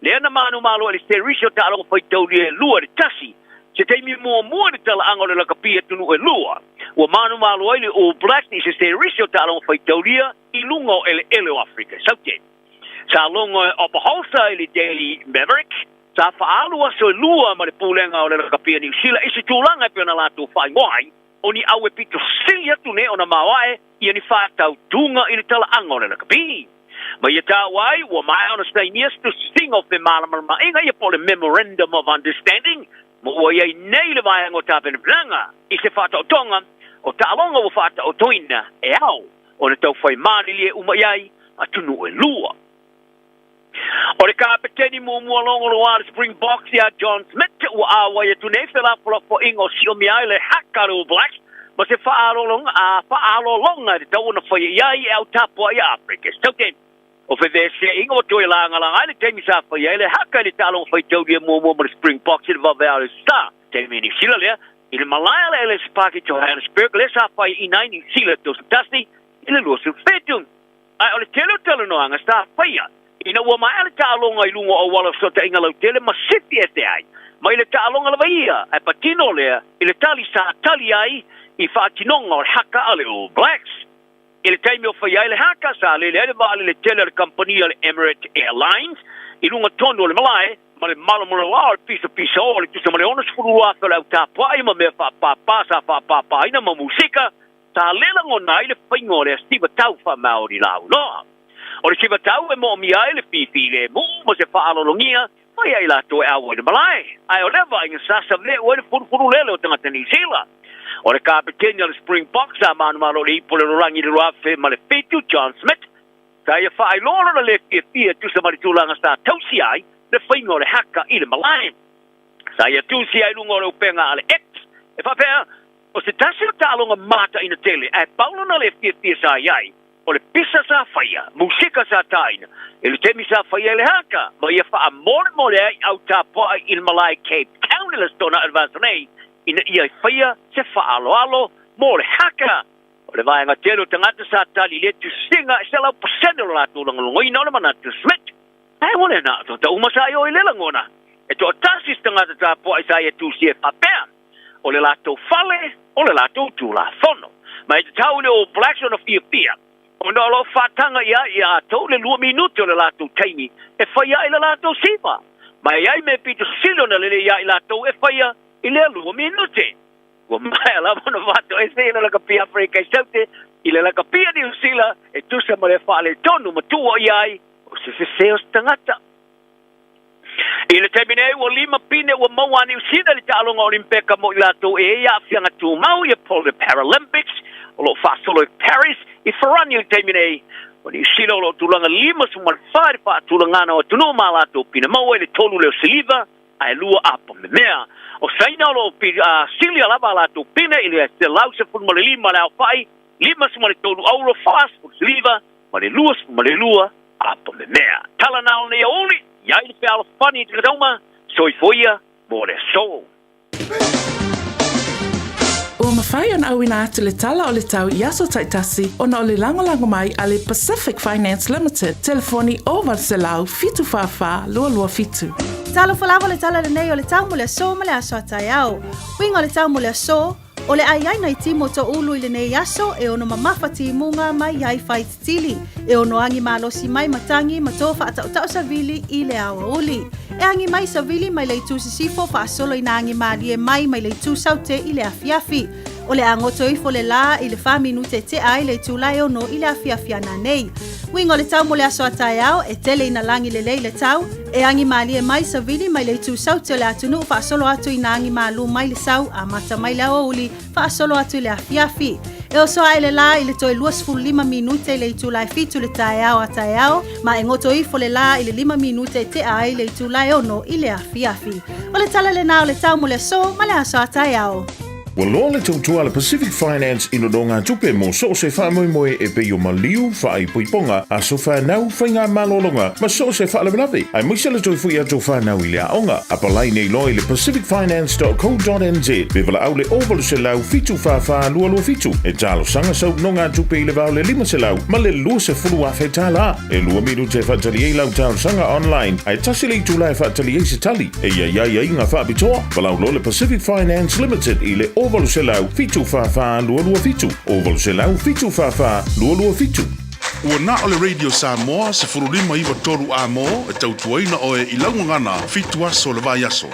lea na manumalo i le serisi o taaloga faitaulia e 2-1. Se taimi muamua i le talaaga o le lakapi atunuu e lua, ua manumalo ai le All Blacks i se serisi o taaloga faitaulia i luga o eleele o Afrika i Saute. Sa logo e Oberholzer i le Daily Maverick, sa faaalu aso e lua ma le Pulega o le Lakapi a Niu Sila i se tulaga e pei ona latou faaigoa ai, o ni au e pito sili atu nei ona maoae ia ni faatautuga i le talaaga o le lakapi. Ma ia taua ai, ua maea ona sainia se tusisiga o femalamalamaaiga ia po o le Memorandum of Understanding, ma ua i ai nei le vaega o tapenapenaga i se faataotoga o taaloga ua faataotoina e ao ona taufai malilie uma i ai atunuu e lua. O le kapeteni muamua logoloa a le Springboks ia John Smit ua auai atu nei felafolafoaiga o siomia ai le haka a le All Blacks ma se faaaloaloga e tatau ona faia i ai e au tapuai a Afrika Saute. O feveseaiga ua toe lagalaga ai le taimi sa faia ai le haka i le taaloga faitaulia muamua ma le Springboks i le vaveao o le Star taimi i Niu Sila lea i le malae a le Ellis Park i Johannesburg lea sa faiaina ai Niu Sila 31 i le 27. Ae o le tele o talanoaga sa faia ina ua maea le taaloga i luga o auala o fesootaiga lautele ma sifi ese ai mai le taaloga lava ia, ae patino lea i le tali sa tali ai i faatinoga o le haka a le All Blacks. I le taimi o faia ai le haka, sa lele ai le vaalele tele a le kamupani a le Emirates Airlines i luga tonu o le malae ma le malomaloa o le pisapisa o le tusa ma le 62,000 o le au tapuai ma mea faapāpā sa faapāpāina ma musika. Sa le lagona ai le faiga o lea siva tau faamaoni lauloa. O le siva tau e moomia ai le fifilemu ma se faalologia mai ai latou e auai le malae. Ae o lea vaaiga sa save'u ai le fulufulu lele o tagata Niu Sila. O le kapeteni a le Springboks sa manumalo i le ipu o le lolagi i le 2007, John Smit, sa ia faailoa lona le fiafia e tusa ma le tulaga sa tausia ai le faiga o le haka i le malae. Sa ia tusia ai luga o le upega a le X, e faapea, O se tasi o taaloga mataina tele ae pau lona le fiafia sa i ai, o le pisa sa faia, musika sa taina, i le taimi sa faia ai le haka, ma ia faamolemole ai au tapuai i le malae Cape Town i le Stona Advance nei, ina ia faia se faaaloalo mo le haka. O le vaega tele o tagata sa tali i lea tusiga e 100% o le latou lagolagoina o le manatu Smit. Ae ua le na o tagata uma sa i o i lea lagona. E toatasi se tagata tapuai sa ia tusia e faapea. O le latou fale, o le latou tulafono. Ma e tatau i le All Blacks ona fiafia, ona o lo o faataga i ai ia atou le lua minute o le latou taimi e faia ai le latou siva. Ma e i ai mea pito sili ona lelei ia i latou e faia i lea lua minute. Ua maea lava ona faatoese i le lakapi Afrika i Saute i le lakapi a Niu Sila e tusa ma le faaletonu ma tuua ia ai o se sese o se tagata. I le taimi nei, ua lima pine ua maua a Niu Sila i le taaloga Olimpeka mo i latou e i ai aafiaga tumau ia po o le Paralympics o lo o faasolo i Paris i Farani i le taimi nei. O Niu Sila o lo o tulaga 54 i le faatulagana o atunuu ma a latou pine maua i le tolu lea o siliva, ae 2 apo memea. O Saina o lo o silia lava a latou pine i le 115 le aofai, 53 auro, 49 ma le 22 apo memea. Tala na o nei aoauli, i ai le fealofani i te tauma, soifua ia mo le aso. Ua mafai ona auina atu le tala o le tau i aso taitasi ona o le lagolago mai a le Pacific Finance Limited, telefoni 0800 744 227. Talofa lava le tala lenei o le tau mo le aso ma le aso a taeao. Uiga o le tau mo le aso, o le ai ai nai timo toulu i lenei aso e ono mamafa timuga mai ai fai titili, e ono agi malosi mai matagi ma to faataotao savili i le aoauli. E agi mai savili mai le itu sisifo faasolo ina agi malie mai mai le itu saute i le afiafi. O le a goto ifo le lā i le 4 minute tea ai le itula e 6 i le afiafi ana nei. Uiga o le tau mo le aso a taeao, e tele ina lagi lelei le tau, e agi malie mai savili mai le itu saute o le atunuu faasolo atu ina agi malū mai le sau amata mai le aoauli faasolo atu i le afiafi. E oso ae le lā i le toe 25 minute i le itula e 7 le taeao a taeao, ma e goto ifo le lā i le 5 minute e tea ai le itula e 6 i le afiafi. O le tala lenā o le tau mo le aso ma le aso a taeao. Ua loa le tautua a le Pacific Finance i nonogatupe mo so o se faamoemoe e pei o maliu, faaipoipoga, aso fanau, faiga malologa ma so o se faalavelave, aemaise le toe foi atu o fanau i le aoga. Apalai nei loa i le pacificfinance.co.nz pe valaau le 0800 744 227 e talosaga sau nonogatupe i le va o le 500 ma le 20,000 tala. E 2 minute e faatali ai lau talosaga online, ae tasi le itula e faatali ai se tali. E i ai aiaiga faapitoa, valaau loa le Pacific Finance Limited i le 0800 744 227, 0800 744 227. Ua na o le Radio Samoa 15 9 3 A-mo e tautuaina oe i lau gagana 7 aso o le vaiaso.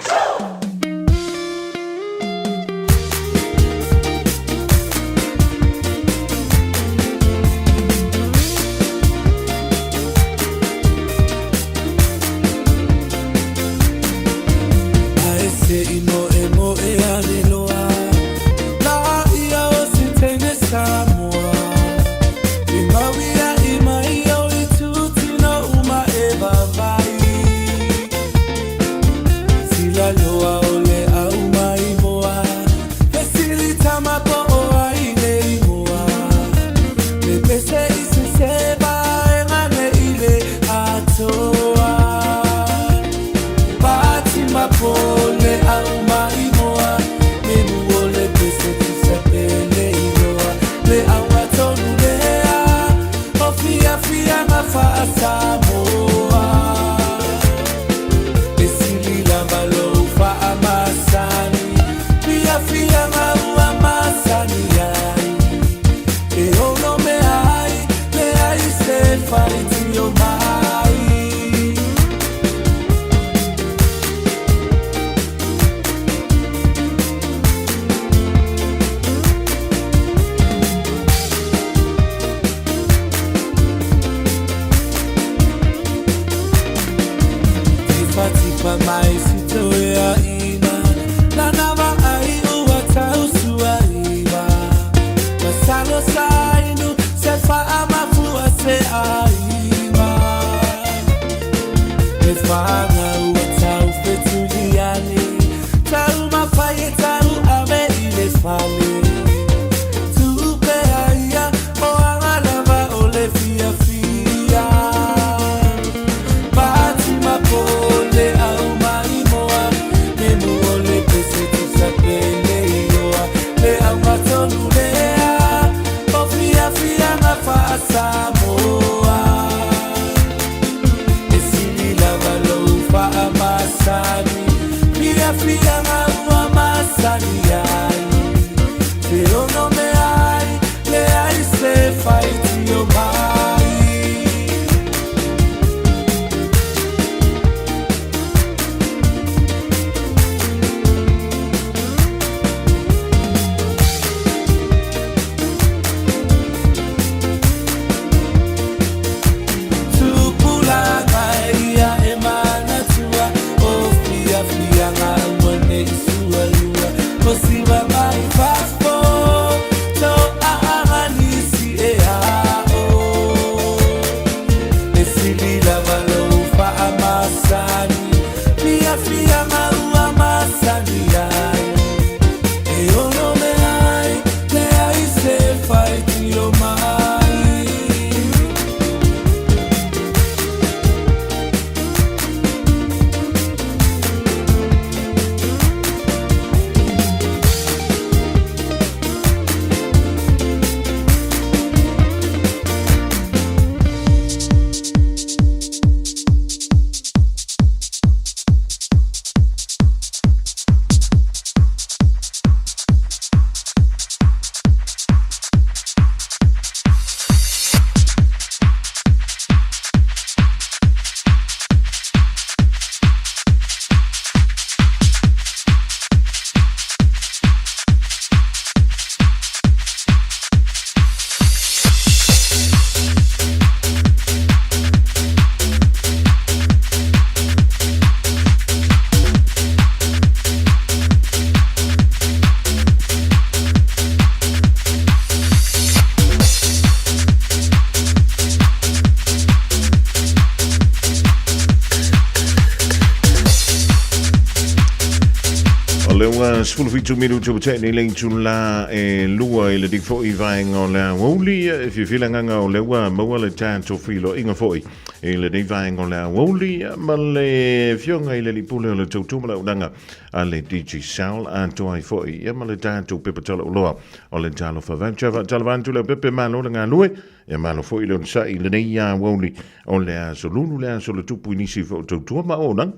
Ua 17 minutu ua tea nei le itulā e 2 i lenei foi vaega o le aoauli. E fiafia le agaga o lea ua maua le tatou feiloaiga foi i lenei vaega o le aoauli ma le Afioga i le Alii Pule o le Tautua ma le Auaunaga a le Digicel atoa ai foi ia ma le tatou pepa talauloa o le Talofa Voucher. Faatalofa atu Leaupepe, malo le galue, ia malo foi le onosai i lenei aoauli o le aso Lulu, le aso o le tupu i nisi foi o tautua ma auaunaga.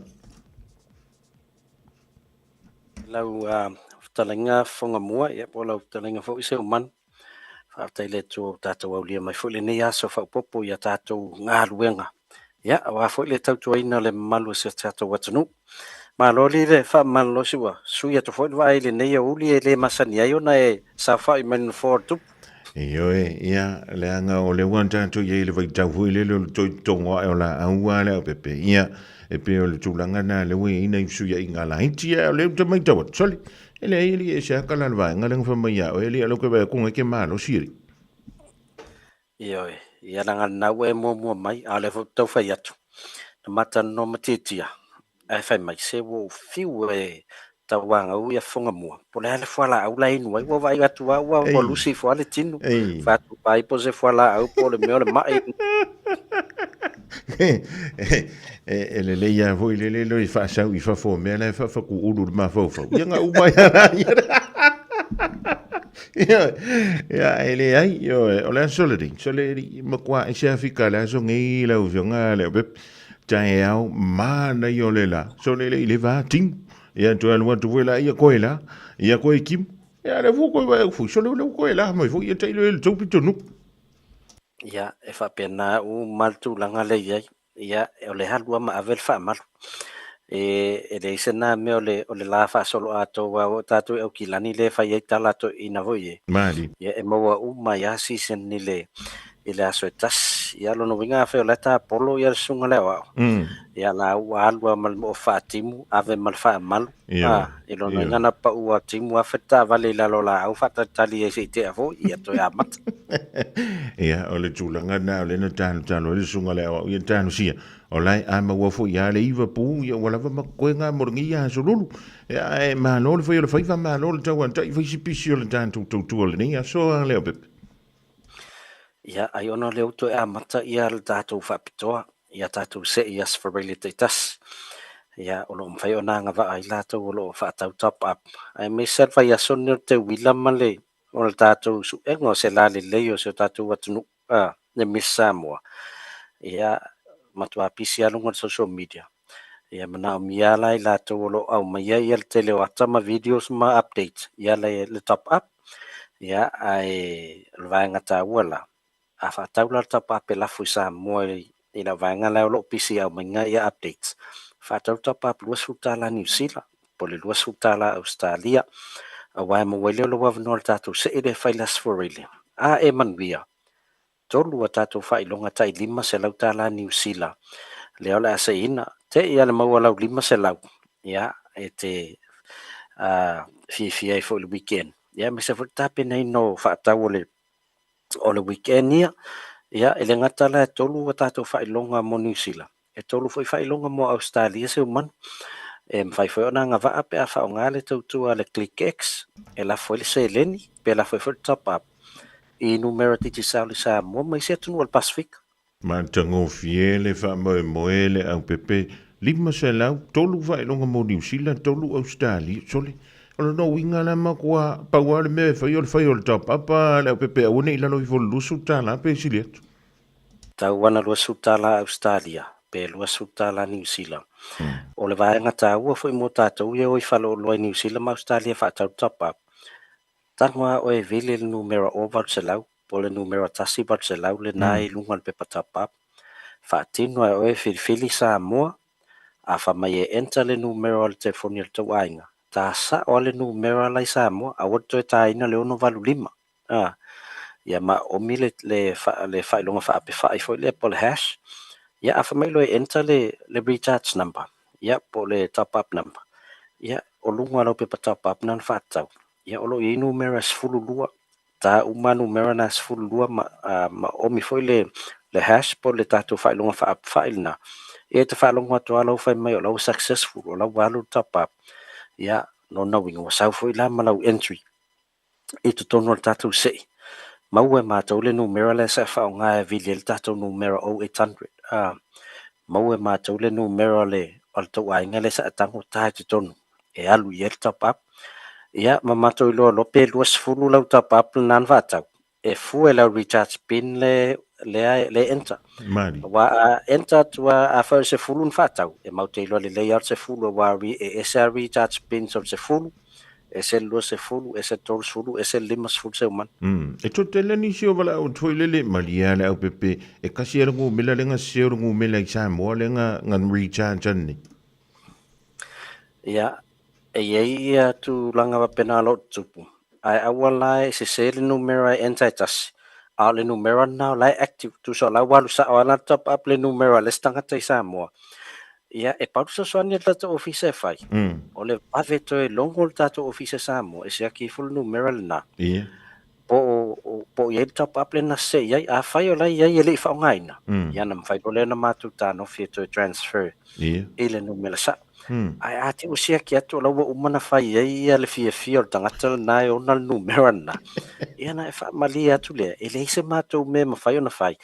Lau fetalaiga Fofoga ia po o lau fetalaiga foi Seumanu. Faafetai i le Atua ua tatou aulia mai foi lenei aso faaopoopo i a tatou galuega. Ia, aua foi le tautuaina o le mamalu o si o tatou atunuu. Malo alii le faamalolosi ua sui atu foi le vaai i lenei aoauli e le masani ai ona e saofai mai le nofoa o le tupu. Ioe, ia, leaga o lea ua tatou i ai i le vaitau foi lele o le toe togo ae o laau lava le aupepe. Ia, e pei o le tulaga lena lea ua i ai nai fesuiaiga laiti, ae o lea ou te matau atu, sole, e leai alii e ese lava kala o le vaega lea na fai mai ia oe, alii a o lea ou te vaai atu e te malosi alii. Ioe, ia leaga lena ua e muamua mai, a o lea foi ou te tau fai atu, na ma talanoa ma Tiatia, ae fai mai, se ua ou fiu e tauagau ia Fofogamua, po o le a le fualaau la e inu ai, ua vaai atu lava ua lusi ifo lava le tino, fai atu vaai po o se fualaau po o le mea o le mai. E lelei lava foi le lele e faasau i fafo o mea la e faafatuulu i le mafaufau. Ia na uma ai la ia. Ia, ia e leai, ioe, o le aso lenei, sole alii, matua ese Afrika le aso nei lau Afioga Leaupepe. Taeao manaia o le la, sole le i le va timu. Ia toe alu atu foi la ia koe la, ia koe timu. Ia le fu koe vai fu, sole le koe la mai foi ia tailo e le tau pito nu. Ia, e faapena uma le tulaga lea e i ai. Ia, o le alu lava ma ave le faamalu. E leai se na mea o le, o le la faasoloatoa aua o tatou i Aukilani lea e fai ai tala a toeaiina foi e. Mali. Ia, e maua uma ai lava season i le, i le aso e tasi. Ia, o lona uiga afai o la e tapolo ia le susuga i le aoao, ia la ua alu lava ma le moo faatimu, ave ma le faamalu. A, i lona uiga na pau a timu afe le taavale i lalo o laau faatalitali ai se i tea foi, ia toe amata. Ia, o le tulaga lena o lea na talotalo ai le susuga i le aoao, ia talosia, o la e a maua foi lava le iva pu, ia ua lava ma totoe ngā mo lenei aso lulu. Ia, ae malo le fai o le faiva, malo le tauatai, fai si pisi o le tatou tautua i lenei aso a Leaupepe. Ia, ai ona o lea ua toe amata ia le tatou faapitoa, ia tatou see i aso Faraile taitasi. Ia, o lo o mafai ona agavaa ai latou o lo o faatau top up. Aemaise lava le vaiaso lenei o le teuila ma le o le tatou suega o se lalelei o si o tatou atunuu, a, le Miss Samoa. Ia, matua pisi lava luga o le social media. Ia, manaomia lava la i latou o lo o aumaia ia le tele o ata ma videos ma updates ia le, le top up. Ia, ae o le vaega taua la, a faatau la le top up e lafo i Samoa i lau vaega la o lo o pisi i aumaiga ia updates, faatau le top up $20 Niu Sila po o le $20 Ausetalia, aua e maua ai lea o lou avanoa i le tatou see lea e fai le Aso Faraile. A e manuia, tolu a tatou faailoga tai $500 Niu Sila lea o le a seeina, te i lava le maua lau 500, ia, e te fiafia ai foi i le weekend, ia aemaise foi le tapenaina o faatau o le o le weekend ia. Ia, e le gata la e tolu a tatou faailoga mo Niu Sila, e tolu foi faailoga mo Ausetalia Seumanu. E mafai foi ona agavaa pe a faaaoga le tautua a le ClickX, e lafo ai le seleni, pe lafo ai foi le top up i numera Digicel i Samoa ma isi atunuu o le Pasefika. Matagofie le faamoemoe le aupepe 500, tolu faailoga mo Niu Sila, tolu Ausetalia. Sole, o lona uiga la matua pau lava le mea e fai o le fai o le top up a le aupepe aua ne i lalo ifo i le $20 pe sili atu. Tau ana $20 Ausetalia pe $20 Niu Sila. O le vaega taua foi mo tatou ia o i faleoloa i Niu Sila ma Ausetalia e faatau le top up, tago lava oe e vili le numera 800 po o le numera 1800 lena i luga o le pepa top up. Faatino e oe e filifili Samoa, a fai mai e enter le numera o le telefoni a le tou aiga, ta sao lava le numera la i Samoa, aua le toe taina le 685. A, ia ma omi le, le, le faailoga faapefai foi lea po o le hash. Ia, a fai mai loa e enter le, le recharge number, ia, po o le top up number, ia, o luga o lau pepa top up na na faatatau, ia, o lo o i ai numera e 12, ta uma numera na e 12 ma, ma omi foi le, le hash po o le tatou faailoga faapefai lena. Ia, e te faalogo atu lava lau fai mai o la ua successful, o la ua alu le top up. Ia, Lona uiga ua sau foi la ma lau entry i totonu o le tatou se'i. Maua e matou le numera lea sa e faaaoga e vili ai le tatou numera 0800. A, maua e matou le numera o le o le tou aiga lea sa e tago ta i totonu e alu i ai le top up. Ia ma matou iloa loa pe 20 lau top up lena na faatau, e fua i lau recharge pin le lea le enter. Mali. Aua a enter atu a afai o le 10 na faatau, e matou te iloa lelei lava o le 10 aua e ese lava recharge pins o le 10, ese le 20, ese le 30, ese le 50 seumanu. E totele nisi o valaau atu foi lele, malie lava le aupepe, e kasi lava le gumela lea na sese o le gumela i Samoa lea na na recharge ane nei. Ia, e i ai ia tulaga faapena o lo o tutupu, ae aua la e sese le numera e enter e tasi, a o le numera lena o la e active, tusa o la ua alu sao lava la top up le numera a le isi tagata i Samoa. Ia, e pau le fesoasoani a le tatou ofisa e fai, o le vave toe logo le tatou ofisa i Samoa e siaki ifo le numera lena, po o, po o i ai le top up lea na sese i ai. Afai o la e i ai e le i faaaogaina, ia ona mafai loa lea ona matou tanofi e toe transfer i le numera sao. Ae a te i ua siaki atu o la ua uma ona fai i ai ia le fiafia o le tagata lena e ona le numera lena, ia ona e faamalie atu lea, e leai se matou mea e mafai ona fai,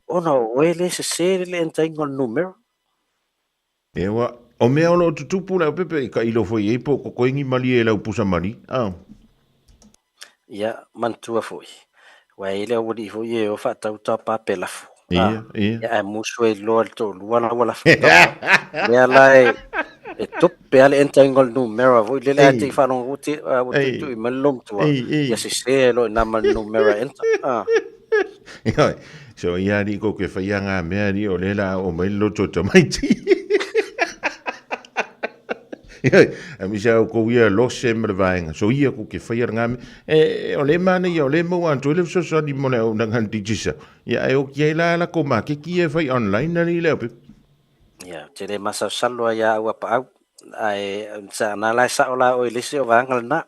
ona o oe lea e sese le enter ina o le numera. Ewa, o mea o lo o tutupu le aupepe i ka ilo foi ai po o kokoingi malie e lau pusa mali, a. Ia, manatua foi, ua i ai le aualii foi e o faatau tapa pe lafo. Ia, ia. Ia, ae musu ai loa i le toalua la ua lafo le tapa. Lea la e, e tupe lava le enter ina o le numera foi lele, ae te i faalogo ua te, ua tuitui mai le loomatua, ia sese ai loa i ina ma le numera e enter. A. Ioe, so ia alii kou ke whaia ngā mea alii o le la o mai le loto tamaiti. Ioe, a misa au kou ia lose ma le vaenga, so ia kou ke whaia ngā mea, e, o le mana ia, o le mau anto ele fesoasoani mo le au nanga digisa. Ia ai o ki ai la la ko ma ke ki e whai online alii le au. Ia, te le masalosalo ai ia au a paau, ae sa na la e sao la oe i le isi o vaega lena.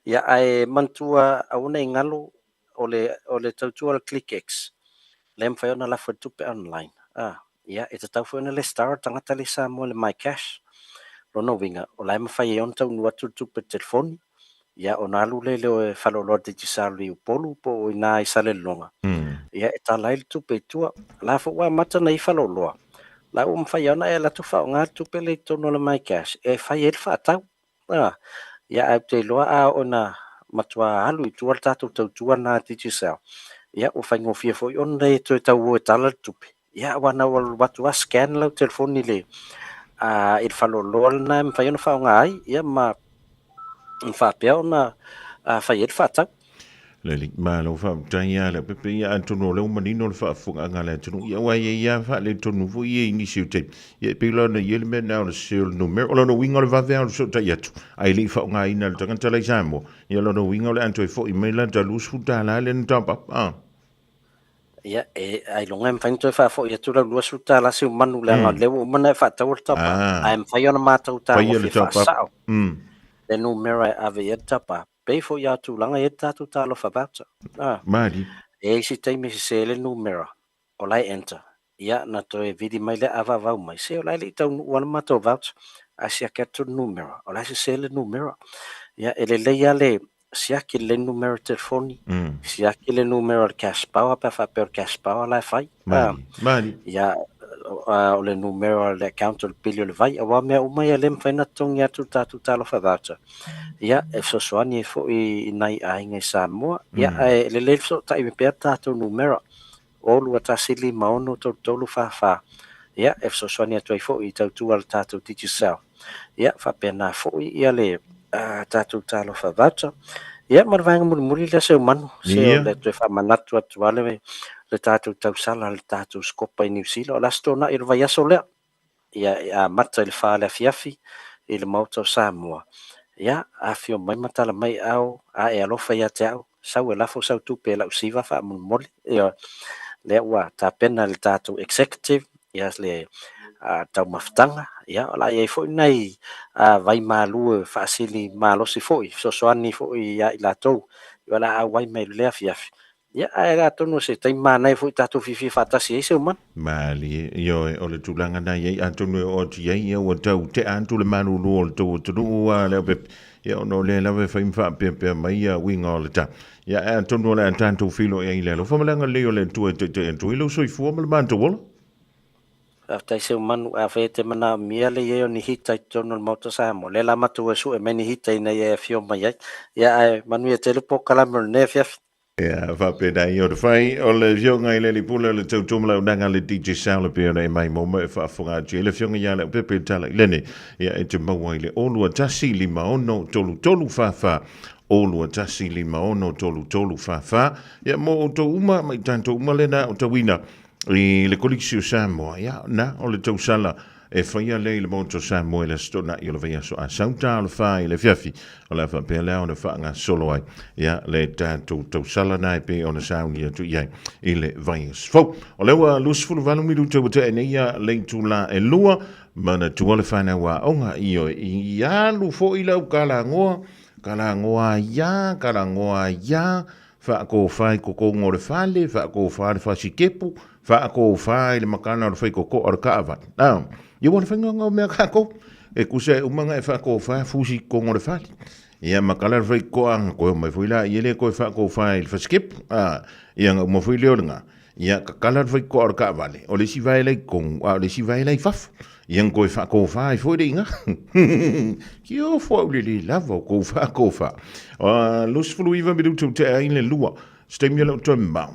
Ia, ae manatua aua ne i galo o le, o le tautua o le ClickX, lea e mafai ona lafo i le tupe online. A, ia, e tatau foi ona resitala le tagata lea i Samoa i le MyCash. Lona uiga, o la e mafai ai ona taunuu atu le tupe i le telefoni, ia, ona alu lea i le faleoloa Digicel i Upolu po o i ina i Salelologa, ia, e tala ai le tupe i tua. O la foi ua amata ona i ai faleoloa, la ua mafai lava ona e alu atu faaaoga le tupe lea i totonu o le MyCash e fai ai le faatau. A, ia ae ou te iloa a oo ina matua alu i tua le tatou tautua lena a Digicel, ia ua faigofie foi ona e toe tau o e tala le tupe. Ia aua na ua alu atu lava scan lau telefoni i le a i le faleoloa lena e mafai ona faaaoga ai, ia ma faapea ona fai ai le faatau. Lele, malo faafetai ia Leaupepe, ia atonu o lea ua manino le faafofogaaga a le atunuu, ia aua e i ai lava faaletonu foi ia i nisi o taimi, ia e pei la ona i ai le mea lena o le sese o le numera, o lona uiga o le vave lava o le fesootai atu, ae le i faaaogaina e le tagata la i Samoa, ia o lona uiga o le a toe foi mai lata $20 lea na top up, a. Ia, e ailoga e mafai ona toe faafoi atu lau $20 seumanu leaga o lea ua uma ona e faataua le top up, ae mafai ona matou Faia le tagofia top up. faasao le numera e ave i ai le top up. Pei foi a tulaga e i ai le tatou talofa voucher. A. Mali. E i ai se taimi e sese ai le numera o la e enter, ia na toe vili mai lea a vavau mai, se o la e le i taunuu lava le matou voucher, ae siaki atu le numera, o la e sese le numera. Ia e lelei lava le siaki lelei le numera telefoni, siaki le numera o le cash power pe a faapea o le cash power la e fai. Mali. Mali. Ia, o le numera o le account o le pili o le vai, aua o mea uma ia lea e mafai ona totogi atu le tatou talofa voucher. Ia, e fesoasoani ai foi i nai aiga i Samoa. Ia, ae lelei le fesootai mai pea le tatou numera, 0 2 1 5 6 3 3 4 4. Ia, e fesoasoani atu ai foi i tautua a le tatou Digicel. Ia, faapena foi ia le tatou talofa voucher. Ia, ma le vaega mulimuli lea Seumanu, se o le toe faamanatu atu lava le, le tatou tausala, le tatou sikopa i Niu Sila. O le Aso Toonai o le vaiaso lea. Ia, e amata i le 4 le afiafi i le Maota o Samoa. Ia, afio mai ma tala mai ao, a e alofa ia te au, sau e lafo sau tupe e lau siva faamolemole. Ia, lea ua tapena le tatou executive, ia le taumafataga, ia o le a i ai foi nai vai malu e faasili malosi foi, fesoasoani foi ia i latou, o le a auai mai i lea afiafi. Ia, ae atonu o se taimi manaia foi tatou fiafia faatasi ai Seumanu. Malie, ioe, o le tulaga na i ai, atonu e oo atu i ai, ia ua tau tea atu le malulu o le tou atunuu a Leaupepe. Ia ona o lea lava e fai ma faapeapea mai ia uiga o le tau. Ia ae atonu o le a tatou feiloai ai i le alofa ma le agalelei o le Atua e taitai atu ai lou soifua ma le matou ola. Faafetai Seumanu, afai e te manaomia le i ai o ni hita i totonu o le Maota Samoa, o lea la matou e sue mai ni hita ina ia e afio mai ai. Ia ae manuia tele polokalame o lenei afiafi. Ia, faapena ia o le fai o le afioga i le Alii Pule o le Tautua ma Launaga le DJ Sal e pei ona e mai mo e faafofoga atu ai le afioga ia Leaupepe Talailene. Ia e te maua i le 021 56 33 44 021 56 33 44. Ia mo outou uma ma i tatou uma lena o tauina i le Kolisi o Samoa, ia na o le tausala e faia lea i le Maota o Samoa i le Aso Toonai o le vaiaso a sau talofa i le afiafi, o le a faapea lea ona faagasolo ai ia le tatou tausala na e pei ona sauni atu i ai i le vaiaso fou. O lea ua 28 minute ua tea nei ia le itula e 2, manatua le fanau aoga, ioe, i alu foi lau kalagoa, kalagoa ia, kalagoa ia, Faatofa i totogo o le fale, faatofa le fasikepu, faatofa i le makana o le faitotoa o le taavale. A, ia ua le faiga lena o mea a tatou. E tusa e uma ona e faatofa fusi i totonu o le fale. Ia ma kala le faitotoa na toe omai foi laia lea toe faatofa i le fasikepu. A, ia ona uma foi lea o lena. Ia tatala le faitotoa o le taavale, o le isi vae la i totonu, a o le isi vae la i fafo. Ia na toe faatofa ai foi le iga. Ki ofo au le le lava o kou faatofa. 29 minutu tea ai le lua. Se taimi e le o toe mamao,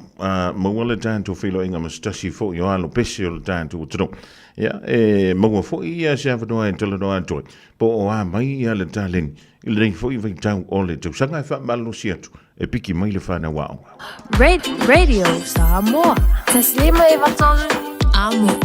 maua le tatou feiloaiga ma se tasi foi o alo pese o le tatou atunuu. Ia, e maua foi ia se avanoa e talanoa atu ai, po o a mai ia le taleni i lenei foi vaitau o le tausaga e faamalolosi atu e piki mai le whanau aoga. Radio Samoa. Taslima e vatolu amo.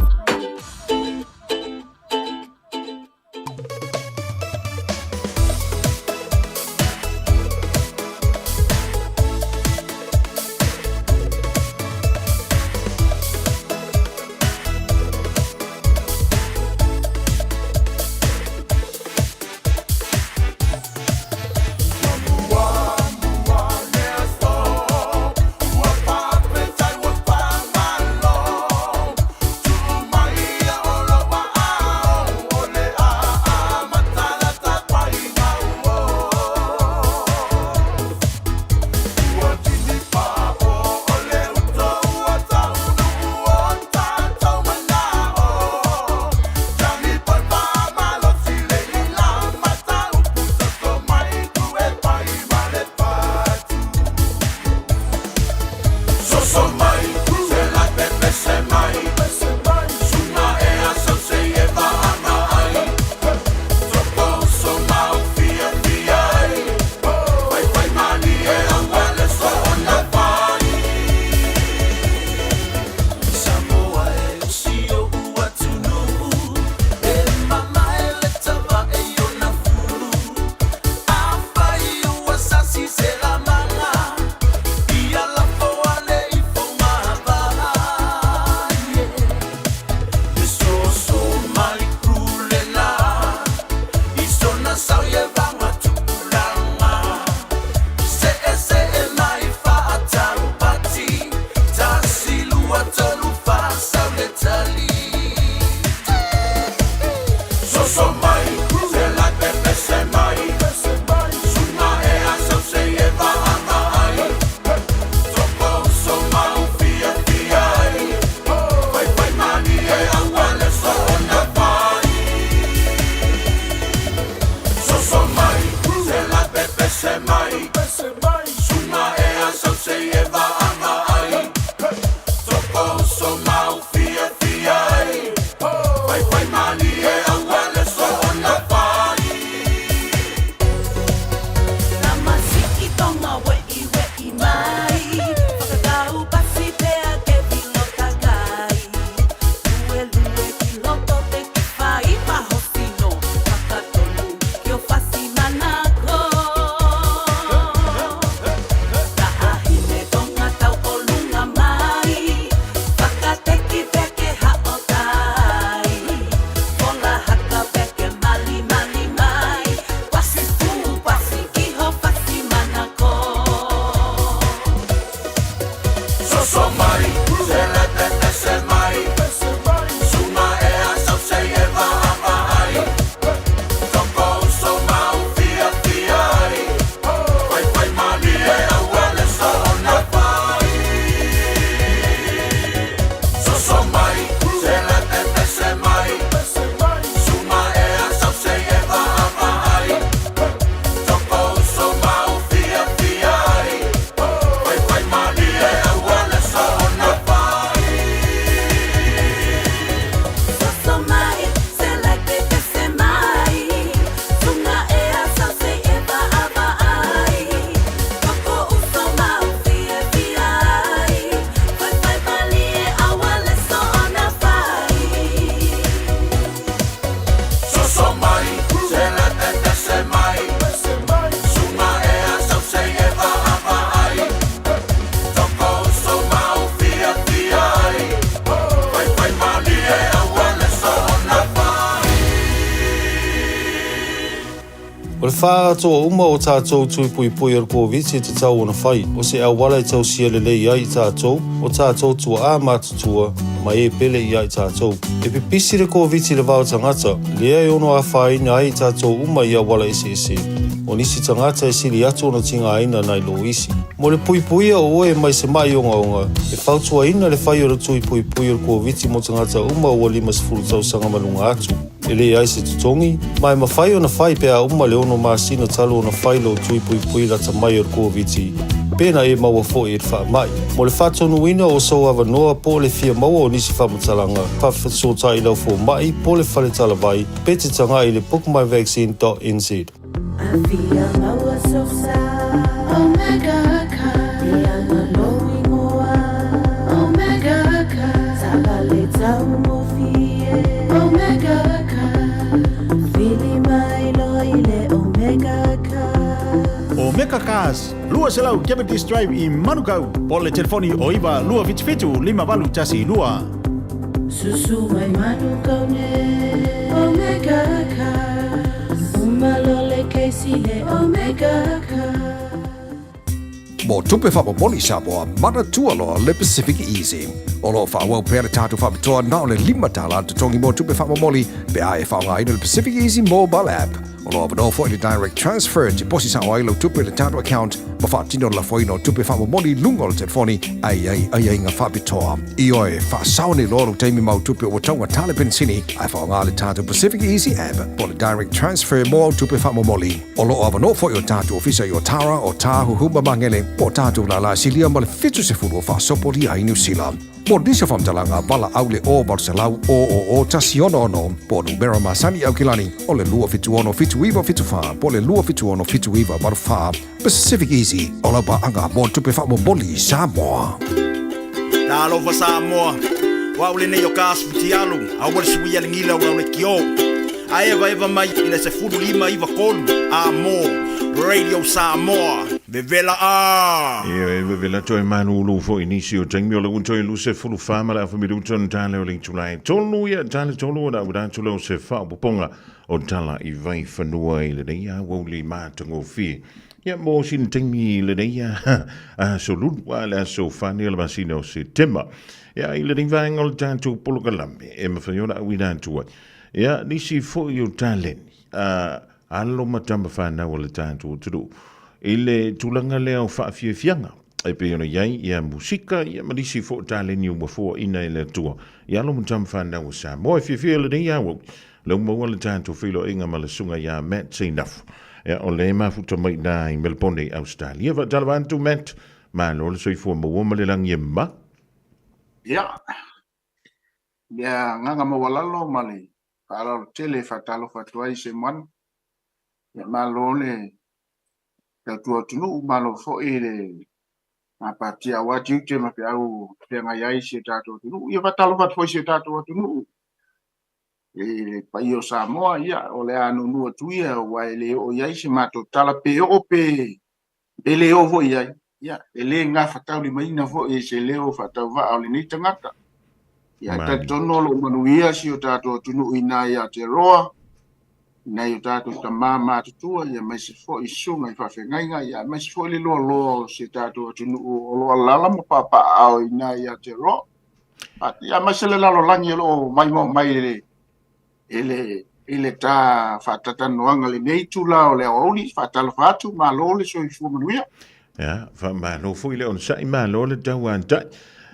fāatoa uma o tātou tui puipui o le Koviti e tatau ona fai, o se auala e tausia lelei ai i tātou, o tātou tuaā matutua, ma e pele ia i tātou. E pipisi le Koviti i le va o tagata, lea e ono afaina ai i tātou uma i auala eseese. O nisi tagata e sili atu ona tigaina nai lo isi. Mo le puipuia o oe mai se ma'i ogaoga, e fautuaina le fai o le tui puipui o le Koviti mo tagata uma ua 50 tausaga ma luga atu. E leai se totogi, ma e mafai ona fai pe a uma le 6 masina talu ona fai lou tui puipui lata mai o le Koviti, pe na e maua foi i le faamai. Mo le faatonuina o sou avanoa po o le fia maua o nisi faamatalaga, faafesootai i lau fomai po o le fale talavai pe te tagai i le bookmyvaccine.nz. Afia maua sosa Omega Car Ianga lou igoa Omega Car Taavale taugofie Omega Car Vili mai loa i le Omega Car. Omega Cars, 200 Cavendish Drive i Manukau, po o le telefoni o 9 277 5812. Susu mai Manukau nei Omega Cars Uma loa le kesi le Omega Cars. Mo tupe faamomoli Samoa, manatua loa le Pacific Easy. O lo o faaauau pea le tatou faapitoa na o le $5 le totogi mo tupe faamomoli pe a e faaaogaina le Pacific Easy mobile app. O lo o avanoa foi le direct transfer e tiposi sao ai lau tupe i le tatou account ma faatino le lafoina o tupe faamomoli i luga o le telefoni a i ai aiaiga faapitoa. Ioe, faasao nei loa lou taimi ma au tupe ua taugata le penisini ae faaaoga le tatou Pacific Easy app po o le direct transfer mo au tupe faamomoli. O lo o avanoa foi o tatou ofisa i Otara, Otāhuhu ma Magele po o tatou lala silia ma le 70 o faasopolia ai Niu Sila. Mo nisi o faamatalaga, valaau le 0 800 000 166 po o numera masani i Aukilani o le 276 7974 po o le 276 7984. Pacific Easy, o lau paaga mo tupe faamomoli i Samoa. Talofa Samoa, o au lenei o Kas Fitialu, aua le suia le gila o lau lekiō. A evaeva mai i le 15 93 a mo Radio Samoa. Vevela a! Ia e vevela toe malūlū foi i nisi o taimi o le ua toe 24 ma le afa minuta ona tala o le itula e tolu ia tala tolu ona auina atu lea o se faaopoopoga o tala i Vaifanua i lenei aoauli matagofie. Ia mo sina taimi i lenei aso lulu a le aso 4 o le masina o Setema. Ia i lenei vaega o le tatou polokalame e mafai ona auina atu ai ia nisi foi o taleni a alo ma tama fanau a le tatou atunuu i le tulaga lea o faafiafiaga e pei ona i ai ia musika ia ma nisi foi o taleni ua foaina e le Atua i alo ma tama fanau a Samoa. E fiafia lenei aoauli lea ua maua le tatou feiloaiga ma le susuga ia Matt Seinafu, ia o lea e mafuta mai i ina i Melbourne i Ausetalia. Faatalofa atu Matt, malo le soifua maua ma le lagi e mama. Ia, le agaga maualalo ma le faaaloalo tele e faatalofa atu ai i se moana. Ia malo le tautua atunuu, malo foi le gapatia aua tiute ma feau o feagai ai si o tatou atunuu. Ia faatalofa atu foi i si o tatou atunuu i le paia o Samoa, ia o le a nuunuu atu ia aua e le oo i ai se matou tala pe oo pe le oo foi i ai. Ia, e le gafataulimaina foi e se leo faatauvaa o lenei tagata. Ia, e talitonu o lo o manuia si o tatou atunuu i nai Aotearoa, i nai o tatou tama matutua, ia aemaise foi susuga i faafeagaiga, ia aemaise foi le loaloa o si o tatou atunuu o lo o alaala ma papaaao i nai Aotearoa. Ia aemaise le lalolagi o lo o maimoa mai i le i le ta faatatalanoaga i lenei itula o le aoauli. Faatalofa atu, malo le soifua manuia. Ia, faamalo foi le onosai, malo le tauatai.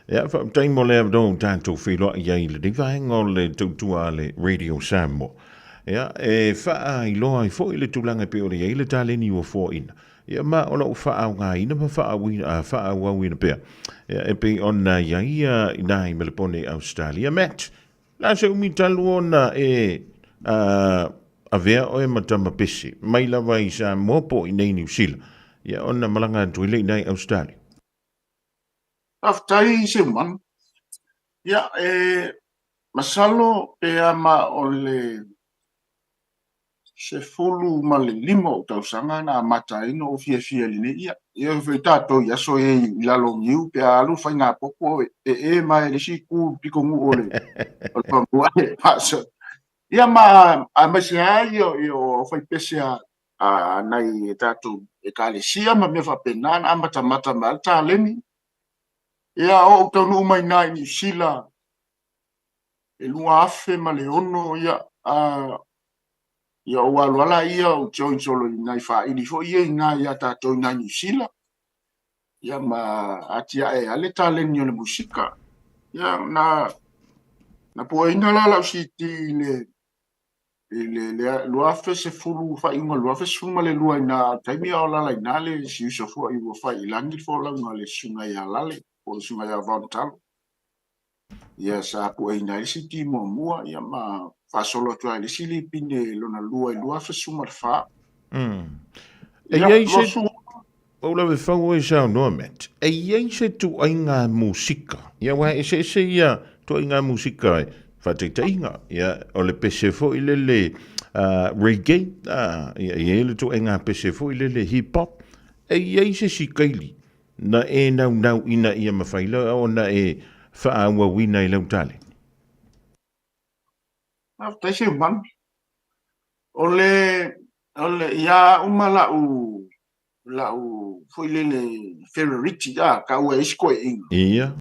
Ia, faafetai mo le avanoa ua tatou feiloai ai i lenei vaega o le tautua a le Radio Samoa. Ia, e faailoa ai foi le tulaga e pei ona i ai le taleni ua foaina. Ia, ma o lo o faaaogaina ma faaauauina pea. Ia, e pei ona i ai i nai Melepone i Ausetalia. Matt, Na se umi talu ona e avea oe ma tama pese, mai lava i Samoa po o i nei Niu Sila, ia ona malaga atu ai lea i nai Ausetalia. Faafetai Seumanu. Ia, e masalo pe ama o le 15 ou tausaga na amata ai ona ou fiafia i lenei ia. Ia foi tatou i aso e i lalo o niu pe a alu faiga popo e e mai le isi ku piko nuu o le o le pamua e paso. Ia ma aemaise lava ia o fai pese a a nai e tatou ekalesia ma mea faapena na amatamata mai ai le taleni. Ia o ou taunuu mai i ina i Niu Sila e 2006, ia ia ou alu ala ia ou join solo i nai faaili foi ia i ina ia tatou i ina i Niu Sila. Ia ma atiae ai le taleni o le musika. Ia na pueina la lau CD i le i le 2010, faaiuga 2012 ina taimi a o lala ina le si uso foi ua fai i lagi le folauga a le susuga ia Lale po o le susuga ia Von Talo. Ia sa pueina ai le CD muamua, ia ma faasolo atu ai le isi lipine lona lua i 2014. E Ia, i ai se 20. Ou lawe fau oe saunoa, Matt. E i ai se tuaiga musika. Ia aua e eseese ia tuaiga musika e faataitaiga. Ia o le pese foi lele reggae, ia e i ai le tuaiga pese foi lele hip hop. E i ai se sikaili na e naunau ina ia mafai la ona e faaauauina i lau taleni? Faafetai Seumanu. O le, o le, ia au ma lau lau foi lele favorite a taua e isi toeaiina. Ia.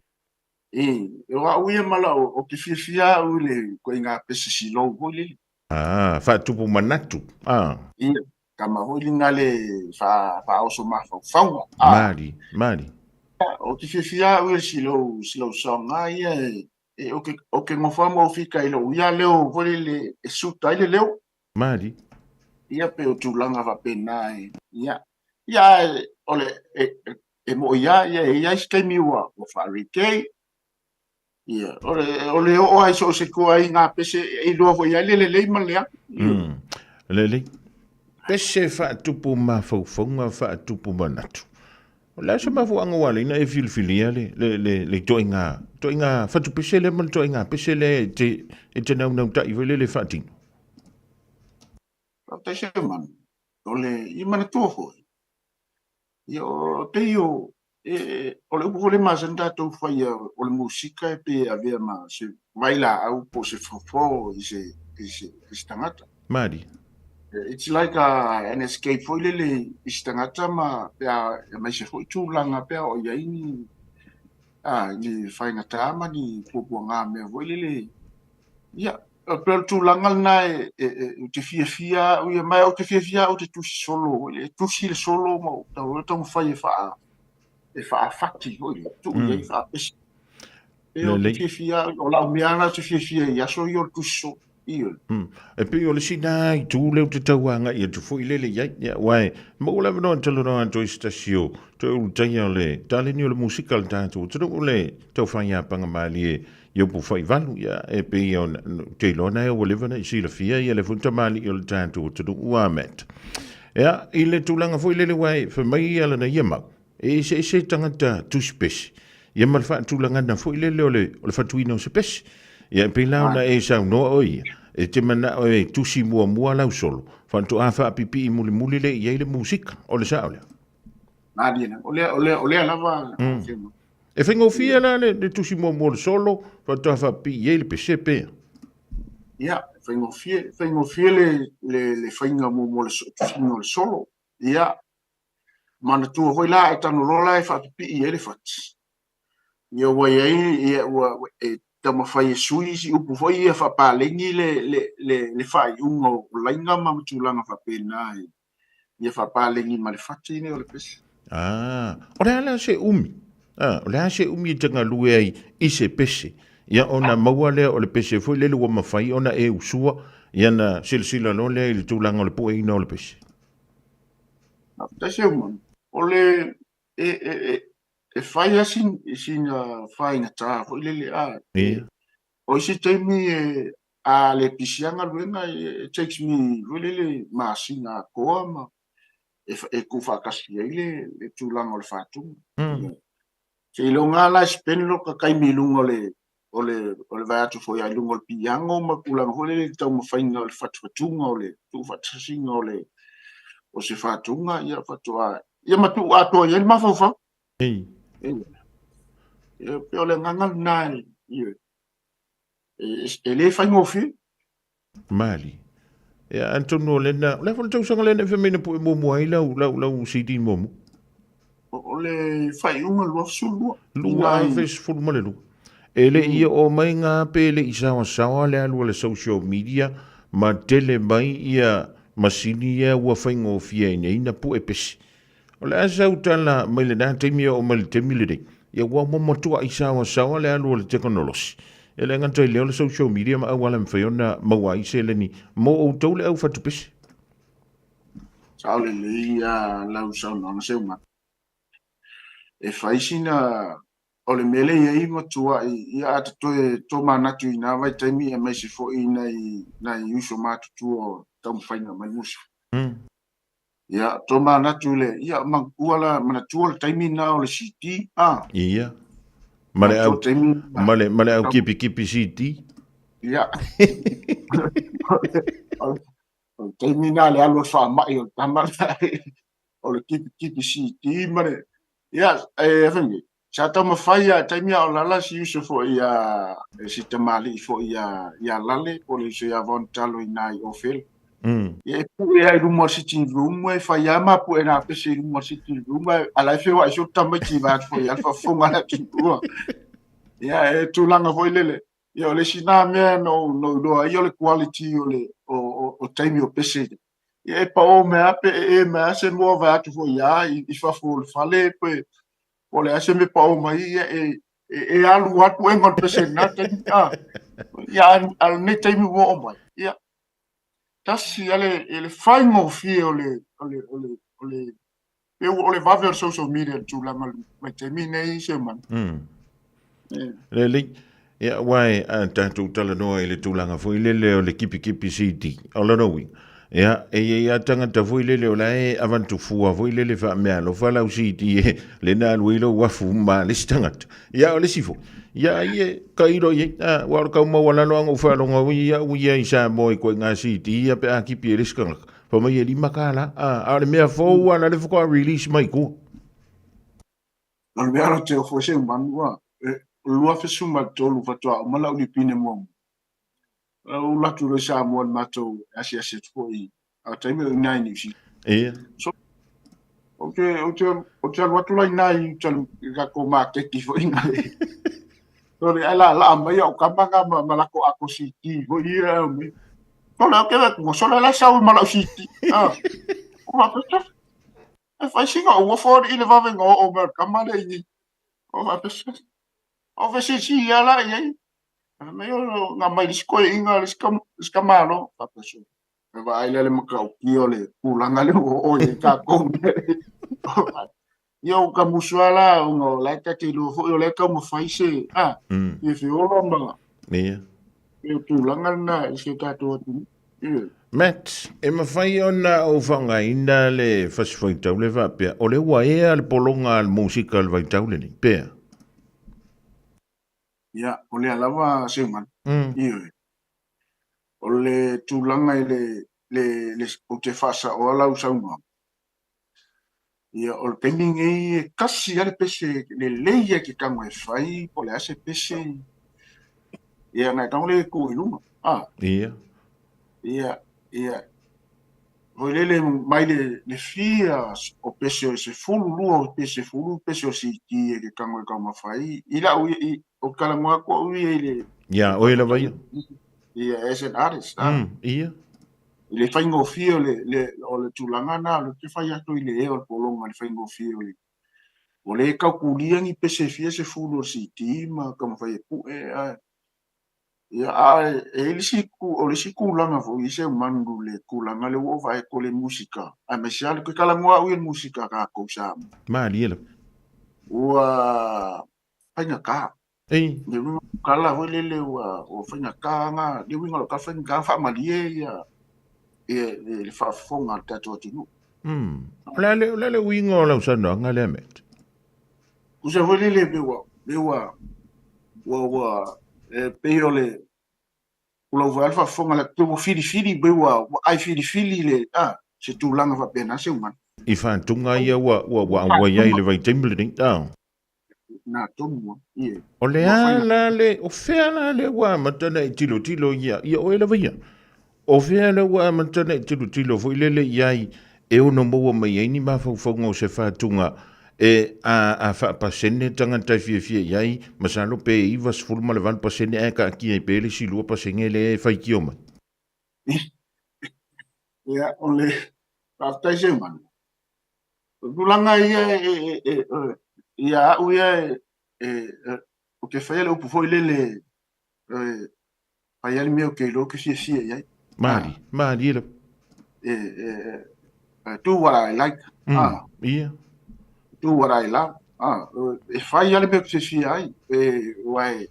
E, o au ia ma lau, ou te fiafia au i le ituaiga pese silou foi lele. Ah, faatupu manatu. Ah. Ia, tama foi lena le faaoso mafaufauga. Ah. Mali, mali. Ou te fiafia au i le silou, silou song a ia e, ou te nofo lava ma ou fika i lou ia leo foi lele e suit ai le leo. Mali. Ia pei o tulaga faapena e, ia. Ia ae o le e mo'i lava ia e i ai se taimi ua faa-reggae. Ia, o le oo lava i so o se ituaiga pese e iloa foi ai le lelei ma le leaga. Lelei. Pese faatupu mafaufauga, faatupu manatu. O le a se mafuaaga ua ala ai ona e filifilia le, le, le, le ituaiga, ituaiga fatupese lea ma le ituaiga pese lea e te, e te naunautai foi lele e faatino? Faafetai Seumanu. O le i manatua foi, ia o pei o, e, o le upu foi lea masani tatou faia o le musika e pei e avea ma se vailaau po o se fofo i se, i se, i se tagata. Mali. It's like a, an escape foi lele i se tagata ma pe a aemaise foi tulaga pe a o i ai ni, a, ni faigata ma ni puapuaga mea foi lele. Ia, e pei o le tulaga lena e, e, e, ou te fiafia au ia, ma ou te fiafia au te tusi solo foi lele, e tusi le solo ma ou tau taumafai e faa, e faafati foi lele, tuu i ai faapese. E o te fiafia, o lau mea lena ou te fiafia i aso ia o le tusi solo. Ioe. E pei o le isi na itu lea ou te tau agai atu foi lele i ai. Ia, aua e maua le avanoa e talanoa atu ai se tasi o toe ulutaia o le taleni o le musika a le tatou atunuu le tau faiapaga malie i Upufaivalu. Ia, e pei ona, ou te iloa na ua leva ona i silafia ia le foi tamalii o le tatou atunuu a Matt. Ia, i le tulaga foi lele aua e fai mai ia lana ia mau, E eseese tagata tusi pese, ia ma le faatulagana foi lele o le, o le fatuina o se pese. Ia e pei la ona e saunoa oe ia, e te manao e tusi muamua lau solo, faatoa faapipii mulimuli lea i ai le musika. O le sao lea? Malie lava. O lea, o lea, o lea lava. E faigofie la le, le tusi muamua o le solo, faatoa faapipii i ai le pese pe? Ia, faigofie, faigofie le, le, le faiga muamua o le tusiga o le solo. Ia, Manatua foi la e tago loa la e faapipii ai le fati. Ia ua i ai, ia ua e taumafai e sui isi upu foi ia faapaleni le, le, le, le faaiuga o laina ma tulaga faapena e, ia faapaleni ma le fati nei o le pese. Ah, o le a la se umi? Ah, o le a se umi e te galue ai i se pese? Ia ona maua lea o le pese foi lele ua mafai ona e usua, ia na silasila loa lea i le tulaga o le pueina o le pese. Faafetai Seumanu. O le e e e e fai lava sina faigata foi lele a. Ia. O isi taimi e a le pisi lava galuega it takes me foi lele masina atoa ma e e tuufaatasi ai le le tulaga o le faatuga. Seiloga lava la e spend lota taimi i luga o le o le o le vae atu foi i luga o le piano ma tulaga foi lele i le taumafaiga o le fatufatuga o le tuufaatasiga o le o se fatuga ia faatoa ia ma tuu atoa i ai le mafaufau. Ei. Ia pei o le agaga lena e, e le faigofie. Mali. Ia, atonu o lena, o le a foi le tausaga lea na e fai mai na pue muamua ai lau, lau, lau CD muamua? O le faaiuga 2012. 2012. E le i oo mai ngā pe le i sawasawa le alu a le social media ma tele mai ia masini ia ua faigofie ai nei na pue pesi. O le a sau tala mai lenā taimi e oo mai le taimi lenei, ia ua matuai sawasawa le alu o le tekonolosi. E le gata i lea o le social media ma auala e mafai ona maua ai seleni mo outou le au fatu pese. Sao lelei ia lau saunoaga Seuga. E fai sina o le mea lea e i ai matuai ia a ta toe tomanatu i na vaitaimi aemaise foi nai nai uso matutua o taumafaiga mai musu. Ia tomanatu i le ia manatua la manatua le taimi na o le CD a. Ia. Ma le au ma le ma le au kipikipi CD. Ia. O le taimi na le alu o le faamai o le tama o le kipikipi CD ma le ia e fai sa taumafai a taimi a o lala si uso foi ia e si tamalii foi ia ia Lale po o le uso ia Von Talo i na i Ofele. Ia e pue ai luma o le sitting room e fai a ma pue na pese i luma o le sitting room a la e feoai si o tamaiti vaeatu foi ia le faafofoga a le atunuu. Ia e tulaga foi lele ia o le isi na mea na ou iloa ai o le quality o le o taimi o pese ia e pao mai lava pe ee mai lava se moa vaeatu foi ia i fafo o le fale pe po o le a se mea pao mai ia e e alu atu puega o le pese i lena taimi a ia a o lenei taimi ua oo mai ia tasi a le e le faigofie o le o le o le o le pe ua o le vave o le social media i le tulaga vaitaimi nei Seumaga. Lelei. Ia, aua e a tatou talanoa i le tulaga foi lele o le kipikipi CD, o lona uiga, ia, e i ai lava tagata foi lele o la e avatu fua foi lele faameaalofa lau CD e le na alu ai lou afu ma le isi tagata. Ia, o le isi foi, ia, ai e tailo i ai, a, aua o le tau maualalo lava na ou faalogo au ia au ia i Samoa i ituaiga CD ia pe a kipi e le isi tagata, fai mai e $5, a, a o le mea fou lava la le faatoa release mai tua. O le mea te ofo se manu a e 2013 faatoa uma lau lipine muamua. Ou alu atu loa i Samoa i le matou asiasi atu foi a o taimi o i ina i Niu Sila. Ia. So, ou te, ou te, ou te alu atu la ina i uta i lako maketi foi ina. Sole, ai la laa mai au kama nga ma, ma lako ako CD foi ia au mai. Sole, o ke wek, sole la sau ma lau CD. Ah. O ha E fai sina ua fo i le vave nga o mai o le kama le i o faapea o fesisi ia la i ai. Fai mai o nga mai le isi koeaiga le isi tamalo faapea sole. E vaai lea le matautia o le tulaga lea ua oo i ai tatou. Ia ua tamusu lava la ona o la e ta te iloa foi o la e taumafai se a ia feola ma Ia. E tulaga lena i si o tatou atunuu. Ia. Matt, e mafai ona ou faaaogaina le fasi faitau lea faapea, o lea ua ea le pologa a le musika i le vaitau lenei, pea? Ia, o lea lava Seumalu. Ioe. O le tulaga i le, le, le, ou te faasaoa lau saunoaga. Ia, o le taimi nei e tasi lava le pese lelei lava e te tago e fai po o le a se pese. Ia, na e tago lea e tuu i luga. Ah. Ia. Ia, ia. Foi lele mai le, le fia o pese o se fulu lua o pese fulu pese o CD e te tago e taumafai. I lau, i, o talanoa atu au ia i le... Ia, oe lava ia. Ia, as an artist. Ah. Ia. I le faigofie o le, le, o le tulaga na, o le fai atu i le ea o le pologa, le faigofie o le, o le taukulia ni pese fia se fulu o le CD ma taumafai e pue, a, ia, a e i le isi, o le isi tulaga foi i Seumanu le tulaga lea ua ou vaai atu le musika, aemaise lava le toe talanoa au i le musika a tatou Samoa. Malie lava. Ua faigata. Ei. Le uiga o tala foi lele ua ua faigata na, le uiga o lau tala faigata faamalie ia ia le faafofoga a le tatou atunuu. O le a le o le a le uiga o lau saunoaga lea Matt? Tusa foi lele pe ua pe ua ua ua e pei o le o lau foi le faafofoga le pe ua filifili pe ua ua ai filifili le a se tulaga faapena Seumanu. I faatuga ia ua ua ua auai ai i le vaitaimi lenei a? Na tonu a, ie. O le a la le, o fea la le ua amata ona e tilotilo ia, ia oe lava ia? O fea lea ua amata ona e tilotilo foi lele i ai e ono maua mai ai ni mafaufauga o se fatuga e a, a faapasene tagata e fiafia i ai, masalo pe 98% ae taatia ai pea le isi 2% lea e faitio mai. Ia, o le faafetai Seumanu. O tulaga ia e, e, e, ia au ia e, e, ou te faia le upu foi lele e, fai lava le mea ou te iloa ou te fiafia i ai. Mali, mali lava. E, e, e, do what I like. Ah. Ia. Do what I love. Ah, e fai lava le mea ou te fiafia ai. E, ua e,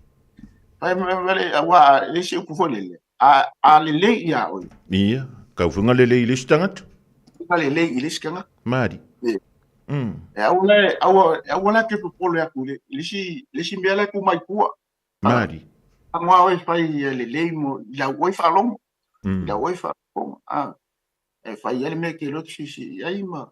fai le, aua, le isi upu foi lele, a, a lelei ia oe. Ia, kauwhenga lelei i le isi tagata. Kauwhenga lelei i le isi tagata. Mali. E. E aua la, aua, aua la te popole atu i le isi, le isi mea la e tu mai tua. Mali. Agoa oe fai e lelei mo i lau oe faalogo. I lau oe faalogo. Ah, e fai ai le mea ke iloa te fiafia i ai ma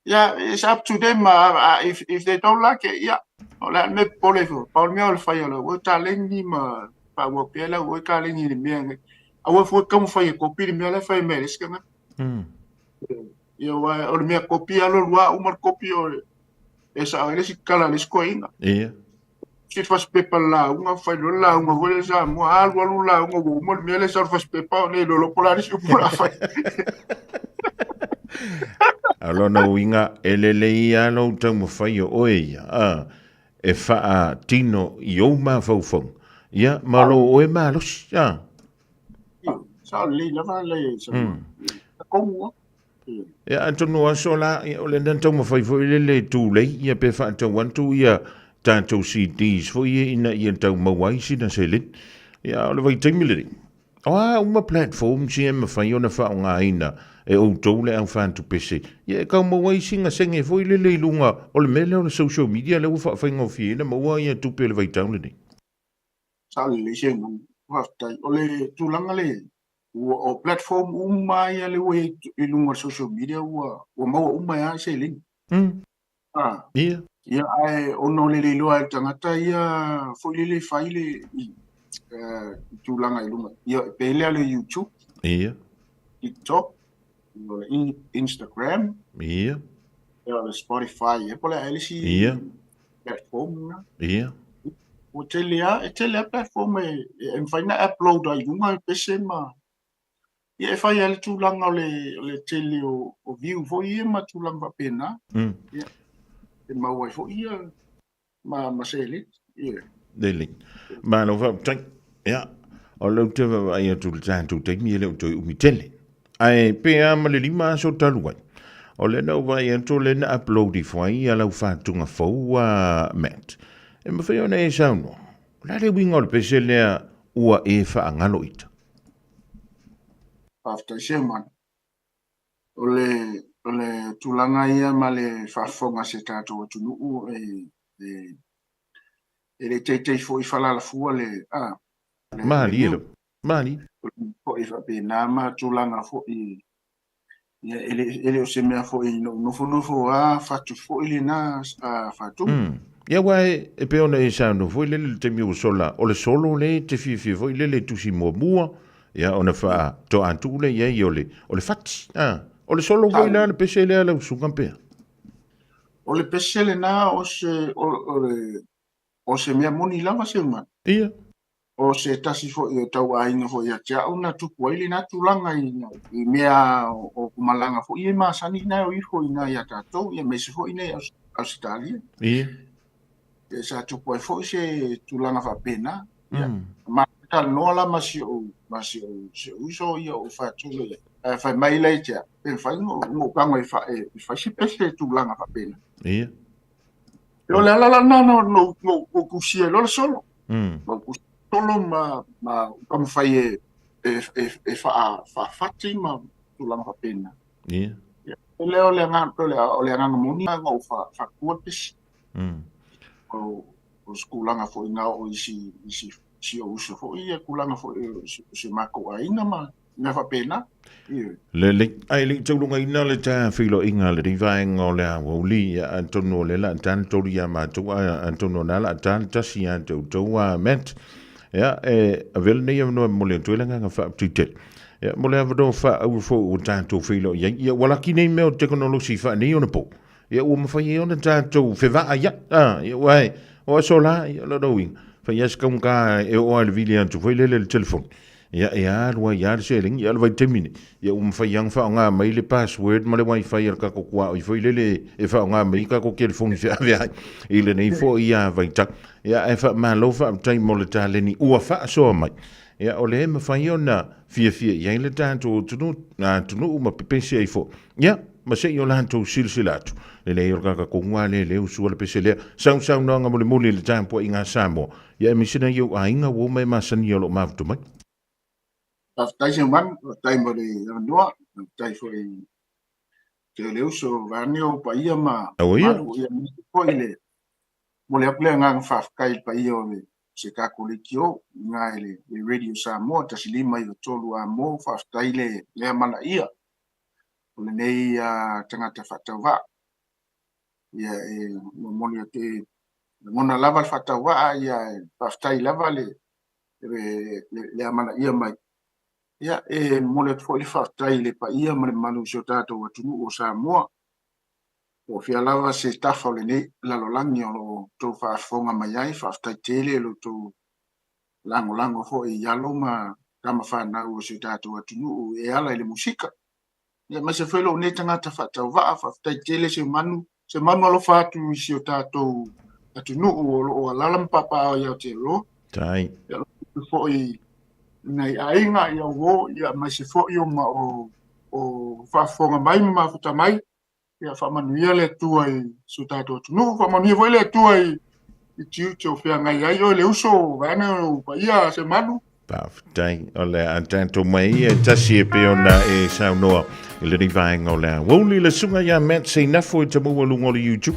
Yeah, it's up to them. If they don't like it, yeah. O le a le mea popole ai fua. Pau le mea o le fai o lau oe taleni ma faaauau pea lau oe taleni i le mea nei. Aua fua taumafai e kopi le mea la e fai mai e le isi tagata. Ia, aua o le mea kopi alu alu lava uma le kopi o e sao ai le isi tala a le isi toeaina. Ia. Si fasipepa le lauga, fai loa le lauga foi lea Samoa, alu alu le lauga ua uma le mea lea e sau i le fasipepa, o le iloa po o le a le isi upu o le a fai. A o lona uiga, e lelei lava lou taumafai o oe ia, a, e faatino i ou mafaufauga, ia, ma lou oe malosi, a. Sao lelei lava le Samoa. Tonu lava. Ia, atonu o aso la, ia, o le na taumafai foi lele e tulei, ia pe faatau atu ia tatou CDs foi ia ina ia tau maua ai sina seleni. Ia, o le vaitaimi lenei, o a uma platforms ia e mafai ona faaaogaina e outou le au fatupese, ia e tau maua ai sina sene foi lele i luga o le mea lea o le social media lea ua faafaigofieina maua ia tupe i le vaitau lenei. Sao lelei se agaga, faafetai. O le tulaga le ua o platform uma ia lea ua i ai i luga o le social media ua ua maua uma ai lava seleni. Ah. Ia. Ia ae ona o le le iloa e le tagata ia foi lele e fai le i i tulaga i luga. Ia pe lea le YouTube. Ia. TikTok, o le Instagram. Ia. Ia o le Spotify, ia po o le a ea le isi Ia. platform na. Ia. Ua tele lava, e tele lava platform e, e mafai ona upload ai i luga le pese ma ia e fai ai le tulaga o le, o le tele o, o view foi ia ma tulaga faapena. Ia, e maua ai foi ia ma, ma seleni. Ia. Lelei. Malo faafetai. Ia, o lea ou te vaavaai atu i le tatou taimi e le o toe umi tele. Ae pe a ma le 5 aso talu ai, o lea na ou vaai atu o lea na upload ifo ai ia lau fatuga fou a Matt. E mafai ona e saunoa, o le a le uiga o le pese lea ua e faagalo ita? Faafetai Sherman. O le, o le tulaga ia ma le faafofoga a si tatou atunuu e, e, e le teitei foi falalafua le, a, le, le Malie lava. Mali. Foi faapena ma tulaga foi ia e le, e le o se mea foi no nofonofo a fatu foi lena a fatu. Ia aua e pei ona e saunoa foi lele i le taimi ua sola, o le solo lea e te fiafia foi lele e tusi muamua, ia ona faatoatuu lea i ai o le, o le fati. A, o le solo foi la le pese lea lau susuga pea. O le pese lena o se, o, o le, o se mea moni lava se manu. Ia. O se tasi foi o tauaiga foi ia te au na tupu ai lena tulaga i, i mea o, o malaga foi e masani na o ifo i na ia tatou, ia aemaise foi i nei Ausetalia. Ia. E sa tupu ai foi se tulaga faapena. Ia. Ma talanoa la ma si ou, ma si ou, si ou uso ia o faatino ia. Ae fai mai la ia te au, pe mafai ona ou tago e, fa, e, e fai se pese tulaga faapena. Ia. O le ala la lena na ou tusia ai loa le solo. Na ou tusia solo ma, ma taumafai e, e, e, e faafati ma tulaga faapena. Ia. Ia. O le o le agaga, o le, o le agaga moni na ou faatua le pese. O, o se tulaga foi na oo i si, i si, si ou uso foi, ia tulaga foi o si matou aiga ma mea faapena. Ioe. Lelei. Ae le i taulungaina le ta feiloaiga a lenei vaega o le aoauli, ia atonu o lea la ta le tolu ia matou, a atonu o lea la ta le tasi ia te outou a Matt. Ia, e avea lenei avanoa e momoli atu ai le agaga faafetai tele. Ia, mo le avanoa faaauro foi ua tatou feiloai ai, ia ua laki nei mea o tekonolosi faaneionapo, ia ua mafai ai ona tatou fevaai ai. A, ia aua e, o aso la, ia o lona uiga, fai lava si taugata e oo lava i le vili atu foi lele i le telefoni, ia e alu ai lava le seleni. Ia o le vaitaimi nei, ia ua mafai lava ona faaaoga mai le password ma le wifi a le tatou tuaoi foi lele e faaaoga mai ai tatou telefoni feaveai i lenei foi vaitau. Ia ae faamalo faafetai mo le taleni ua faasoa mai. Ia, o lea e mafai ona fiafia i ai le tatou atunuu, atunuu ma pepesi ai foi. Ia, ma se i o latou silasila atu. Le leai o le tagata tonu lava lea lea ua sua le pese lea. Sau saunoaga mulimuli i le tapuaiga a Samoa. Ia, aemaise nai ou aiga ua uma e masani o lo o mafuta mai. Faafetai Seumanu, faafetai mo le avanoa, faafetai foi i te o le uso vaeane ou paia ma Aua ia. malu ia foi le momoli atu le agaga faafetai i le paia o le se tatou leitio i ina i le Radio Samoa 1593 Amo, faafetai le le amanaia o lenei tagata faatauvaa. Ia e momoli atu e lagona lava le faatauvaa, ia e faafetai lava le le amanaia mai. Ia e momoli atu foi le faafetai i le paia ma le mamalu o si o tatou atunuu o Samoa. Po o fea lava se tafa o lenei lalolagi o lo o outou faafofoga mai ai, faafetai tele i lo outou lagolago foi i alo ma tama fanau o si o tatou atunuu e ala i le musika. Ia aemaise foi lou nei tagata faatauvaa, faafetai tele Seumanu, Seumanu alofa atu i si o tatou atunuu o lo o alaala ma papaaao i Aotearoa. Tai. Ia alofa atu foi i nai aiga, ia uo, ia aemaise foi o ma o faafofoga mai ma mafuta mai. Ia faamanuia le Atua i si o tatou atunuu, faamanuia foi le Atua i i tiute o feagai ai oe le uso, vaeane ou paia Seumanu. Faafetai. O le a tatou mai ia e tasi e pei ona e saunoa i lenei vaega o le aoauli. Le susuga ia Matt Seinafo e te maua i luga o le YouTube,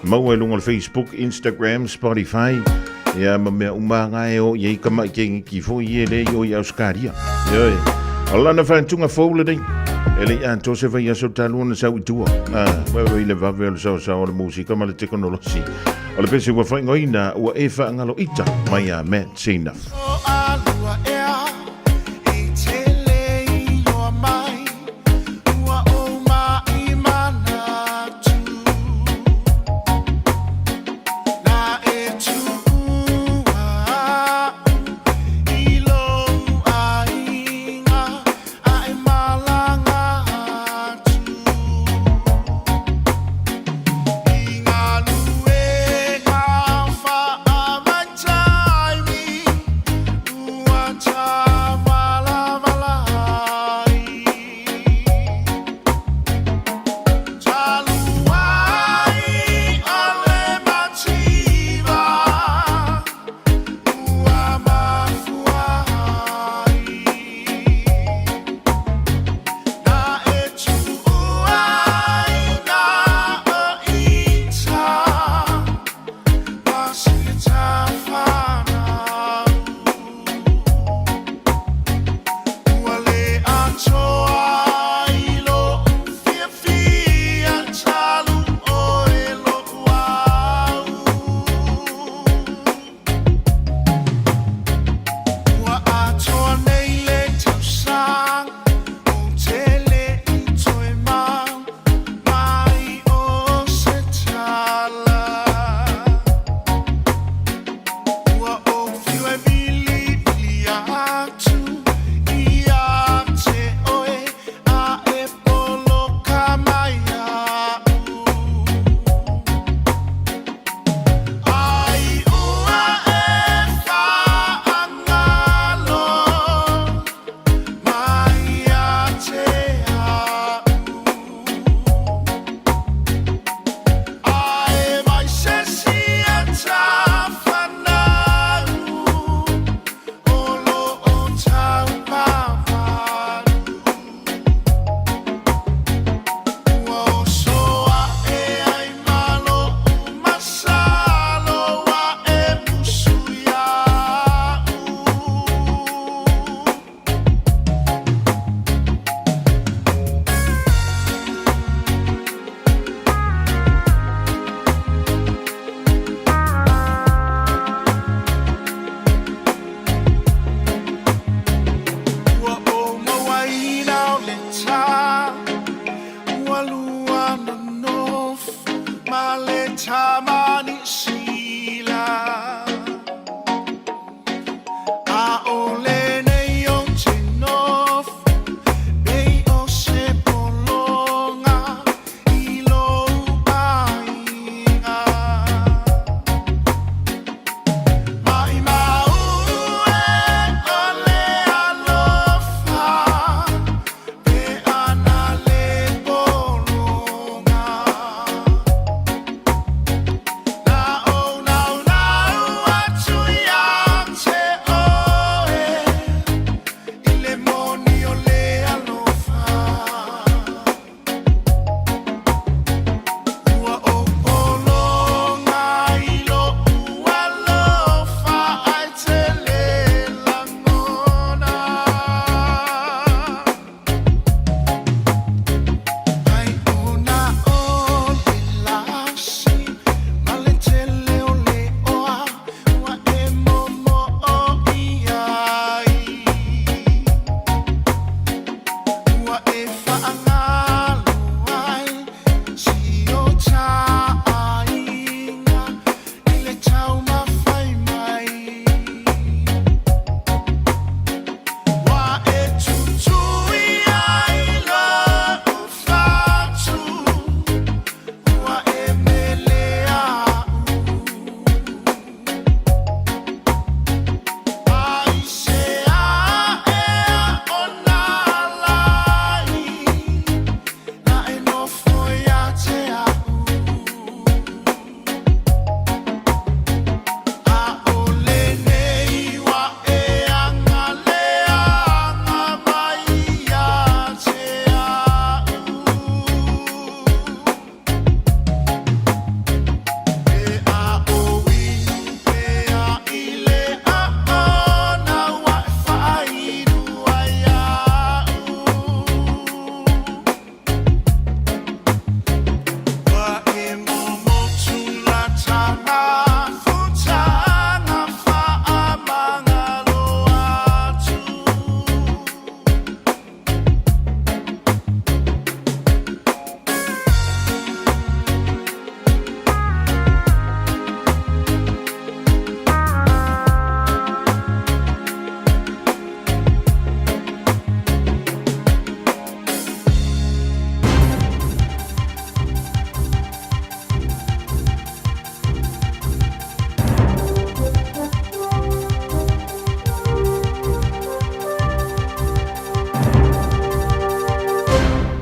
maua i luga o le Facebook, Instagram, Spotify, ia ma mea uma lava e o i ai tamai keiki foi ia lea i o i Ausetalia. Ioe. O lana faatuga fou lenei. E le i atoa se vaiaso talu ona sau i tua. Ah, wewe i le vave o le saosaoa o le musika ma le tekonolosi. O le pese ua faaigoaina ua e faagalo ita mai a Matt Seinafo.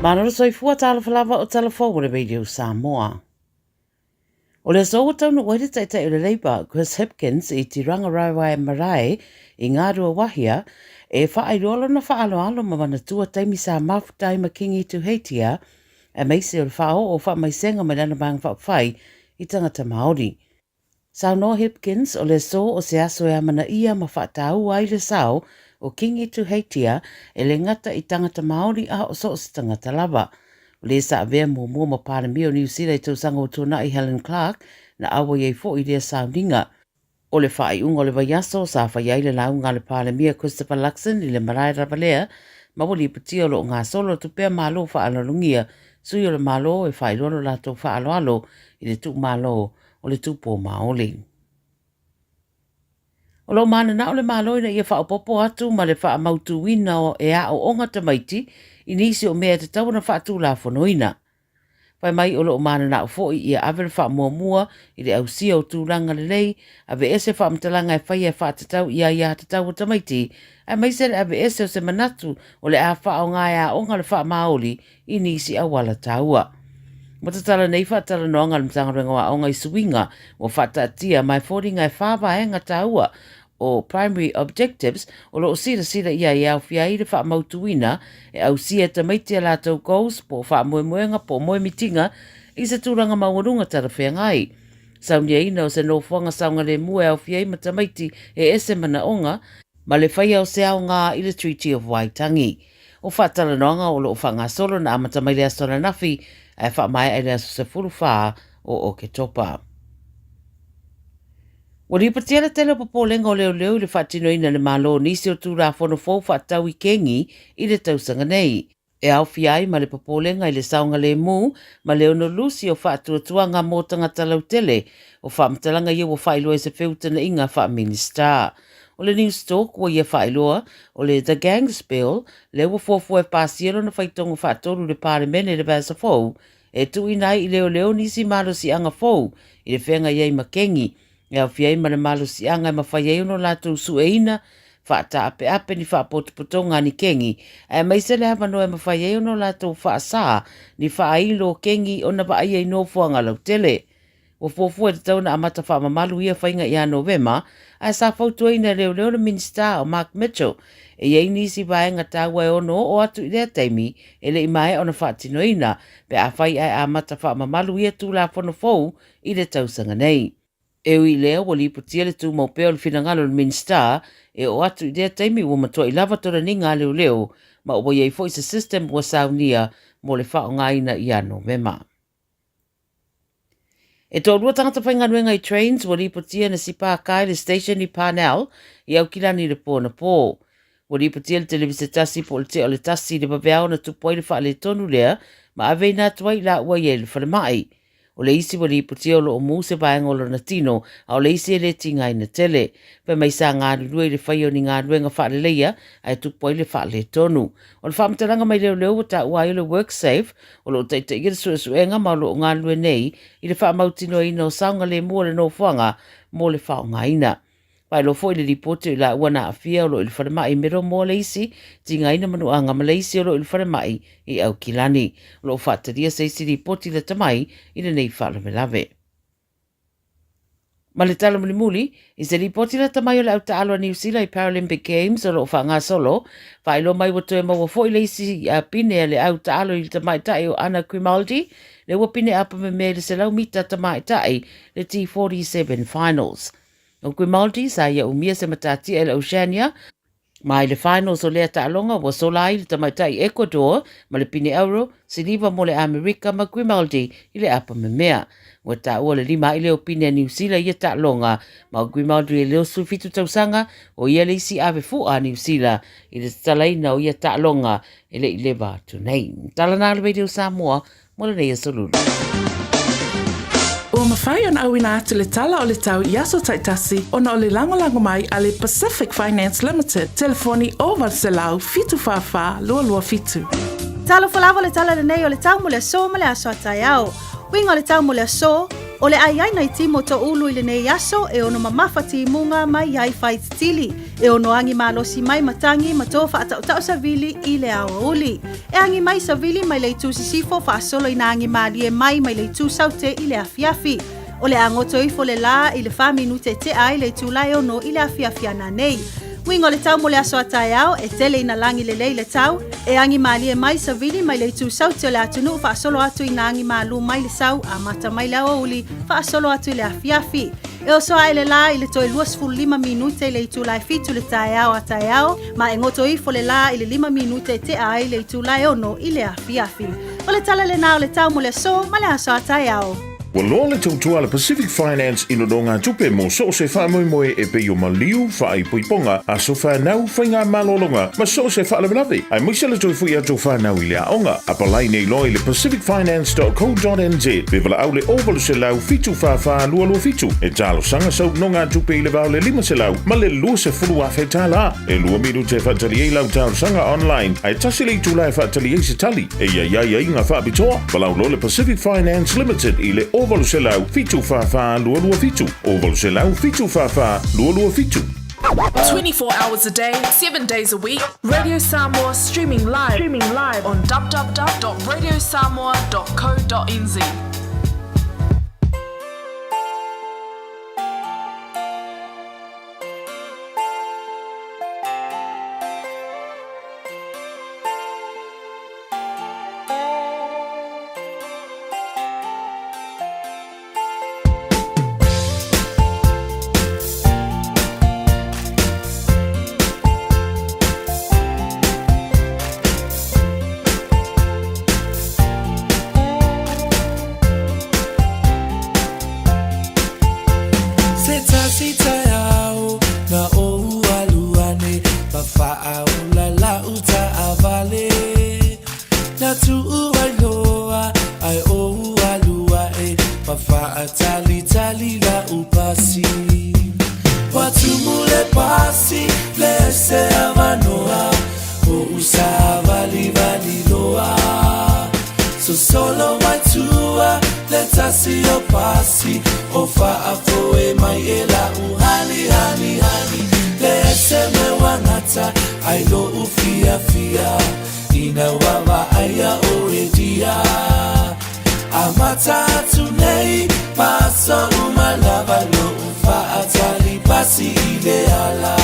Malo le soifua talofa lava o tala fou o le Radio Samoa. O le aso ua taunuu ai le taitai o le Labour, Chris Hipkins, i Tiranga Raewae Marae i Ngāruawāhia, e whaailoa lona whaaloalo ma manatua taimi sa mafuta ai ma Kingi Tuheitia, aemaise o le faaoo o faamaisega mai lana Vaega Faaupufai i tagata Māori. Saunoa Hipkins, o le aso o se aso e amanaia ma faataua ai le sao o Kingi Tuheitia e le gata i tagata Māori a o so o se tagata lava. O le sa avea muamua ma Palemia o Niu Sila i tausaga ua tuanai Helen Clark na auai ai foi i lea sauniga. O le faaiuga o le vaiaso, sa faia ai le lauga a le Palemia Christopher Luxon i le malae lava lea ma ua lipotia o lo o gasolo atu pea Malo faaaloalogia sui o le Malo e faailoa lo latou faaaloalo i le tuumalo o le Tupō Maoli. O lo o mananao le Malo ina ia faaopoopo atu ma le faamautuina e aooga tamaiti i nisi o mea e tatau ona faatulafonoina. Fai mai o lo o mananao foi ia ave le faamuamua i le ausia o tulaga lelei, aveese faamatalaga e faia e faatatau i aiatatau a tamaiti, aemaise le aveese o se manatu o le a faaaoga e aoga le faamaoli i nisi auala taua. Ua tatala nei faatalanoaga a le Matagaluega o Aoga i suiga ua faataatia ma e foliga e whā vaega taua o Primary Objectives o lo o silasila i ai e aofia ai le faamautuina e ausia e tamaiti a latou goals po o faamoemoega po o moemitiga i se tulaga maualuga talafeagai. Sauniaina o se nofoaga saogalemu e aofia ai ma tamaiti e ese manaoga ma le faia o se aoga i le Treaty of Waitangi. O faatalanoaga o lo o faagasolo na amata mai le aso ananafi ae faamaea i le aso 14 o Oketopa. Ua lipotia le tele o popolega o leoleo i le faatinoina e le Malo o nisi o Tulafono fou faatatau i kengi i le tausaga nei, e aofia ai ma le popolega i le saogalemu ma le ono lusi o faatuatuaga mo tagata lautele. O faamatalaga ia ua faailoa i se feutana'iga faa-Minisita. O le Newstalk ua ia faailoa, o le The Gangs Bill, lea ua fuafua e pasia lona faitogo faatolu i le Palemene i le vaiaso fou, e tuuina ai i leoleo nisi malosiaga fou i le feagai ai ma kengi, e aofia ai ma le malosiaga e mafai ai ona latou sueina faataapeape ni faapotopotoga a ni kengi, aemaise le avanoa e mafai ai ona latou faasā ni faailo o kengi ona vaaia i nofoaga lautele. Ua fuafua e tatau ona amata faamamalu ia faiga ia Novema, ae sa fautuaina e leoleo le Minisita o Mark Mitchell e i ai nisi vaega taua e ono oo atu i lea taimi e le i maea ona faatinoina pe afai ae amata faamamalu ia Tulafono fou i le tausaga nei. E ui i lea, ua lipotia le tumau pea o le finagalo o le Minisita e oo atu i lea taimi ua matuai lava toleniga a leoleo ma ua i ai foi se system ua saunia mo le faaaogaina ia Novema. E toalua tagata faigaluega i Trains ua lipotia na sipāka i le station i Parnell i Aukilani i le pō anapō. Ua lipotia le televisa tasi po o le tea o le tasi i le vaveao na tupu ai le faaletonu lea ma aveina atu ai i laua i ai i le falemai. O le isi ua lipotia o lo o mū se vaega o lona tino, a o le isi e le tigaina tele. Fai mai sa galulue i le faia o ni galuega faaleleia ae tupu ai le faaletonu. O le faamatalaga mai leoleo ua taua ai o le WorkSafe o lo o taitaia le suesuega ma o lo o galulue nei i le faamautinoaina o saogalemu o le nofoaga mo le faaaogaina. Faailoa foi le lipoti o i laua na aafia o lo o i le falemai i Middlemore le isi, tigaina manuaga ma le isi o lo o i le falemai i Aukilani. O lo o faatalia se isi lipoti lata mai i lenei faalavelave. Ma le tala mulimuli, i se lipoti lata mai o le au taalo a Niu Sila i Paralympic Games o lo o faagasolo, faailoa mai ua toe maua foi le isi pine a le au taalo i le tamaitai o Anna Grimaldi, lea ua pine apamemea i le 100 mita tamaitai le T47 Finals. O Grimaldi sa ia umia se matatia i le Oceania, Ma i le finals o lea taaloga ua sola ai le tamaitai Ecuador ma le pine auro, siliva mo le Amerika ma Grimaldi i le apa memea. Ua taua le lima a'i lea o pine a Niu Sila i ia taaloga, ma o Grimaldi e 27 tausaga, o ia le isi ave fu'a a Niu Sila i le tatalaina o ia taaloga e le i leva atu nei. Tala na le Radio Samoa mo lenei aso lulu. Ua mafai ona auina atu le tala o le tau i aso taitasi ona o le lagolago mai a le Pacific Finance Limited, telefoni 0800 744 227. Talofa lava le tala lenei o le tau mo le aso ma le aso a taeao. Uiga o le tau mo le aso, O le ai ai nai timo to ulu i lenei aso e ono mamafa timuga mai ai fai titili. E ono angi malosi mai matangi ma tō whaatautau savili i le aoauli. E angi mai savili mai le itu sisifo whaasolo ina angi malie mai mai le itu saute i le afiafi. O le angoto ifo le la i le wha minute te ai le itu lai ono i le afiafi ana nei. Uiga o le tau mo le aso a taeao e tele ina lagi lelei le tau, e agi malie mai savili mai le itu saute o le atunuu faasolo atu ina agi malū mai le sau amata mai le aoauli faasolo atu i le afiafi. E oso ae le lā i le toe 25 minute i le itula e 7 le taeao a taeao, ma e goto ifo le lā i le 5 minute e tea ai le itula e 6 i le afiafi. O le tala lenā o le tau mo le aso ma le aso a taeao. Ua loa le tautua a le Pacific Finance i nonogatupe mo so o se faamoemoe e pei o maliu, faaipoipoga, aso fanau, faigamalologa ma so o se faalavelave, aemaise le toe foi atu o fanau i le aoga. Apalai nei loa i le pacificfinance.co.nz pe valaau le 0800 744 227 e talosaga sau nonogatupe i le va o le 500 ma le 20,000 tala. E 2 minute e faatali ai lau talosaga online, ae tasi le itula e faatali ai se tali. E i ai aiaiga faapitoa, valaau loa le Pacific Finance Limited i le 0800 744 227, 0800 744 227. 24 hours a day, 7 days a week. Radio Samoa streaming live on www.radiosamoa.co.nz. Se tasi taeao na ou alu ane ma faaola lau taavale Na tuu ai loa ai ou alu ae ma faatalitali lau pasi Ua tumu le pasi le ese avanoa Oʻu savalivali loa Sosolo mai tua le tasi o pasi O faafoe mai e lau hani hani hani Le ese me uagata ai loʻu fiafia Ina ua vaaia oe dia Amata atu nei ma aso uma lava Loʻu faatali pasi i le ala.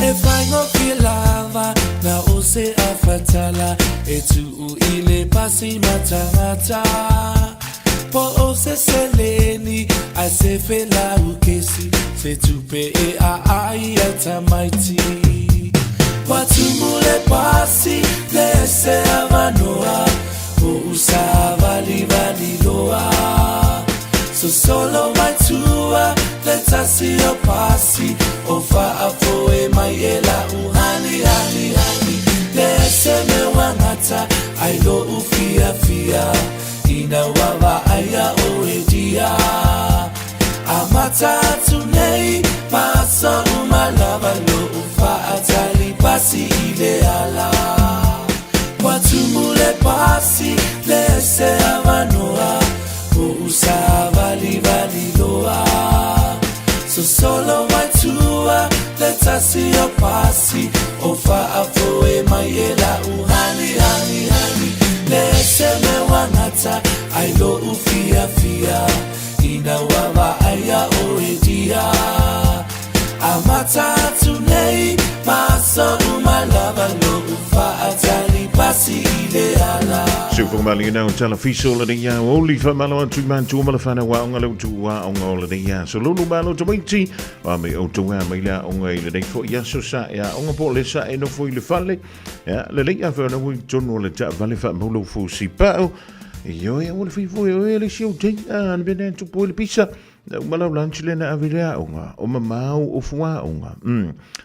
E faigofie lava na o se afatala E tuu i le pasi matagata Po o se seleni ae se felaukesi Se tupe e aai ai tamaiti Ua tumu le pasi le ese avanoa Oʻu savalivali loa Sosolo mai tua le tasi o pasi O faafoe mai e lau hani hani hani Le ese me uagata ai loʻu fiafia Ina ua vaaia oe dia Amata atu nei ma aso uma lava Loʻu faatali pasi i le ala Ua tumu le pasi le ese avanoa Oʻu savalivali loa Sosolo mai tua le tasi o pasi O faafoe mai e lau hani hani hani Le ese me uagata ai loʻu fiafia Ina ua vaaia oe dia Amata atu nei ma aso uma lava Loʻu faatali pasi i le ala. Seu whakamaliina o tala fiso o lenei aoauli whamalo atu i mātua ma le whanau aonga le utu aonga o lenei aso lulu malo tamaiti wa me o tauā mai le aonga i lenei foi aso sa e aonga po le sa e nofo i le fale ia lelei a whaona ui tonu o le taavale whaamaulo fusi pao Ioe, aua le fai foi oe le isi au tei a na pena tupu ai le pisa. Na uma lau lunch lea na ave i le aoga, o mamao o fuaoga.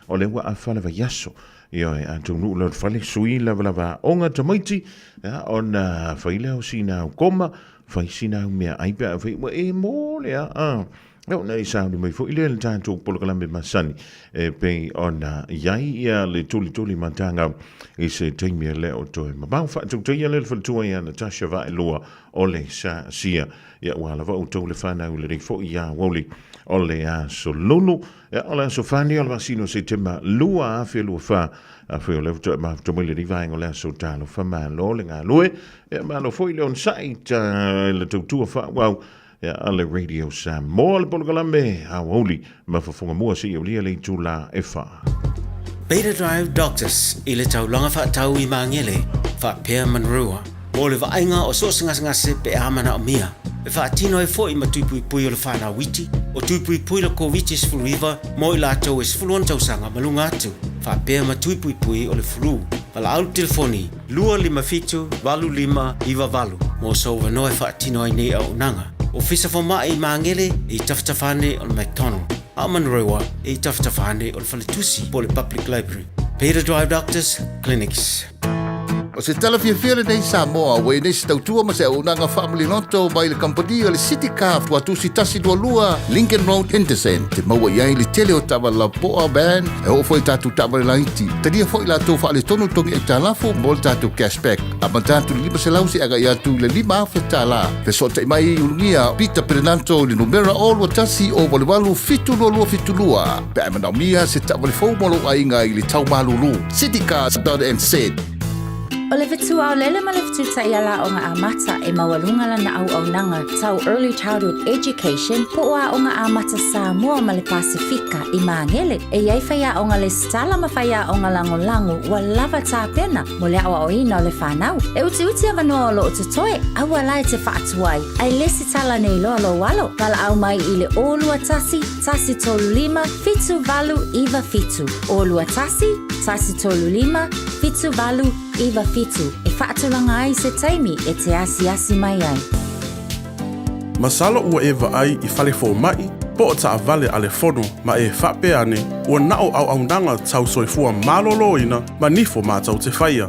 O lea ua afa le vaiaso. Ioe, a taunuu loa i le fale, sui lavalava aoga tamaiti, ia, ona fai lea o sina au koma, fai sina au meaai pe afai ua e mō le aa. Ia ona e sauni mai foi lea le tatou polokalame masani e pei ona i ai ia le tulituli mataga i se taimi e le o toe mamao. Faatautaia lea le faletua ia Natasha Vaaelua o le Sasia. Ia ua lava outou le fanau lenei foi ia aoauli o le aso Lulu. Ia o le aso Fane o le masina o Setema 2024. Afai o lea faatoa e mafuta mai lenei vaega o le aso talofa malo le galue. Ia malo foi le onosai i le tautua faaauau Ia a le Radio Samoa le polokalame aoauli ma fofoga mua seia aulia le itula e 4. Beta Drive Doctors i le taulaga faatau i Magele faapea Manurewa mo le vaaiga o so o se gasegase pe a manaomia. E faatino ai foi ma tui puipui o le fanau iti, o tui puipui le Koviti-19 mo i latou e 16 tausaga ma luga atu, faapea ma tui puipui o le flu. Valaau le telefoni 257 8598 mo sou avanoa e faatino ai nei auaunaga. Ofisa Fomai i Magele e i tafatafa ane o le McDonald, a o Manurewa e i tafatafa ane o le Faletusi po o le Public Library. Peter Drive Doctors Clinics. O se tala fiafia lenei Samoa ua i nei se tautua ma se auaunaga faamaliloto mai le kamupani o le City Car Tuatusi 122 Lincoln Road Henderson te maua i ai le tele o taavale lapoa van e oo foi i tatou taavale laiti. Talia foi latou faaletonu togi aitalafu mo le tatou cashback. Amata atu i le 500 seia agai atu i le 5,000 tala. Fesootai mai i Ulugia Peter Perenanto i le numera 021 088 7272 pe a e manaomia se taavale fou mo lou aiga i le tau malulu. Citycars.nz. O le fetuaolele ma le fetu-taiala aoga amata e maualuga lana auaunaga tau Early Childhood Education po o Aoga Amata Samoa ma le Pasefika i Magele. E i ai faiaoga lesitala ma faiaoga lagolago ua lava tapena mo le aoaoina o le fanau. E utiuti avanoa o lo o totoe, aua la e te faatuai, ae lesitala nei loa lou alo. Valaau mai i le 021 135 7897, 021 135 7897 e faatulaga ai se taimi e te asiasi mai ai. Masalo ua e vaai i fale fomai po o taavale a le fono ma e faapea ane ua na o auaunaga tau soifua maloloina ma nifo matou te faia.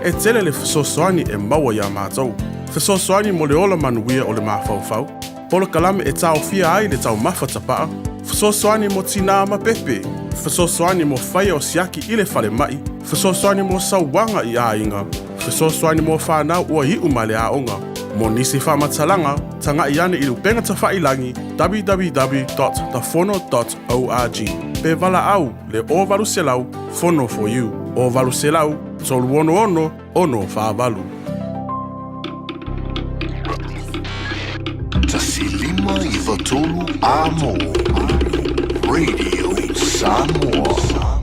E tele le fesoasoani e maua iā matou. Fesoasoani mo le ola manuia o le mafaufau, polokalame e taofia ai le taumafa tapaa, fesoasoani mo tinā ma pepe, fesoasoani mo faia o siaki i le falemai, fesoasoani mo sauaga i aiga, fesoasoani mo fanau ua iu mai le aoga. Mo nisi faamatalaga, taga'i ane i le upega tafa'ilagi www.thefono.org pe valaau le 0800 Fono for You, 0800 366 648. 1 5 9 3 Amo Radio Samoa.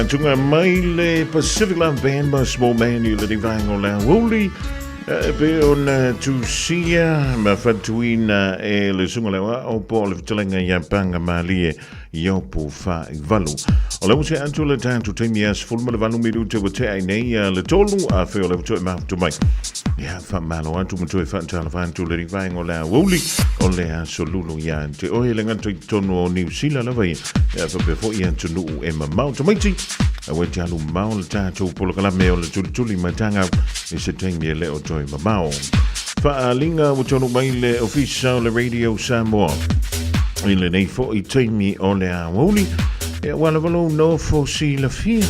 Faatuga mai le Pacific Love Band ma Small Man i le vaega o le aoauli e pei ona tusia ma fautuaina e le susuga le aoao po o le fetalaiga ia Paga Malie Iopu Faaivalu. O le ua tea atu le tatou taimi ia 18 minute ua tea ai nei ia le tolu a fai o le ua toe mafuta mai. Ia faamalo atu ma toe faatalofa atu le vaega o le aoauli o le aso lulu ia te oe le gata i totonu o Niu Sila lava ia. Ia faapea foi atunuu e mamao tamaiti. Aua e te alu mamao le tatou polokalame o le tulituli matagau i se taimi e le o toe mamao. Faaaliga ua taunuu mai le Ofisa o le Radio Samoa i lenei foi taimi o le aoauli. Ia ua lava lou nofo silafia.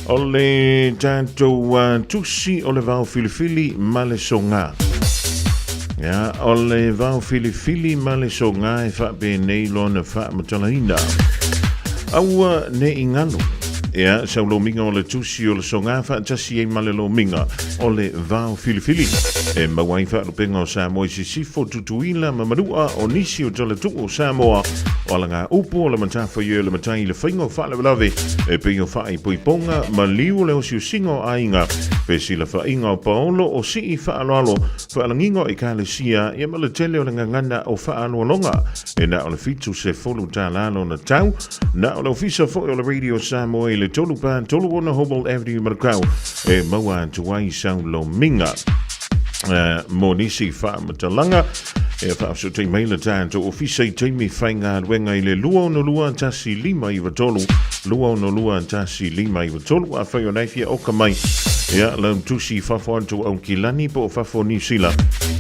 O le tatou tusi o le vao filifili ma le soga. Ia, o le vao filifili ma le soga e faapenei lona faamatalaina. Aua ne i galo. Ia, sau lomiga o le tusi o le soga faatasi ai ma le lomiga o le vao filifili. E maua ai faalupega o Samoa i Sisifo, Tutuila ma Manua o nisi o talatuu o Samoa, o alagaupu o le matafaioi o le matai i le faiga o faalavelave e pei o faaipoipoga, maliu o le osiosiga o aiga, fesilafaiga o paolo o sii faaaloalo, faalagiga o ekalesia, ia ma le tele o le gagana o faaaloaloga. E na o le $70 lona tau. Na o le ofisa foi o le Radio Samoa i le 3 4 3 6 Humboldt Avenue Manukau e maua atu ai sau lomiga. Mo nisi faamatalaga e faafesootai mai le tatou ofisa i taimi faigaluega i le 262 1593 262 1593. Afai o nai fia oka mai ia lau tusi i fafo atu o Aukilani po o fafo o Niu Sila,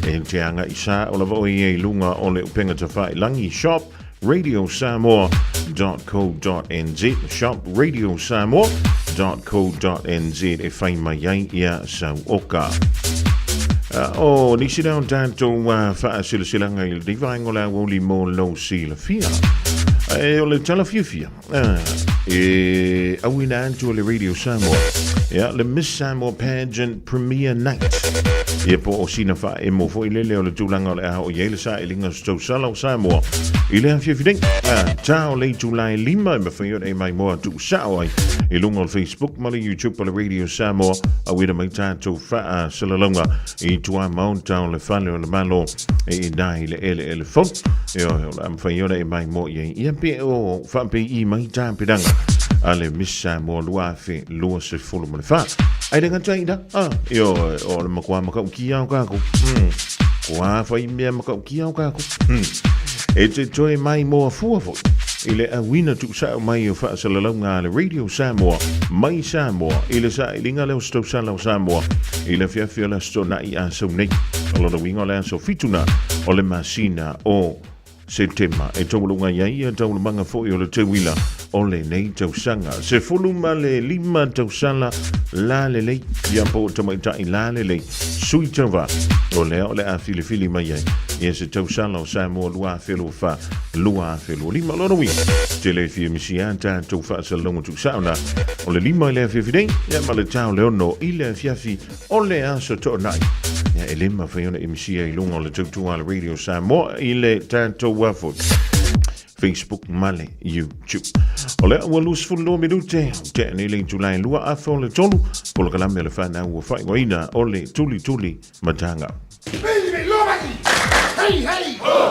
e te agai sa o lava oe ia i luga o le upega tafailangi shop radiosamoa.co.nz shop radiosamoa.co.nz e fai mai ai ia sau oka. O nisi lea o tatou faasilasilaga i lenei vaega o le aoauli mo lou silafia. E o le tala fiafia e auina atu e le Radio Samoa ia le Miss Samoa Pageant Premier Night. Ia po o sina faaemo foi lele o le tulaga o le a oo i ai le sailiga o se tausala o Samoa i le afiafi nei. Ta o le itula e 5 e mafai ona e maimoa tuusao ai i luga o le Facebook ma le YouTube o le Radio Samoa auina mai tatou faasalalauga i tuamaota o le fale o le Malo e ina i le eleele fou. E o le a mafai ona e maimoa i ai ia pe o faapei mai tapenaga a le Miss Samoa 2024. Ai le gata i la, e o, o le matua matautia o kākou. Kua whai mea matautia o kākou. E te toe maimoa fua foi i le auina tuusao mai o faasalalauga a le Radio Samoa mai Samoa i le sailiga lea o se tausala o Samoa i le afiafi o le Aso Toonai a sau nei. O lona uiga o le aso 7 na o le masina o Setema e taualuga i ai ia taualumaga foi o le teuila o lenei tausaga. 15 tausala la lelei ia po o tamaitai la lelei sui tauva o lea o le a filifili mai ai ia se tausala o Samoa 2024 2025. Lona uiga, tele e fia misia tatou faasalalauga tuusao na o le 5 i le afiafi nei ia ma le ta o le 6 i le afiafi o le aso Toonai. Ia e le mafai ona e misia i luga o le tautua a le Radio Samoa i le tatou afu. Facebook ma le YouTube. O lea ua 22 minute, tea nei le itula e 2:30, polokalame o le whanau ua whaigoaina o le tulituli matanga. Hey, hey! Oh!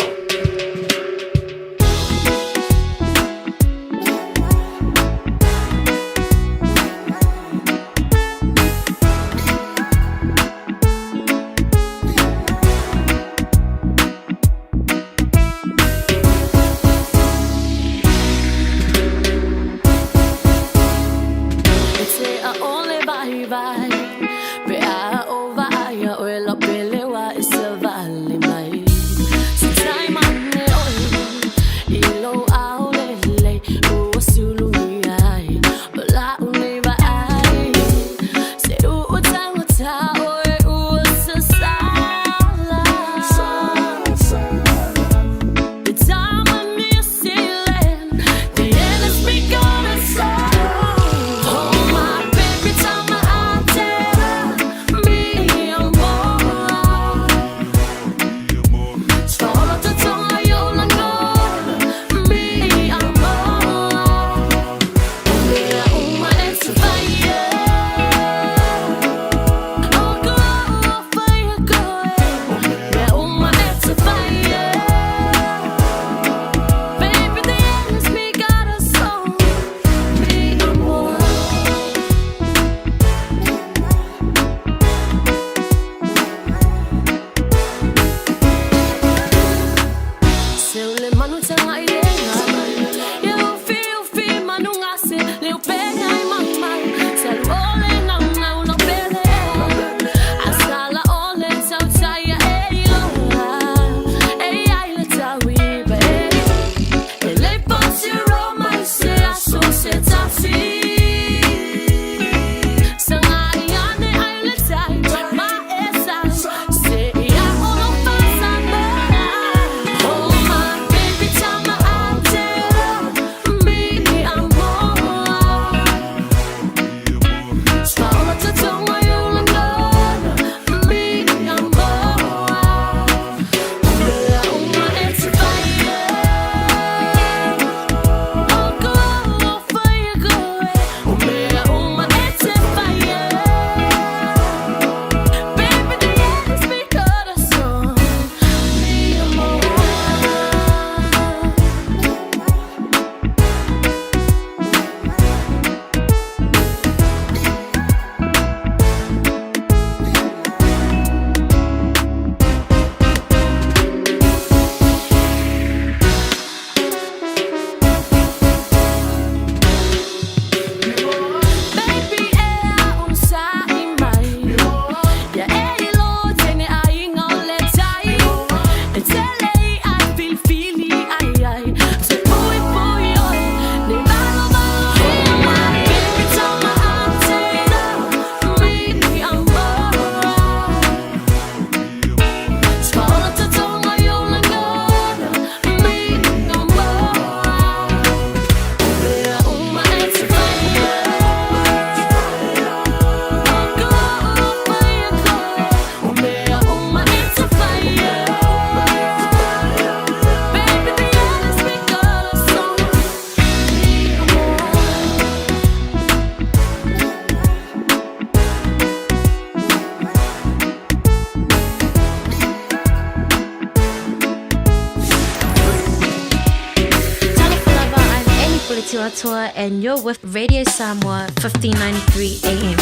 Matatua and you're with Radio Samoa 1593 AM.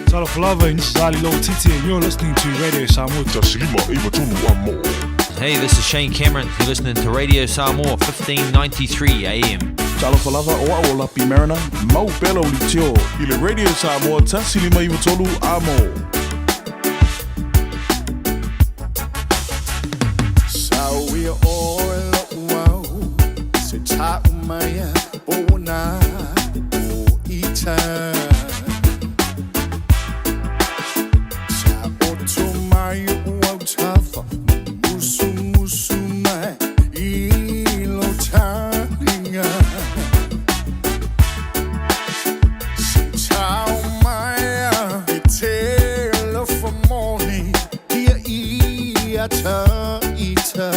Talofa lava, this is Ali Titi and you're listening to Radio Samoa. Hey, this is Shane Cameron. You're listening to Radio Samoa 1593 AM. Talofa lava o au o Lapi Mariner, mau pela o litio. I le Radio Samoa, tasi lima iwa tolu a mo. Sauia oe lo'u au, se ta'u mai a pona o ita. Sa oto mai o au tafa, musu musu mai i lo taringa. Se tau mai a e te lofa moni, ia ia ta ita.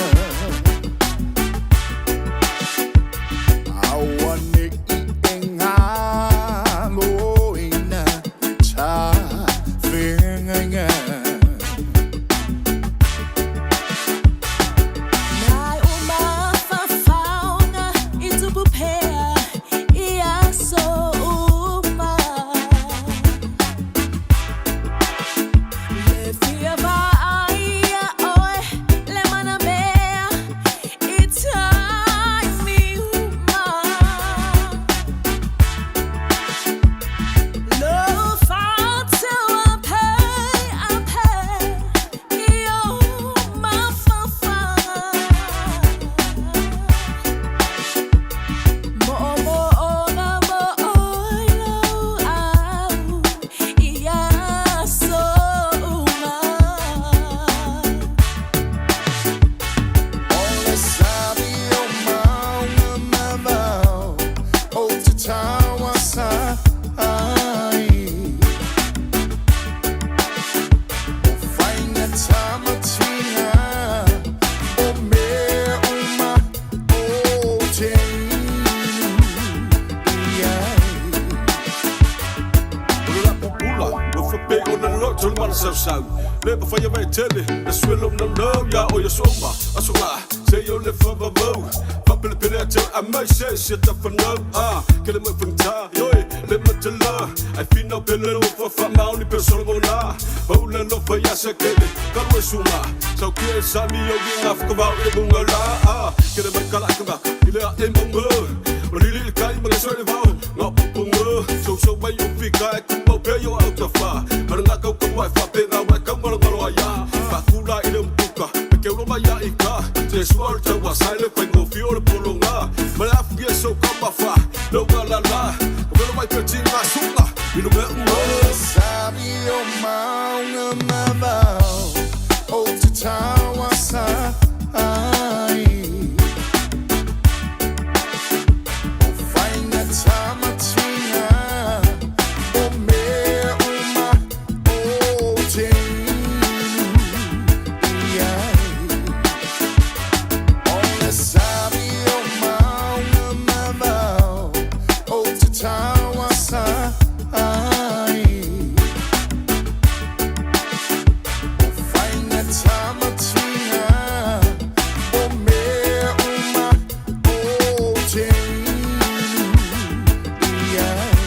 Aua ne i e ngalo ina ta whengainga. Nai o mafafaoga i tupu pea i aso uma. Le fia vaaia oe le manamea i taimi uma. Lo fa'atau a pei i o mafafaga. Mo'omo'oga mo oe lou au i aso uma. O le sabi o maunga mamao, o te tauasa ai. O whainga tamatinga, o mea uma o te inu i ai. Pula, no fa pe o na loto le mana sau sau. Le pa whaia vai tele, le swelo na no ya o ya soma. Aso la, se yo le fa ba mo. Fa pele pele a te a mai se se ta fa no. Ah, ke le mo fang ta, yoi, le ma te la. Ai fina pele lo fa fa ma ni pe solo mo la. Pa u le lo fa ya se kele, ka lo suma. Sau ke e sa mi yo gi ngā whakawau e munga la. Ah, ke le mai kala ka maka, i le a e munga. O lili le kai ma le soe le vao, ngā pupunga. So so mai o fika e kumau pe yo au ta wha. Mana ngā kau kau ai wha pe ngā wai kau ngalo ngalo ai a. Whakula i le mpuka, me ke ulo mai a i ka. Te sua o le tau a sai le whai ngō o le polo ngā. Mana afu i e so ka mawha, no ngā la la. Ka welo mai pe ti ngā sunga, i lo mea unga. O le sabi o maunga mamao, o te tauasa ai. O whainga tamatinga, o mea uma o te inu i ai. O le sabi o maunga mamao, o te tauasa ai. O whainga tamatinga, o mea uma o te inu i ai.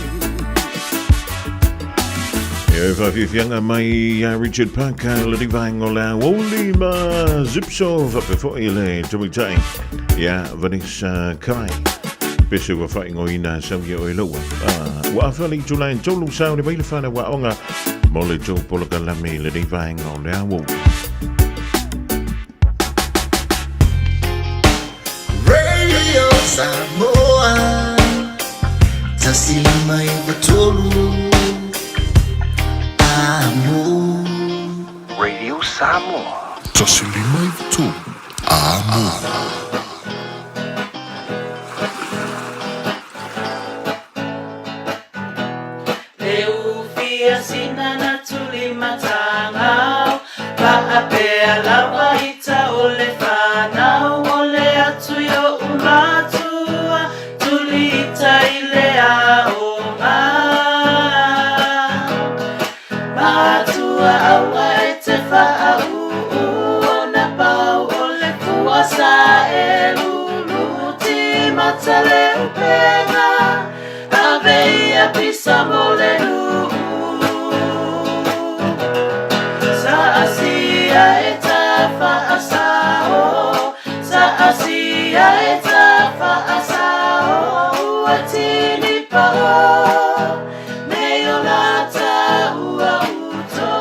E whawhiwhianga mai ia Richard Parker, le rivaenga o le aoauli ma Zipso whapefoi le tumitai ia Vanessa Kai. Pese ua whaingoina sau ia oe laua. Ua awhali tūlai tolu sau le maile whana wa onga mo le tō polokalame le rivaenga o le aoauli. Radio Samoa Tasi lima iwa tolu Amo Radio Samoa. Tasi lima iwa tolu Amo. Le ufia sina na tuli matangau, Paapea lava ita o le whanau, O le atu i o umatua, Tuli ita i le aonga. Matua aua e te whaau, O na pau o le fua sa e lulu, Ti mata le upenga, Ave ia pisa mo le nu'u Sa asia e ta fa'asao Sa asia e ta fa'asao Ua tini pa'o Me o lata ua uto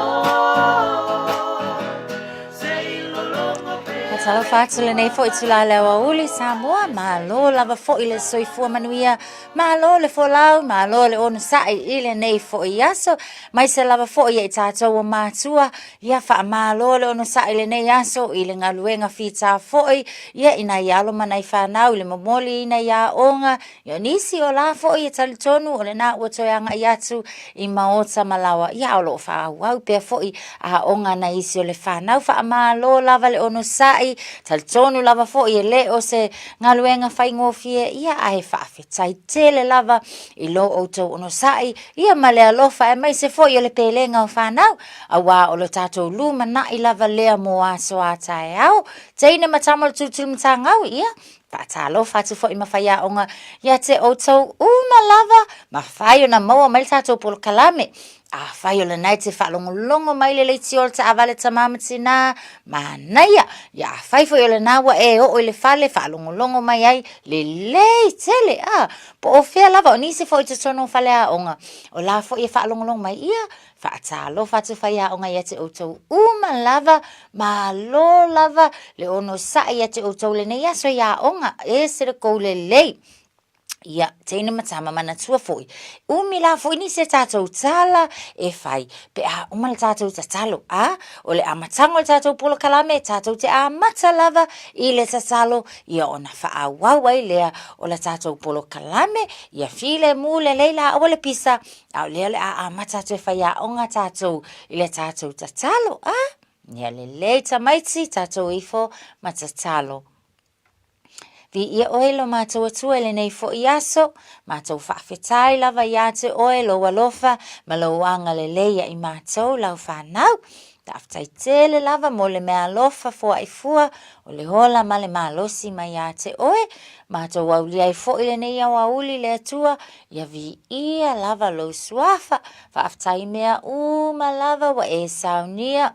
Se i lologo pe Talofa atu lenei fo'i itulā le aoauli Samoa, malo lava fo'i le soifua manuia, malo le folau, malo le onosai i lenei fo'i aso, aemaise lava fo'i ia i tatou o matua, ia faamalo le onosai i lenei aso i le galuega fita fo'i, ia i nai alo ma nai fanau i le momoliina i aoga, Ia o nisi o la foi e talitonu o lena ua toe agai atu i maota ma laoa, ia a o lo o faaauau pea foi aoga a nai isi o le fanau. Faamalo lava le onosai, talitonu lava foi e le o se galuega faigofie, ia ae faafetai tele lava i lo outou onosai, ia ma le alofa aemaise foi o le pelega o fanau, aua o lo tatou lumanai lava lea mo aso a taeao. Teine ma tama o le tulutulumatagau, ia, Faatalofa atu foi ma faiaoga ia te outou uma lava, mafai ona maua mai le tatou polokalame. Afai o lena e te faalogologo mai le leitio o le taavale tama ma tina, manaia. Ia afai foi o lena ua e oo i le fale faalogologo mai ai, lelei tele. A, po o fea lava, o nisi foi i totonu o faleaoga, o la foi e faalogologo mai, ia, Faatalofa atu faiaoga ia te outou uma lava, malo lava le onosai ia te outou lenei aso i aoga, ese le kou lelei. Ia, teine ma tama manatua foi, umi la foi nisi a tatou tala e fai, pe a uma le tatou tatalo, a, o le amataga o le tatou polokalame, tatou te amata lava i le tatalo, ia ona faaauau ai lea o le tatou polokalame, ia filemu lelei la aua le pisa, A o lea o le a amata atu e faiaoga tatou i le tatou tatalo, a? Ia lelei tamaiti, tatou ifo ma tatalo. Viia oe lo matou Atua i lenei foi aso, matou faafetai lava ia te oe lou alofa ma lou agalelei ia i matou lau fanau. Faafetai tele lava mo le meaalofa foai fua o le ola ma le malosi mai ia te oe. Matou aulia ai foi lenei aoauli le Atua, ia viia lava lou suafa. Faafetai i mea uma lava ua e saunia.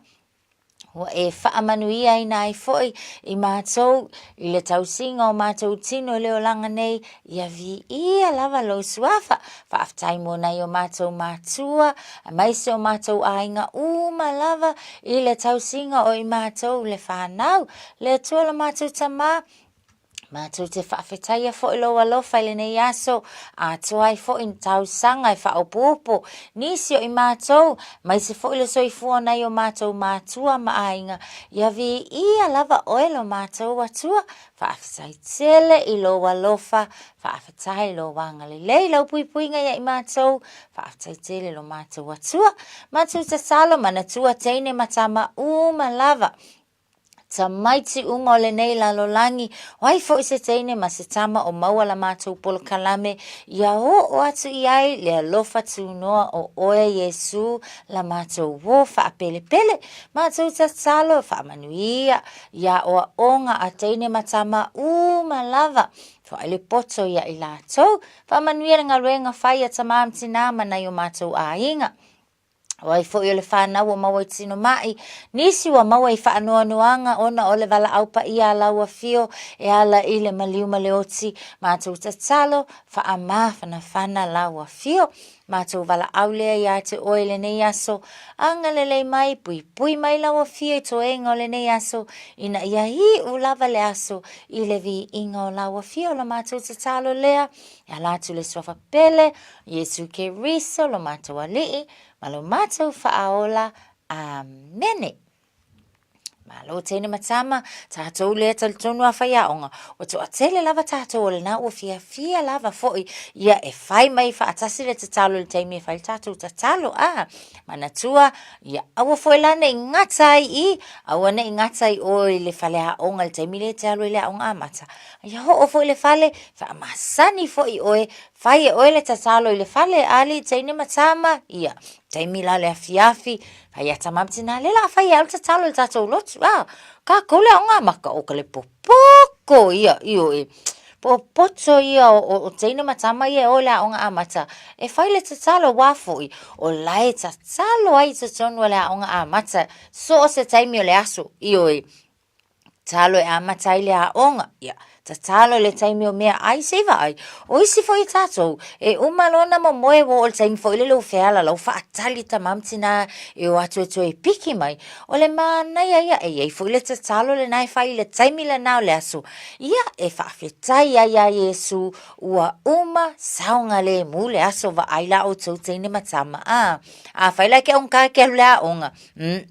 Ua e faamanuiaina ai foi i matou i le tausiga o matou tino i le olaga nei, ia viia lava lou suafa. Faafetai mo nai o matou matua, aemaise o matou aiga uma lava i le tausiga o i matou le fanau. Le Atua lo matou Tama, Matou te faafetaia foi lou alofa i lenei aso, atoa ai foi ni tausaga e faaopoopo nisi o i matou, aemaise foi le soifua o nai o matou matua ma aiga, ia viia lava oe lo matou Atua. Faafetai tele i lou alofa, faafetai i lou agalelei, lau puipuiga ia i matou, faafetai tele lo matou Atua. Matou tatalo, manatua teine ma tama uma lava, Tamaiti uma o lenei lalolagi, o ai foi se teine ma se tama o maua la matou polokalame, ia oo atu i ai le alofa tunoa o oe Iesu la matou uo faapelepele. Matou tatalo faamanuia i aoaoga a teine ma tama uma lava. Foai le poto ia i latou. Faamanuia le galuega fai a tama ma tina ma nai o matou aiga. O ai foi o le fanau ua maua i tino ma'i, nisi ua maua i faanoanoaga ona o le valaau paia a lau afio e ala i le maliu ma le oti, matou tatalo, faamafanafana lau afio. Matou valaau lea ia te oe i lenei aso, agalelei mai, puipui mai lau afio i toega o lenei aso, ina ia iu lava le aso i le viiga o lau afio. La matou tatalo lea, e ala atu i le suafa pele, Iesu Keriso lo matou Alii ma lo matou Faaola. Amene. Malo teine ma tama, tatou lea talitonu a faiaoga, ua toatele lava tatou o lena ua fiafia lava foi ia e fai mai faatasi le tatalo i le taimi e fai le tatou tatalo. A, manatua, ia aua foi la nei gata ai i, aua nei gata ai oe i le faleaoga i le taimi lea e te alu ai i le aoga amata. Ia oo foi i le fale, faamasani foi oe Fai e oe le tatalo i le fale, alii, teine ma tama, ia, taimi la le afiafi, fai ia tama ma tina, lea la a fai e au le tatalo i le tatou lotu, a, kākou le aoga amata, o ka le popoko ia, ioe. Po o poto ia o teine ma tama ia e o i le aoga amata, e fai le tatalo auā foʻi o la e tatalo ai i totonu o le aoga amata so o se taimi o le aso. Ioe, tatalo e amata ai le aoga, ia, tatalo i le taimi o meaai, se i vaai, o isi foi o tatou, e uma loa ona momoe ua oo i le taimi foi lele ua feala ua faatali tama ma tina e o atu e toe piki mai. O le manaia ia, e i ai foi le tatalo lena e fai i le taimi lena o le aso, ia, e faafetai ai iā Iesu ua uma saogalemu le aso, vaai la outou teine ma tama, a, afai la e ke augata e ke alu i le aoga, umm.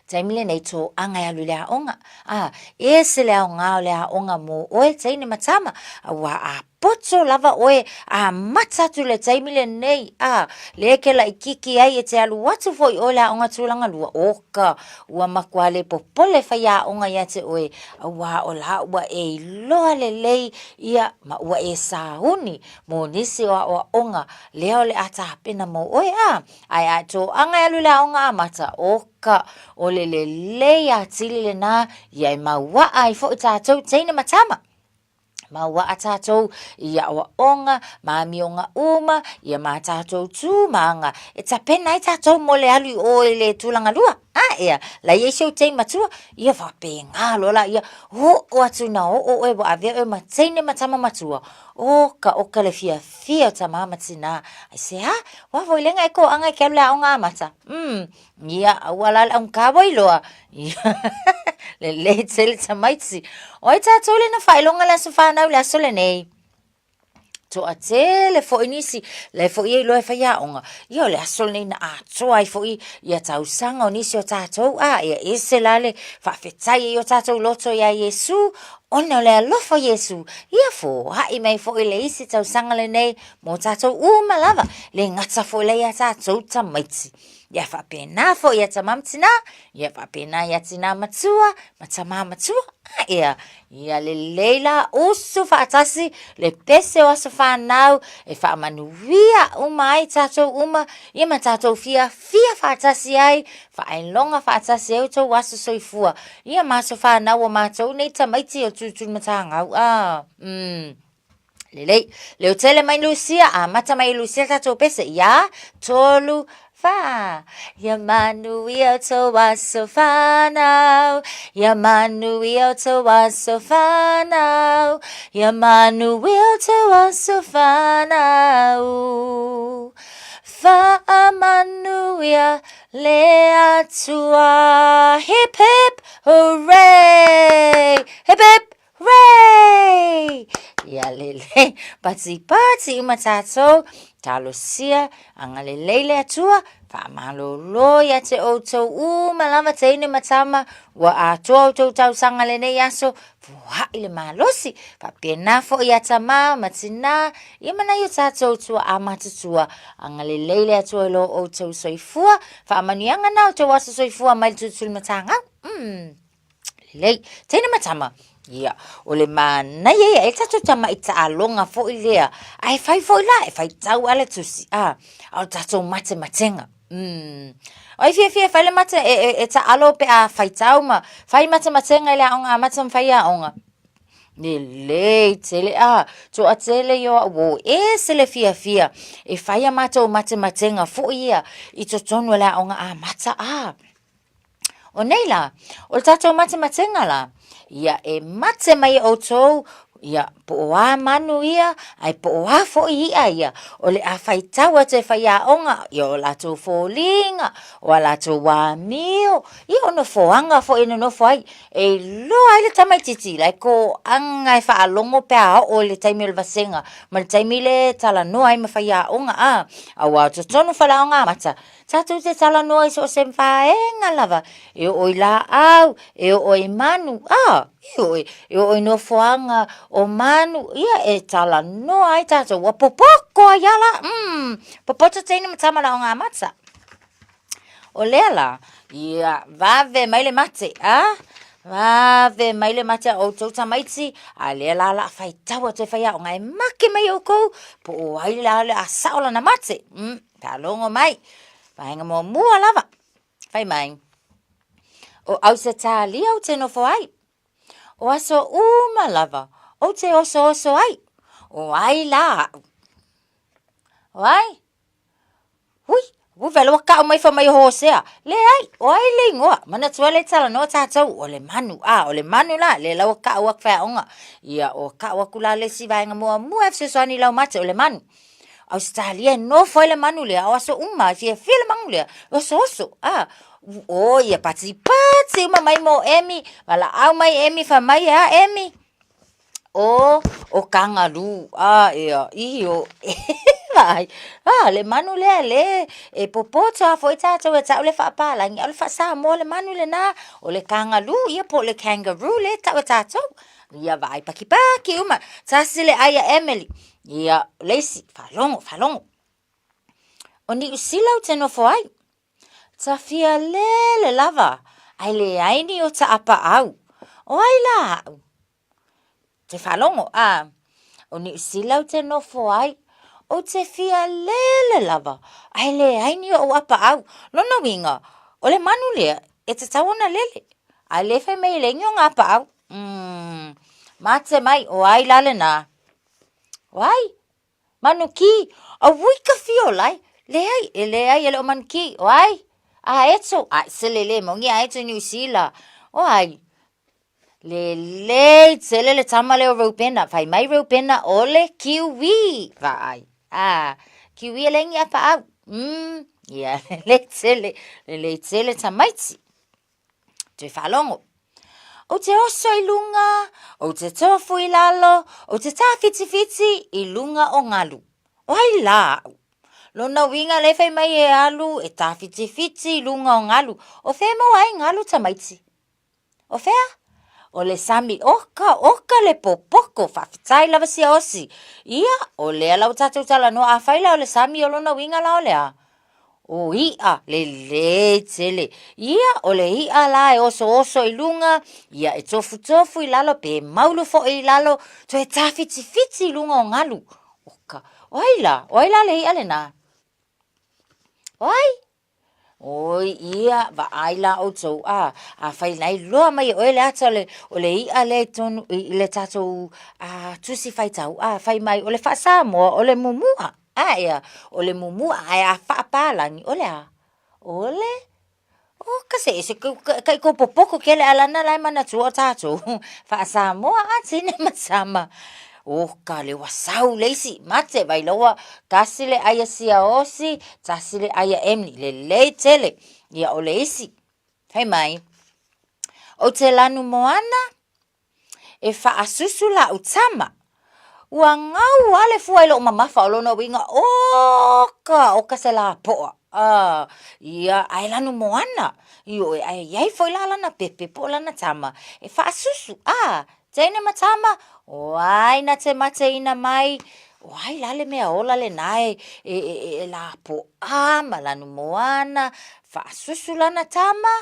Taimi lenei toaga e alu i le aoga. A, ese le aoga o le aoga mo oe teine ma tama, auā a poto lava oe amata atu i le taimi lenei, a, lea e ke laʻikiki ai e te alu atu foi oe i le aoga tulaga lua, oka, ua makuā le popole faiaoga ia te oe, auā o la ua e iloa lelei ia ma ua e sauni mo nisi o aʻoaʻoga lea o le a tapena mo oe, a. Ae a toaga e alu i le aoga amata, oka, o le lelei atili lena, ia e mauaa ai foi tatou teine ma tama. Mauaa tatou i aoaoga ma amioga uma, ia ma tatou tu ma aga e tapena ai tatou mo le alu i o i le tulaga lua. A ea, la i ai si ou teine matua, ia faapena loa la ia, oo atu ina oo oe ua avea oe ma teine ma tama matua, Oka, oka le fiafia o tamā ma tinā. Aisea? Ua foi lenga e koaga e ke alu le aoga amata. Mm, ia, aua la le augata ua iloa. Ia, lelei tele tamaiti. O ai tātou le na faailoga le aso whanau le aso lenei? Toatele foi nisi, la e foi e iloa e faiaoga. Ia o le aso lenei na atoa ai foi ia tausaga o nisi o tātou, a ia ese la le faafetai ai o tātou loto iā Iesu, ona o le alofa o Iesu, ia foai mai foi le isi tausaga lenei mo tātou uma lava, le gata foi la iā tātou tamaiti. Ia faapena foi ia tamā ma tinā, ia faapena ia tinā matua ma tamā matua, a ea, ia lelei la usu faatasi le pese o aso whanau e faamanuia uma ai tātou uma, ia ma tātou fiafia faatasi ai, whaailoga faatasi ai o tou aso soifua. Ia ma aso whanau o mātou nei tamaiti o Tūtūmatagau, a, mm. Lelei. Leo tele mai Lucia, amata mai Lucia tatou pese. Ia, tolu, wha. Ia manuia o tō aso whanau. Ia manuia o tō aso whanau. Ia manuia o tō aso whanau. Whaamanuia le Atua. Hip hip hooray! Hip hip Hooray! Ia lelei, patipati uma tātou, talosia, agalelei le Atua, faamalolo ia te outou uma lava teine ma tama, ua atoa outou tausaga lenei aso, foai le malosi, faapena foi ia tamā ma tinā, ia ma nai o tātou tua'a matutua, agalelei le Atua i lo outou soifua, faamanuiaga na outou aso soifua mai le Tutulimatagau. Mm. Lelei. Teine ma tama. Ia, o le manaia ia, e tatou tamaʻi taaloga foi lea, ae fai foi la, e faitau a le tusi, a, a o le tatou matematega. Mm. O ai fiafia e fai le mate, e, e, e taalo pe a faitau ma fai matematega i le aoga amata ma fai aoga. Lelei tele, a, toatele ia o au ua o ese le fiafia e fai a matou matematega foi ia i totonu o le aoga amata, a. O nei la, o le tatou matematega la, ia e mate mai e outou, ia po o a manu ia, ae po o a foi iʻa ia, o le a faitau atu e faiaoga, ia o latou foliga, o a latou amio, ia o nofoaga foi e nonofo ai, e iloa ai le tamaititi, la e koaga e faalogo pe a oo i le taimi o le vasega, ma le taimi le talanoa ai ma faiaoga, a, aua o totonu faleaoga amata, Tatou te talanoa i so o se vaega lava, e oo i laau, e oo i manu, a, ioe, e oo i nofoaga o manu, ia e talanoa ai tatou, ua popoto ai a la, mm, popoto teine ma tama la o ngā mata. O lea la, ia, vave mai le mate, a, vave mai le mate a outou tamaiti, a lea la la faitau atu e faiaoga e make mai oukou, po o ai la le a sao lana mate, mm. Faalogo mai, vaega muamua lava, fai mai, o Ausetalia ou te nofo ai. O aso uma lava, Ou te osooso ai. O ai la a'u? O ai? Hui, ui vele ua ka'u mai fai mai o Hosea. Leai, o ai le igoa? Manatua le talanoa tatou, o le manu, a, o le manu la, lea la ua ka'u aku faiaoga. Ia, ua ka'u aku la le isi vaega muamua e fesoasoani i lau mate, o le manu. Ausetalia e nofo ai le manu lea, o aso uma, e fiafia le manu lea, e osooso, a. O ia patipati uma mai mo Emi, valaau mai Emi, fai mai e a Emi? O, o kangaroo, a ea, io, vaai, a, le manu lea le, e popoto lava foi tatou e tau le faapalagi, a o le faa-Samoa le manu lena, o le kangaroo, ia po o le kangaroo lea e tau e tatou. Ia vaai pakipaki uma, tasi le ai a Emily, ia, o le isi, faalogo, faalogo. O Niu Sila ou te nofo ai. Tafia lele lava, ae leai ni o ta apaau. O ai la a'u? Te faalogo, a, o Niu Sila ou te nofo ai. Ou te fia lele lava, ae leai ni o'u apaau. Lona uiga, o le manu lea, e tatau ona lele, ae le fai mai e leai ni ona apaau. Umm, mate mai, o ai la lena? O ai? Manuki, Auī ka fio lai, leai, e leai e le o Manuki, o ai? A Etso, a se le le maungi a Etso i Niu Sila, o ai? Lelei tele le tama lea o Reupena, fai mai Reupena o le Kiwi, vaai, a, Kiwi e leai ni apaau, mm, ia, lelei tele, lelei tele tamaiti. Toe faalogo. Ou te oso i luga, ou te tofu i lalo, ou te tāwhitiwhiti i luga o ngalu. O ai la a'u? Lona uiga lea fai mai e alu e tāwhitiwhiti i luga o ngalu. O fea e maua ai ngalu tamaiti? O fea? O le sami, oka, oka le popoko, faafetai lava siaosi. Ia, o lea la ua tatou talanoa, afai la o le sami o lona uiga la o le a? O iʻa, lelei tele. Ia, o le iʻa la e osooso i luga, ia e tofutofu i lalo pe maulu foi i lalo, toe tāwhitiwhiti i luga o ngalu. Oka, o ai la? O ai la le iʻa lenā? O ai? Oi, ia, vaai la ʻoutou, a, afai la e iloa mai e ʻoe le ata o le, o le iʻa lea i tonu, i, i le tatou a, tusi faitau, a, fai mai, o le faa-Samoa, o le mumu'a. A ea, o le mumu'a ae a faapalagi, o le a? O le O ka se ese kai kou popoko kele a lana la e manatua o tatou faa-Samoa a teine ma tama. O ka le ua sau le isi, mate vai loa, kasi le ai a Siaosi, tasi le ai a Emily, lelei tele. Ia o le isi, fai mai, ou te lanu moana, E faasusu la'u tama. Ua gau a le fua i lo'u mamafa o lona uiga, oka, oka se lapo'a, a, ia, ae lanu moana, ioe, ae iai foi la lana pepe po o lana tama e faasusu, a, teine ma tama, o ai na te mateina mai, o ai la le mea ola lena e, e, e, e lapo'a ma lanu moana, faasusu lana tama,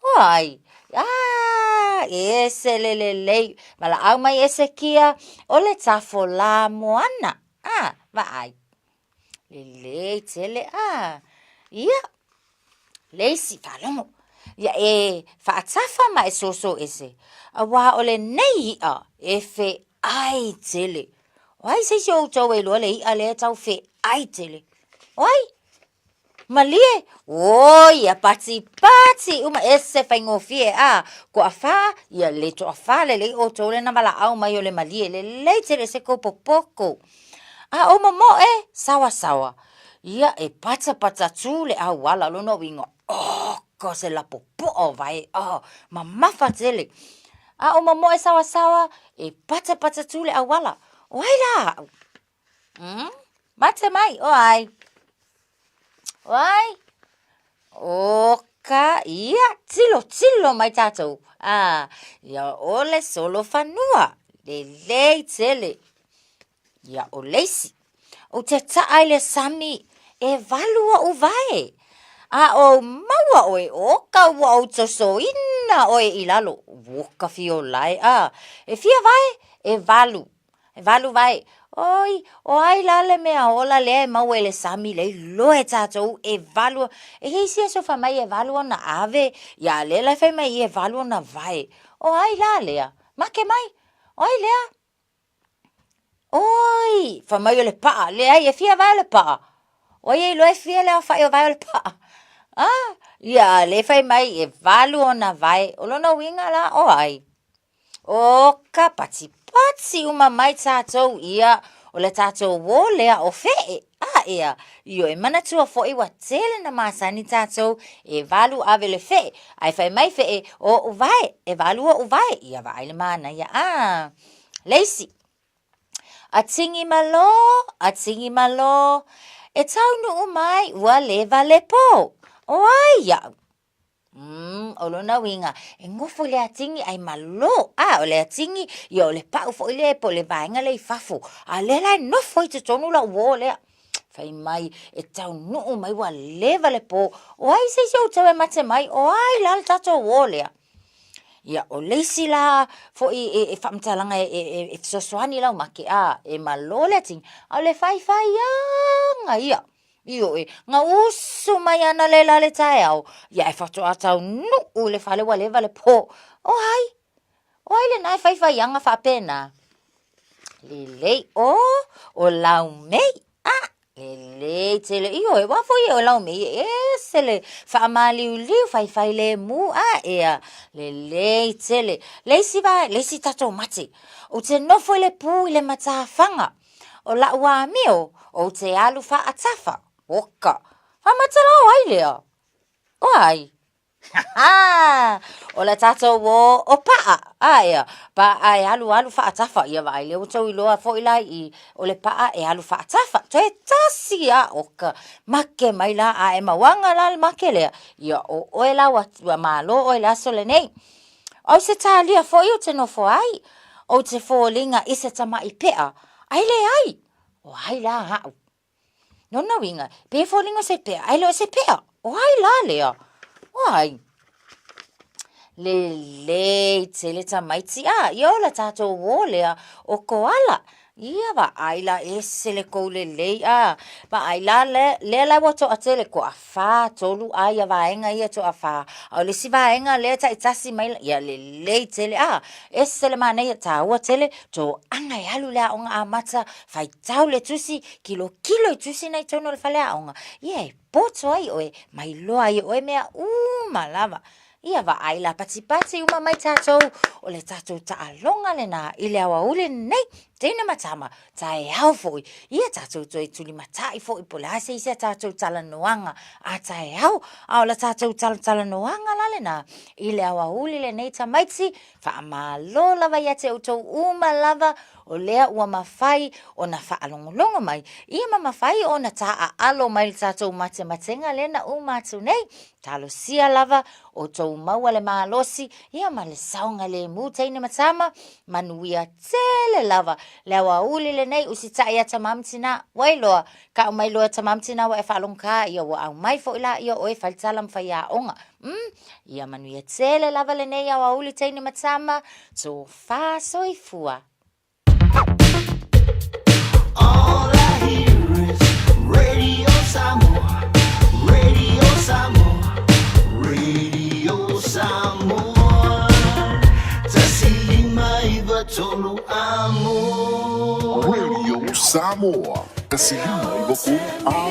O ai? Ah, ese le lelei. Valaau mai Esekia, o le tafolā moana. Ah, vaai. Lelei tele, ah. Ia, le isi, faalogo. Ia e faatafa ma e soso ese. Auā o lenei iʻa e feʻai tele. O ai se isi o outou e iloa le iʻa lea e tau feʻai tele? O ai? Malie, oi ia patipati uma ese faigofie a toafā, ia le toafā lelei outou lena valaau mai o le malie lelei tele ese kou popoko. A o momoe, sawasawa, ia e patapata tū le auala lona uiga, oka se lapopoa o vae, oh, mamafa tele. A o momoe sawasawa, e patapata tū le auala, o ai la a'u? Mm? Mate mai, o ai. O ai. O ka, ia, tilo, tilo mai tātou. Ah, ia o le solo whanua. Lelei tele. Ia o leisi. O te ta'a i le sami, e walu o'u vae. A o maua oe, o ka ua ou tosoina oe i lalo. Ua ka whio lae, a. E fia vae, e walu. E walu vae, Oi, o ai la le mea ola lea e maua i le sami le iloa e tatou e walu, e i ai isi aso fai mai e walu ona ave, ia a lea la e fai mai i e walu ona vae. O ai la lea? Make mai, o ai lea? Oi, fai mai o le pa'a, leai, e fia vae o le pa'a? O ai e iloa e fia le aofa'i o vae o le pa'a? A, ia, a o lea e fai mai e valu ona vae, o lona uiga la o ai? O ka patipati uma mai tatou ia, o le tatou uō lea o fe'e, a ea, ioe, manatua foi ua tele na masani tatou e valu ave le fe'e, ae fai mai fe'e, o o'u vae, e valu o'u vae, ia vaai le manaia, a. Le isi, Atigi malo, atigi malo, e taunuu mai ua leva le pō. O ai iaʻu? Mm, o lona uiga, e nofo i le atigi ae malo. A, o le atigi, ia o le paʻu foi lea po o le vaega lea i fafo. A o lea la e nofo i totonu lau uō lea. Fai mai, e taunuu mai ua leva le pō. O ai se isi o outou e mate mai? O ai la le tatou uō lea? Ia, o le isi la foi e, e faamatalaga e, e, e fesoasoani lau make, a, e malo le atigi, a o le faifaiaga ia. Ioe, na usu mai ana le la le taeao, ia e faatoa taunuu i le fale ua leva le pō. O ai? O ai lena e faifaiaga faapena? Lelei, o, o Laumei. A, lelei tele. Ioe, aua foi e o Laumei e ese le faamāliuliu faifailemu. A, ea, lelei tele. Le isi va, le isi tatou mate. Ou te nofo i le pū i le matafaga. O la'u amio, ou te alu faatafa. Oka! Faamatala o ai lea? O ai? O le tatou o o pa'a, a ea, pa'a e alu alu fa'atafa, ia vaai lea ua tou iloa foi la i i, o le pa'a e alu fa'atafa, toe tasi a o ka make mai la a e mauaga la le make lea, ia o oe la ua, ua malo oe i le aso lenei. O Ausetalia foi ou te nofo ai, ou te foliga i se tama'i pe'a, ae leai, o ai la a'u? Lona uiga, pe foliga o se pea, ae le o se pea. O ai la lea? O ai? Lelei tele tamaiti. A, ia o le tatou uō lea o koala. Ia vaai la ese le kou lelei. A, vaai la lea, lea la ua toatele, toafa, tolu a ia vaega ia toafa. A o le isi vaega lea taitasi mai, ia lelei tele. A, ese le manaia, taua tele, toaga e alu i le aoga amata, Faitau le tusi, kilokilo i tusi na i totonu o le faleaoga, ia e poto ai oe, ma iloa ai e oe mea uma lava. Ia vaai la, patipati uma mai tatou, o le tatou taaloga lena i le aoauli lenei, teine ma tama, taeao foi, ia tatou toe tulimatai foi po o le a se isi a tatou talanoaga a taeao, a o le tatou talatalanoaga la lena i le aoauli lenei tamaiti, Faamalo lava ia te outou uma lava o lea ua mafai ona faalogologo mai, ia ma mafai ona taaalo mai le tatou matematega lea na uma atu nei. Talosia lava outou maua le malosi, ia ma le saogalemu teine ma tama, manuia tele lava le aoauli lenei usitai ia tama ma tina, ua iloa, kau mai loa tama ma tina ua e faalogogā, ia ua aumai foi laia o oe e fai le tala ma faiaoga. Umm, ia manuia tele lava lenei aoauli teine ma tama, tofa soifua. All I hear is Radio Samoa, Radio Samoa, Radio Samoa. 159 amo. Radio Samoa, 159 amo.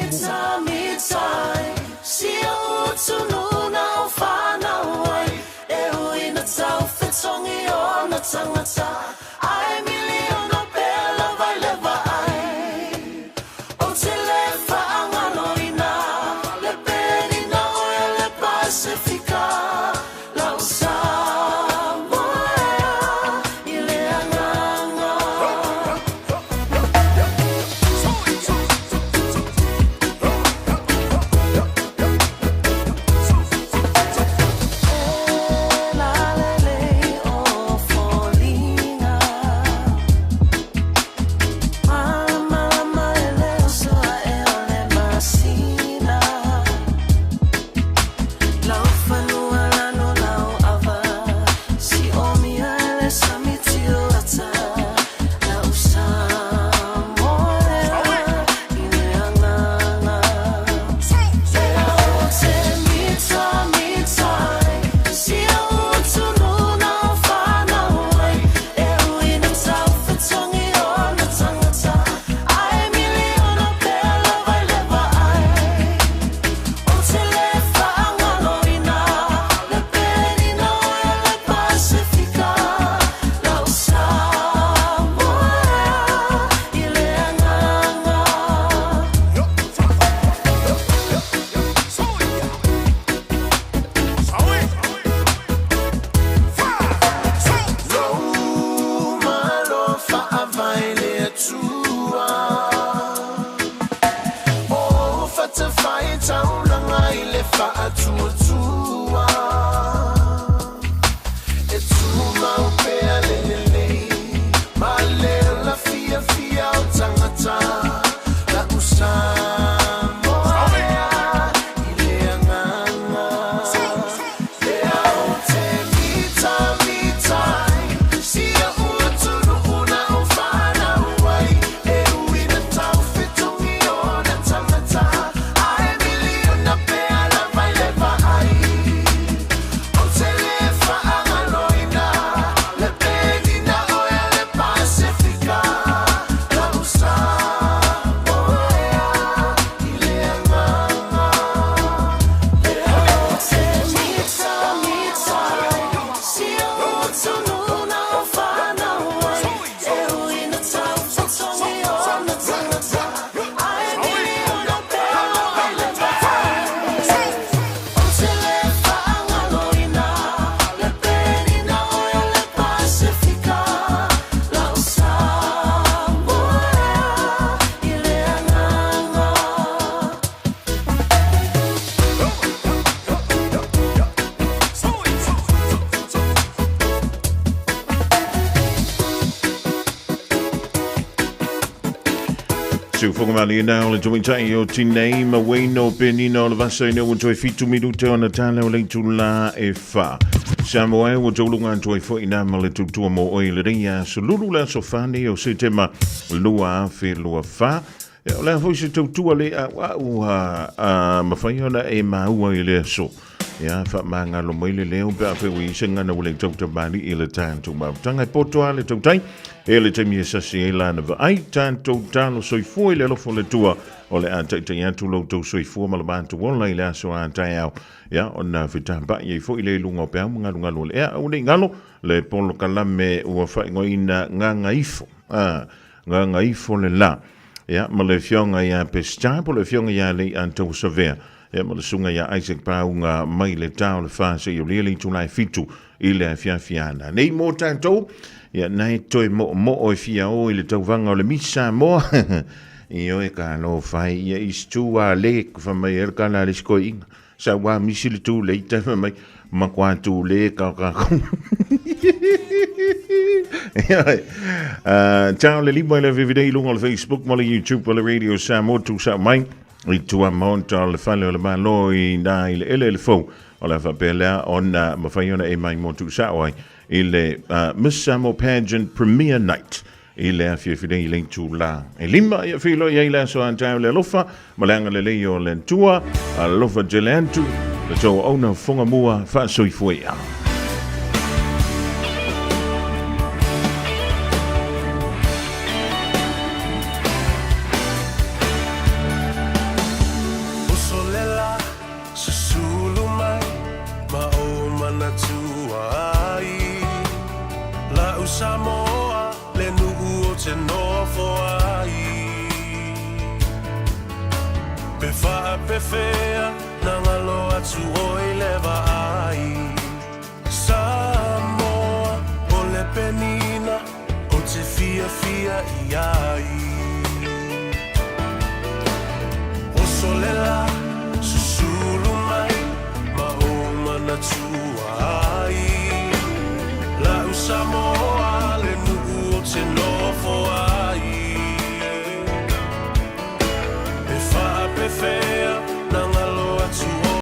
faatuatua. E tumau pea le lelei ma le ola fiafia o tagata. La'u Samoa ea i le agaga. Lea ou te mitamita ai, si o'u atunuu na ou fanau ai. E ui na taufetogi ona tagata, ae miliona pea lava i le vaai. Ou te lē faagaloina le penina oe a le Pasefika. La'u Samoa ea i le agaga. Lea ou te mitamita ai, si o'u atunuu na ou fanau ai. E ui na taufetogi ona tagata, ae miliona pea lava i le vaai. Ou te lē faagaloina le penina oe a le Pasefika. La'u Samoa ea i le agaga. Siufoga mali na o le tumitai o tinei ma weino penina o le vasa i neu toe 7 minute o na tala o le itula e 4. Samoa e ua taulunga atu ai foi na ma le tutua mo oi le reia sululu le aso fane o Setema 2024. Ia, o le a foi se tautua le au au a mawhai ona e maua i le aso. Ia, whaamangalo mai le leo pe a whewi i se ngana ua le tautamali i le tātou mautanga. E poto a le tautai, e le taimi e sasi e lana vaai, tātou talo soifua i le alofa o le Atua, o le a taitai atu lo outou soifua ma le matou ola i le aso a taeao. Ia, ona fetapai ai foi le luga o peau ma galugalu o le ea. Aua ne i galo, le polokalame ua faaigoaina Gagaifo. A, Gagaifo le la. Ia, ma le afioga ia Pesita, po le afioga ia Leiatauasavea. Ia, ma le susuga ia Isaac Pauga mai le ta o le 4 seia ulia le itula e 7 i le afiafi ana. Nei mo tātou, ia, nae toe moomoo e fia o i le tauvaga o le Miss Samoa. I oe ka alofa ai, ia is tū a le, fa mai e le kala le sikoiga. Sa ua misi le tū le ita fa mai, ma kua tū le ka ka ku. Ciao le lima i le vivide i lunga o le Facebook ma le YouTube ma le Radio Samoa tu sa mai i tua maota o le fale o le Malo i nā i le ele le fou o le whapea lea ona mawhai ona e mai mo tu sa ai i le Miss Samoa Pageant Premiere Night i le afiafi nei i le itula e 5. Ia feiloi ai le aso a taeao le alofa ma le agalelei o le Atua. Alofa tele atu le tou auauna fogamua faasoifua ia. Usolela susulu mai ma ou manatua ai. La'u Samoa le nuu o te nofo ai. Pe faapefea.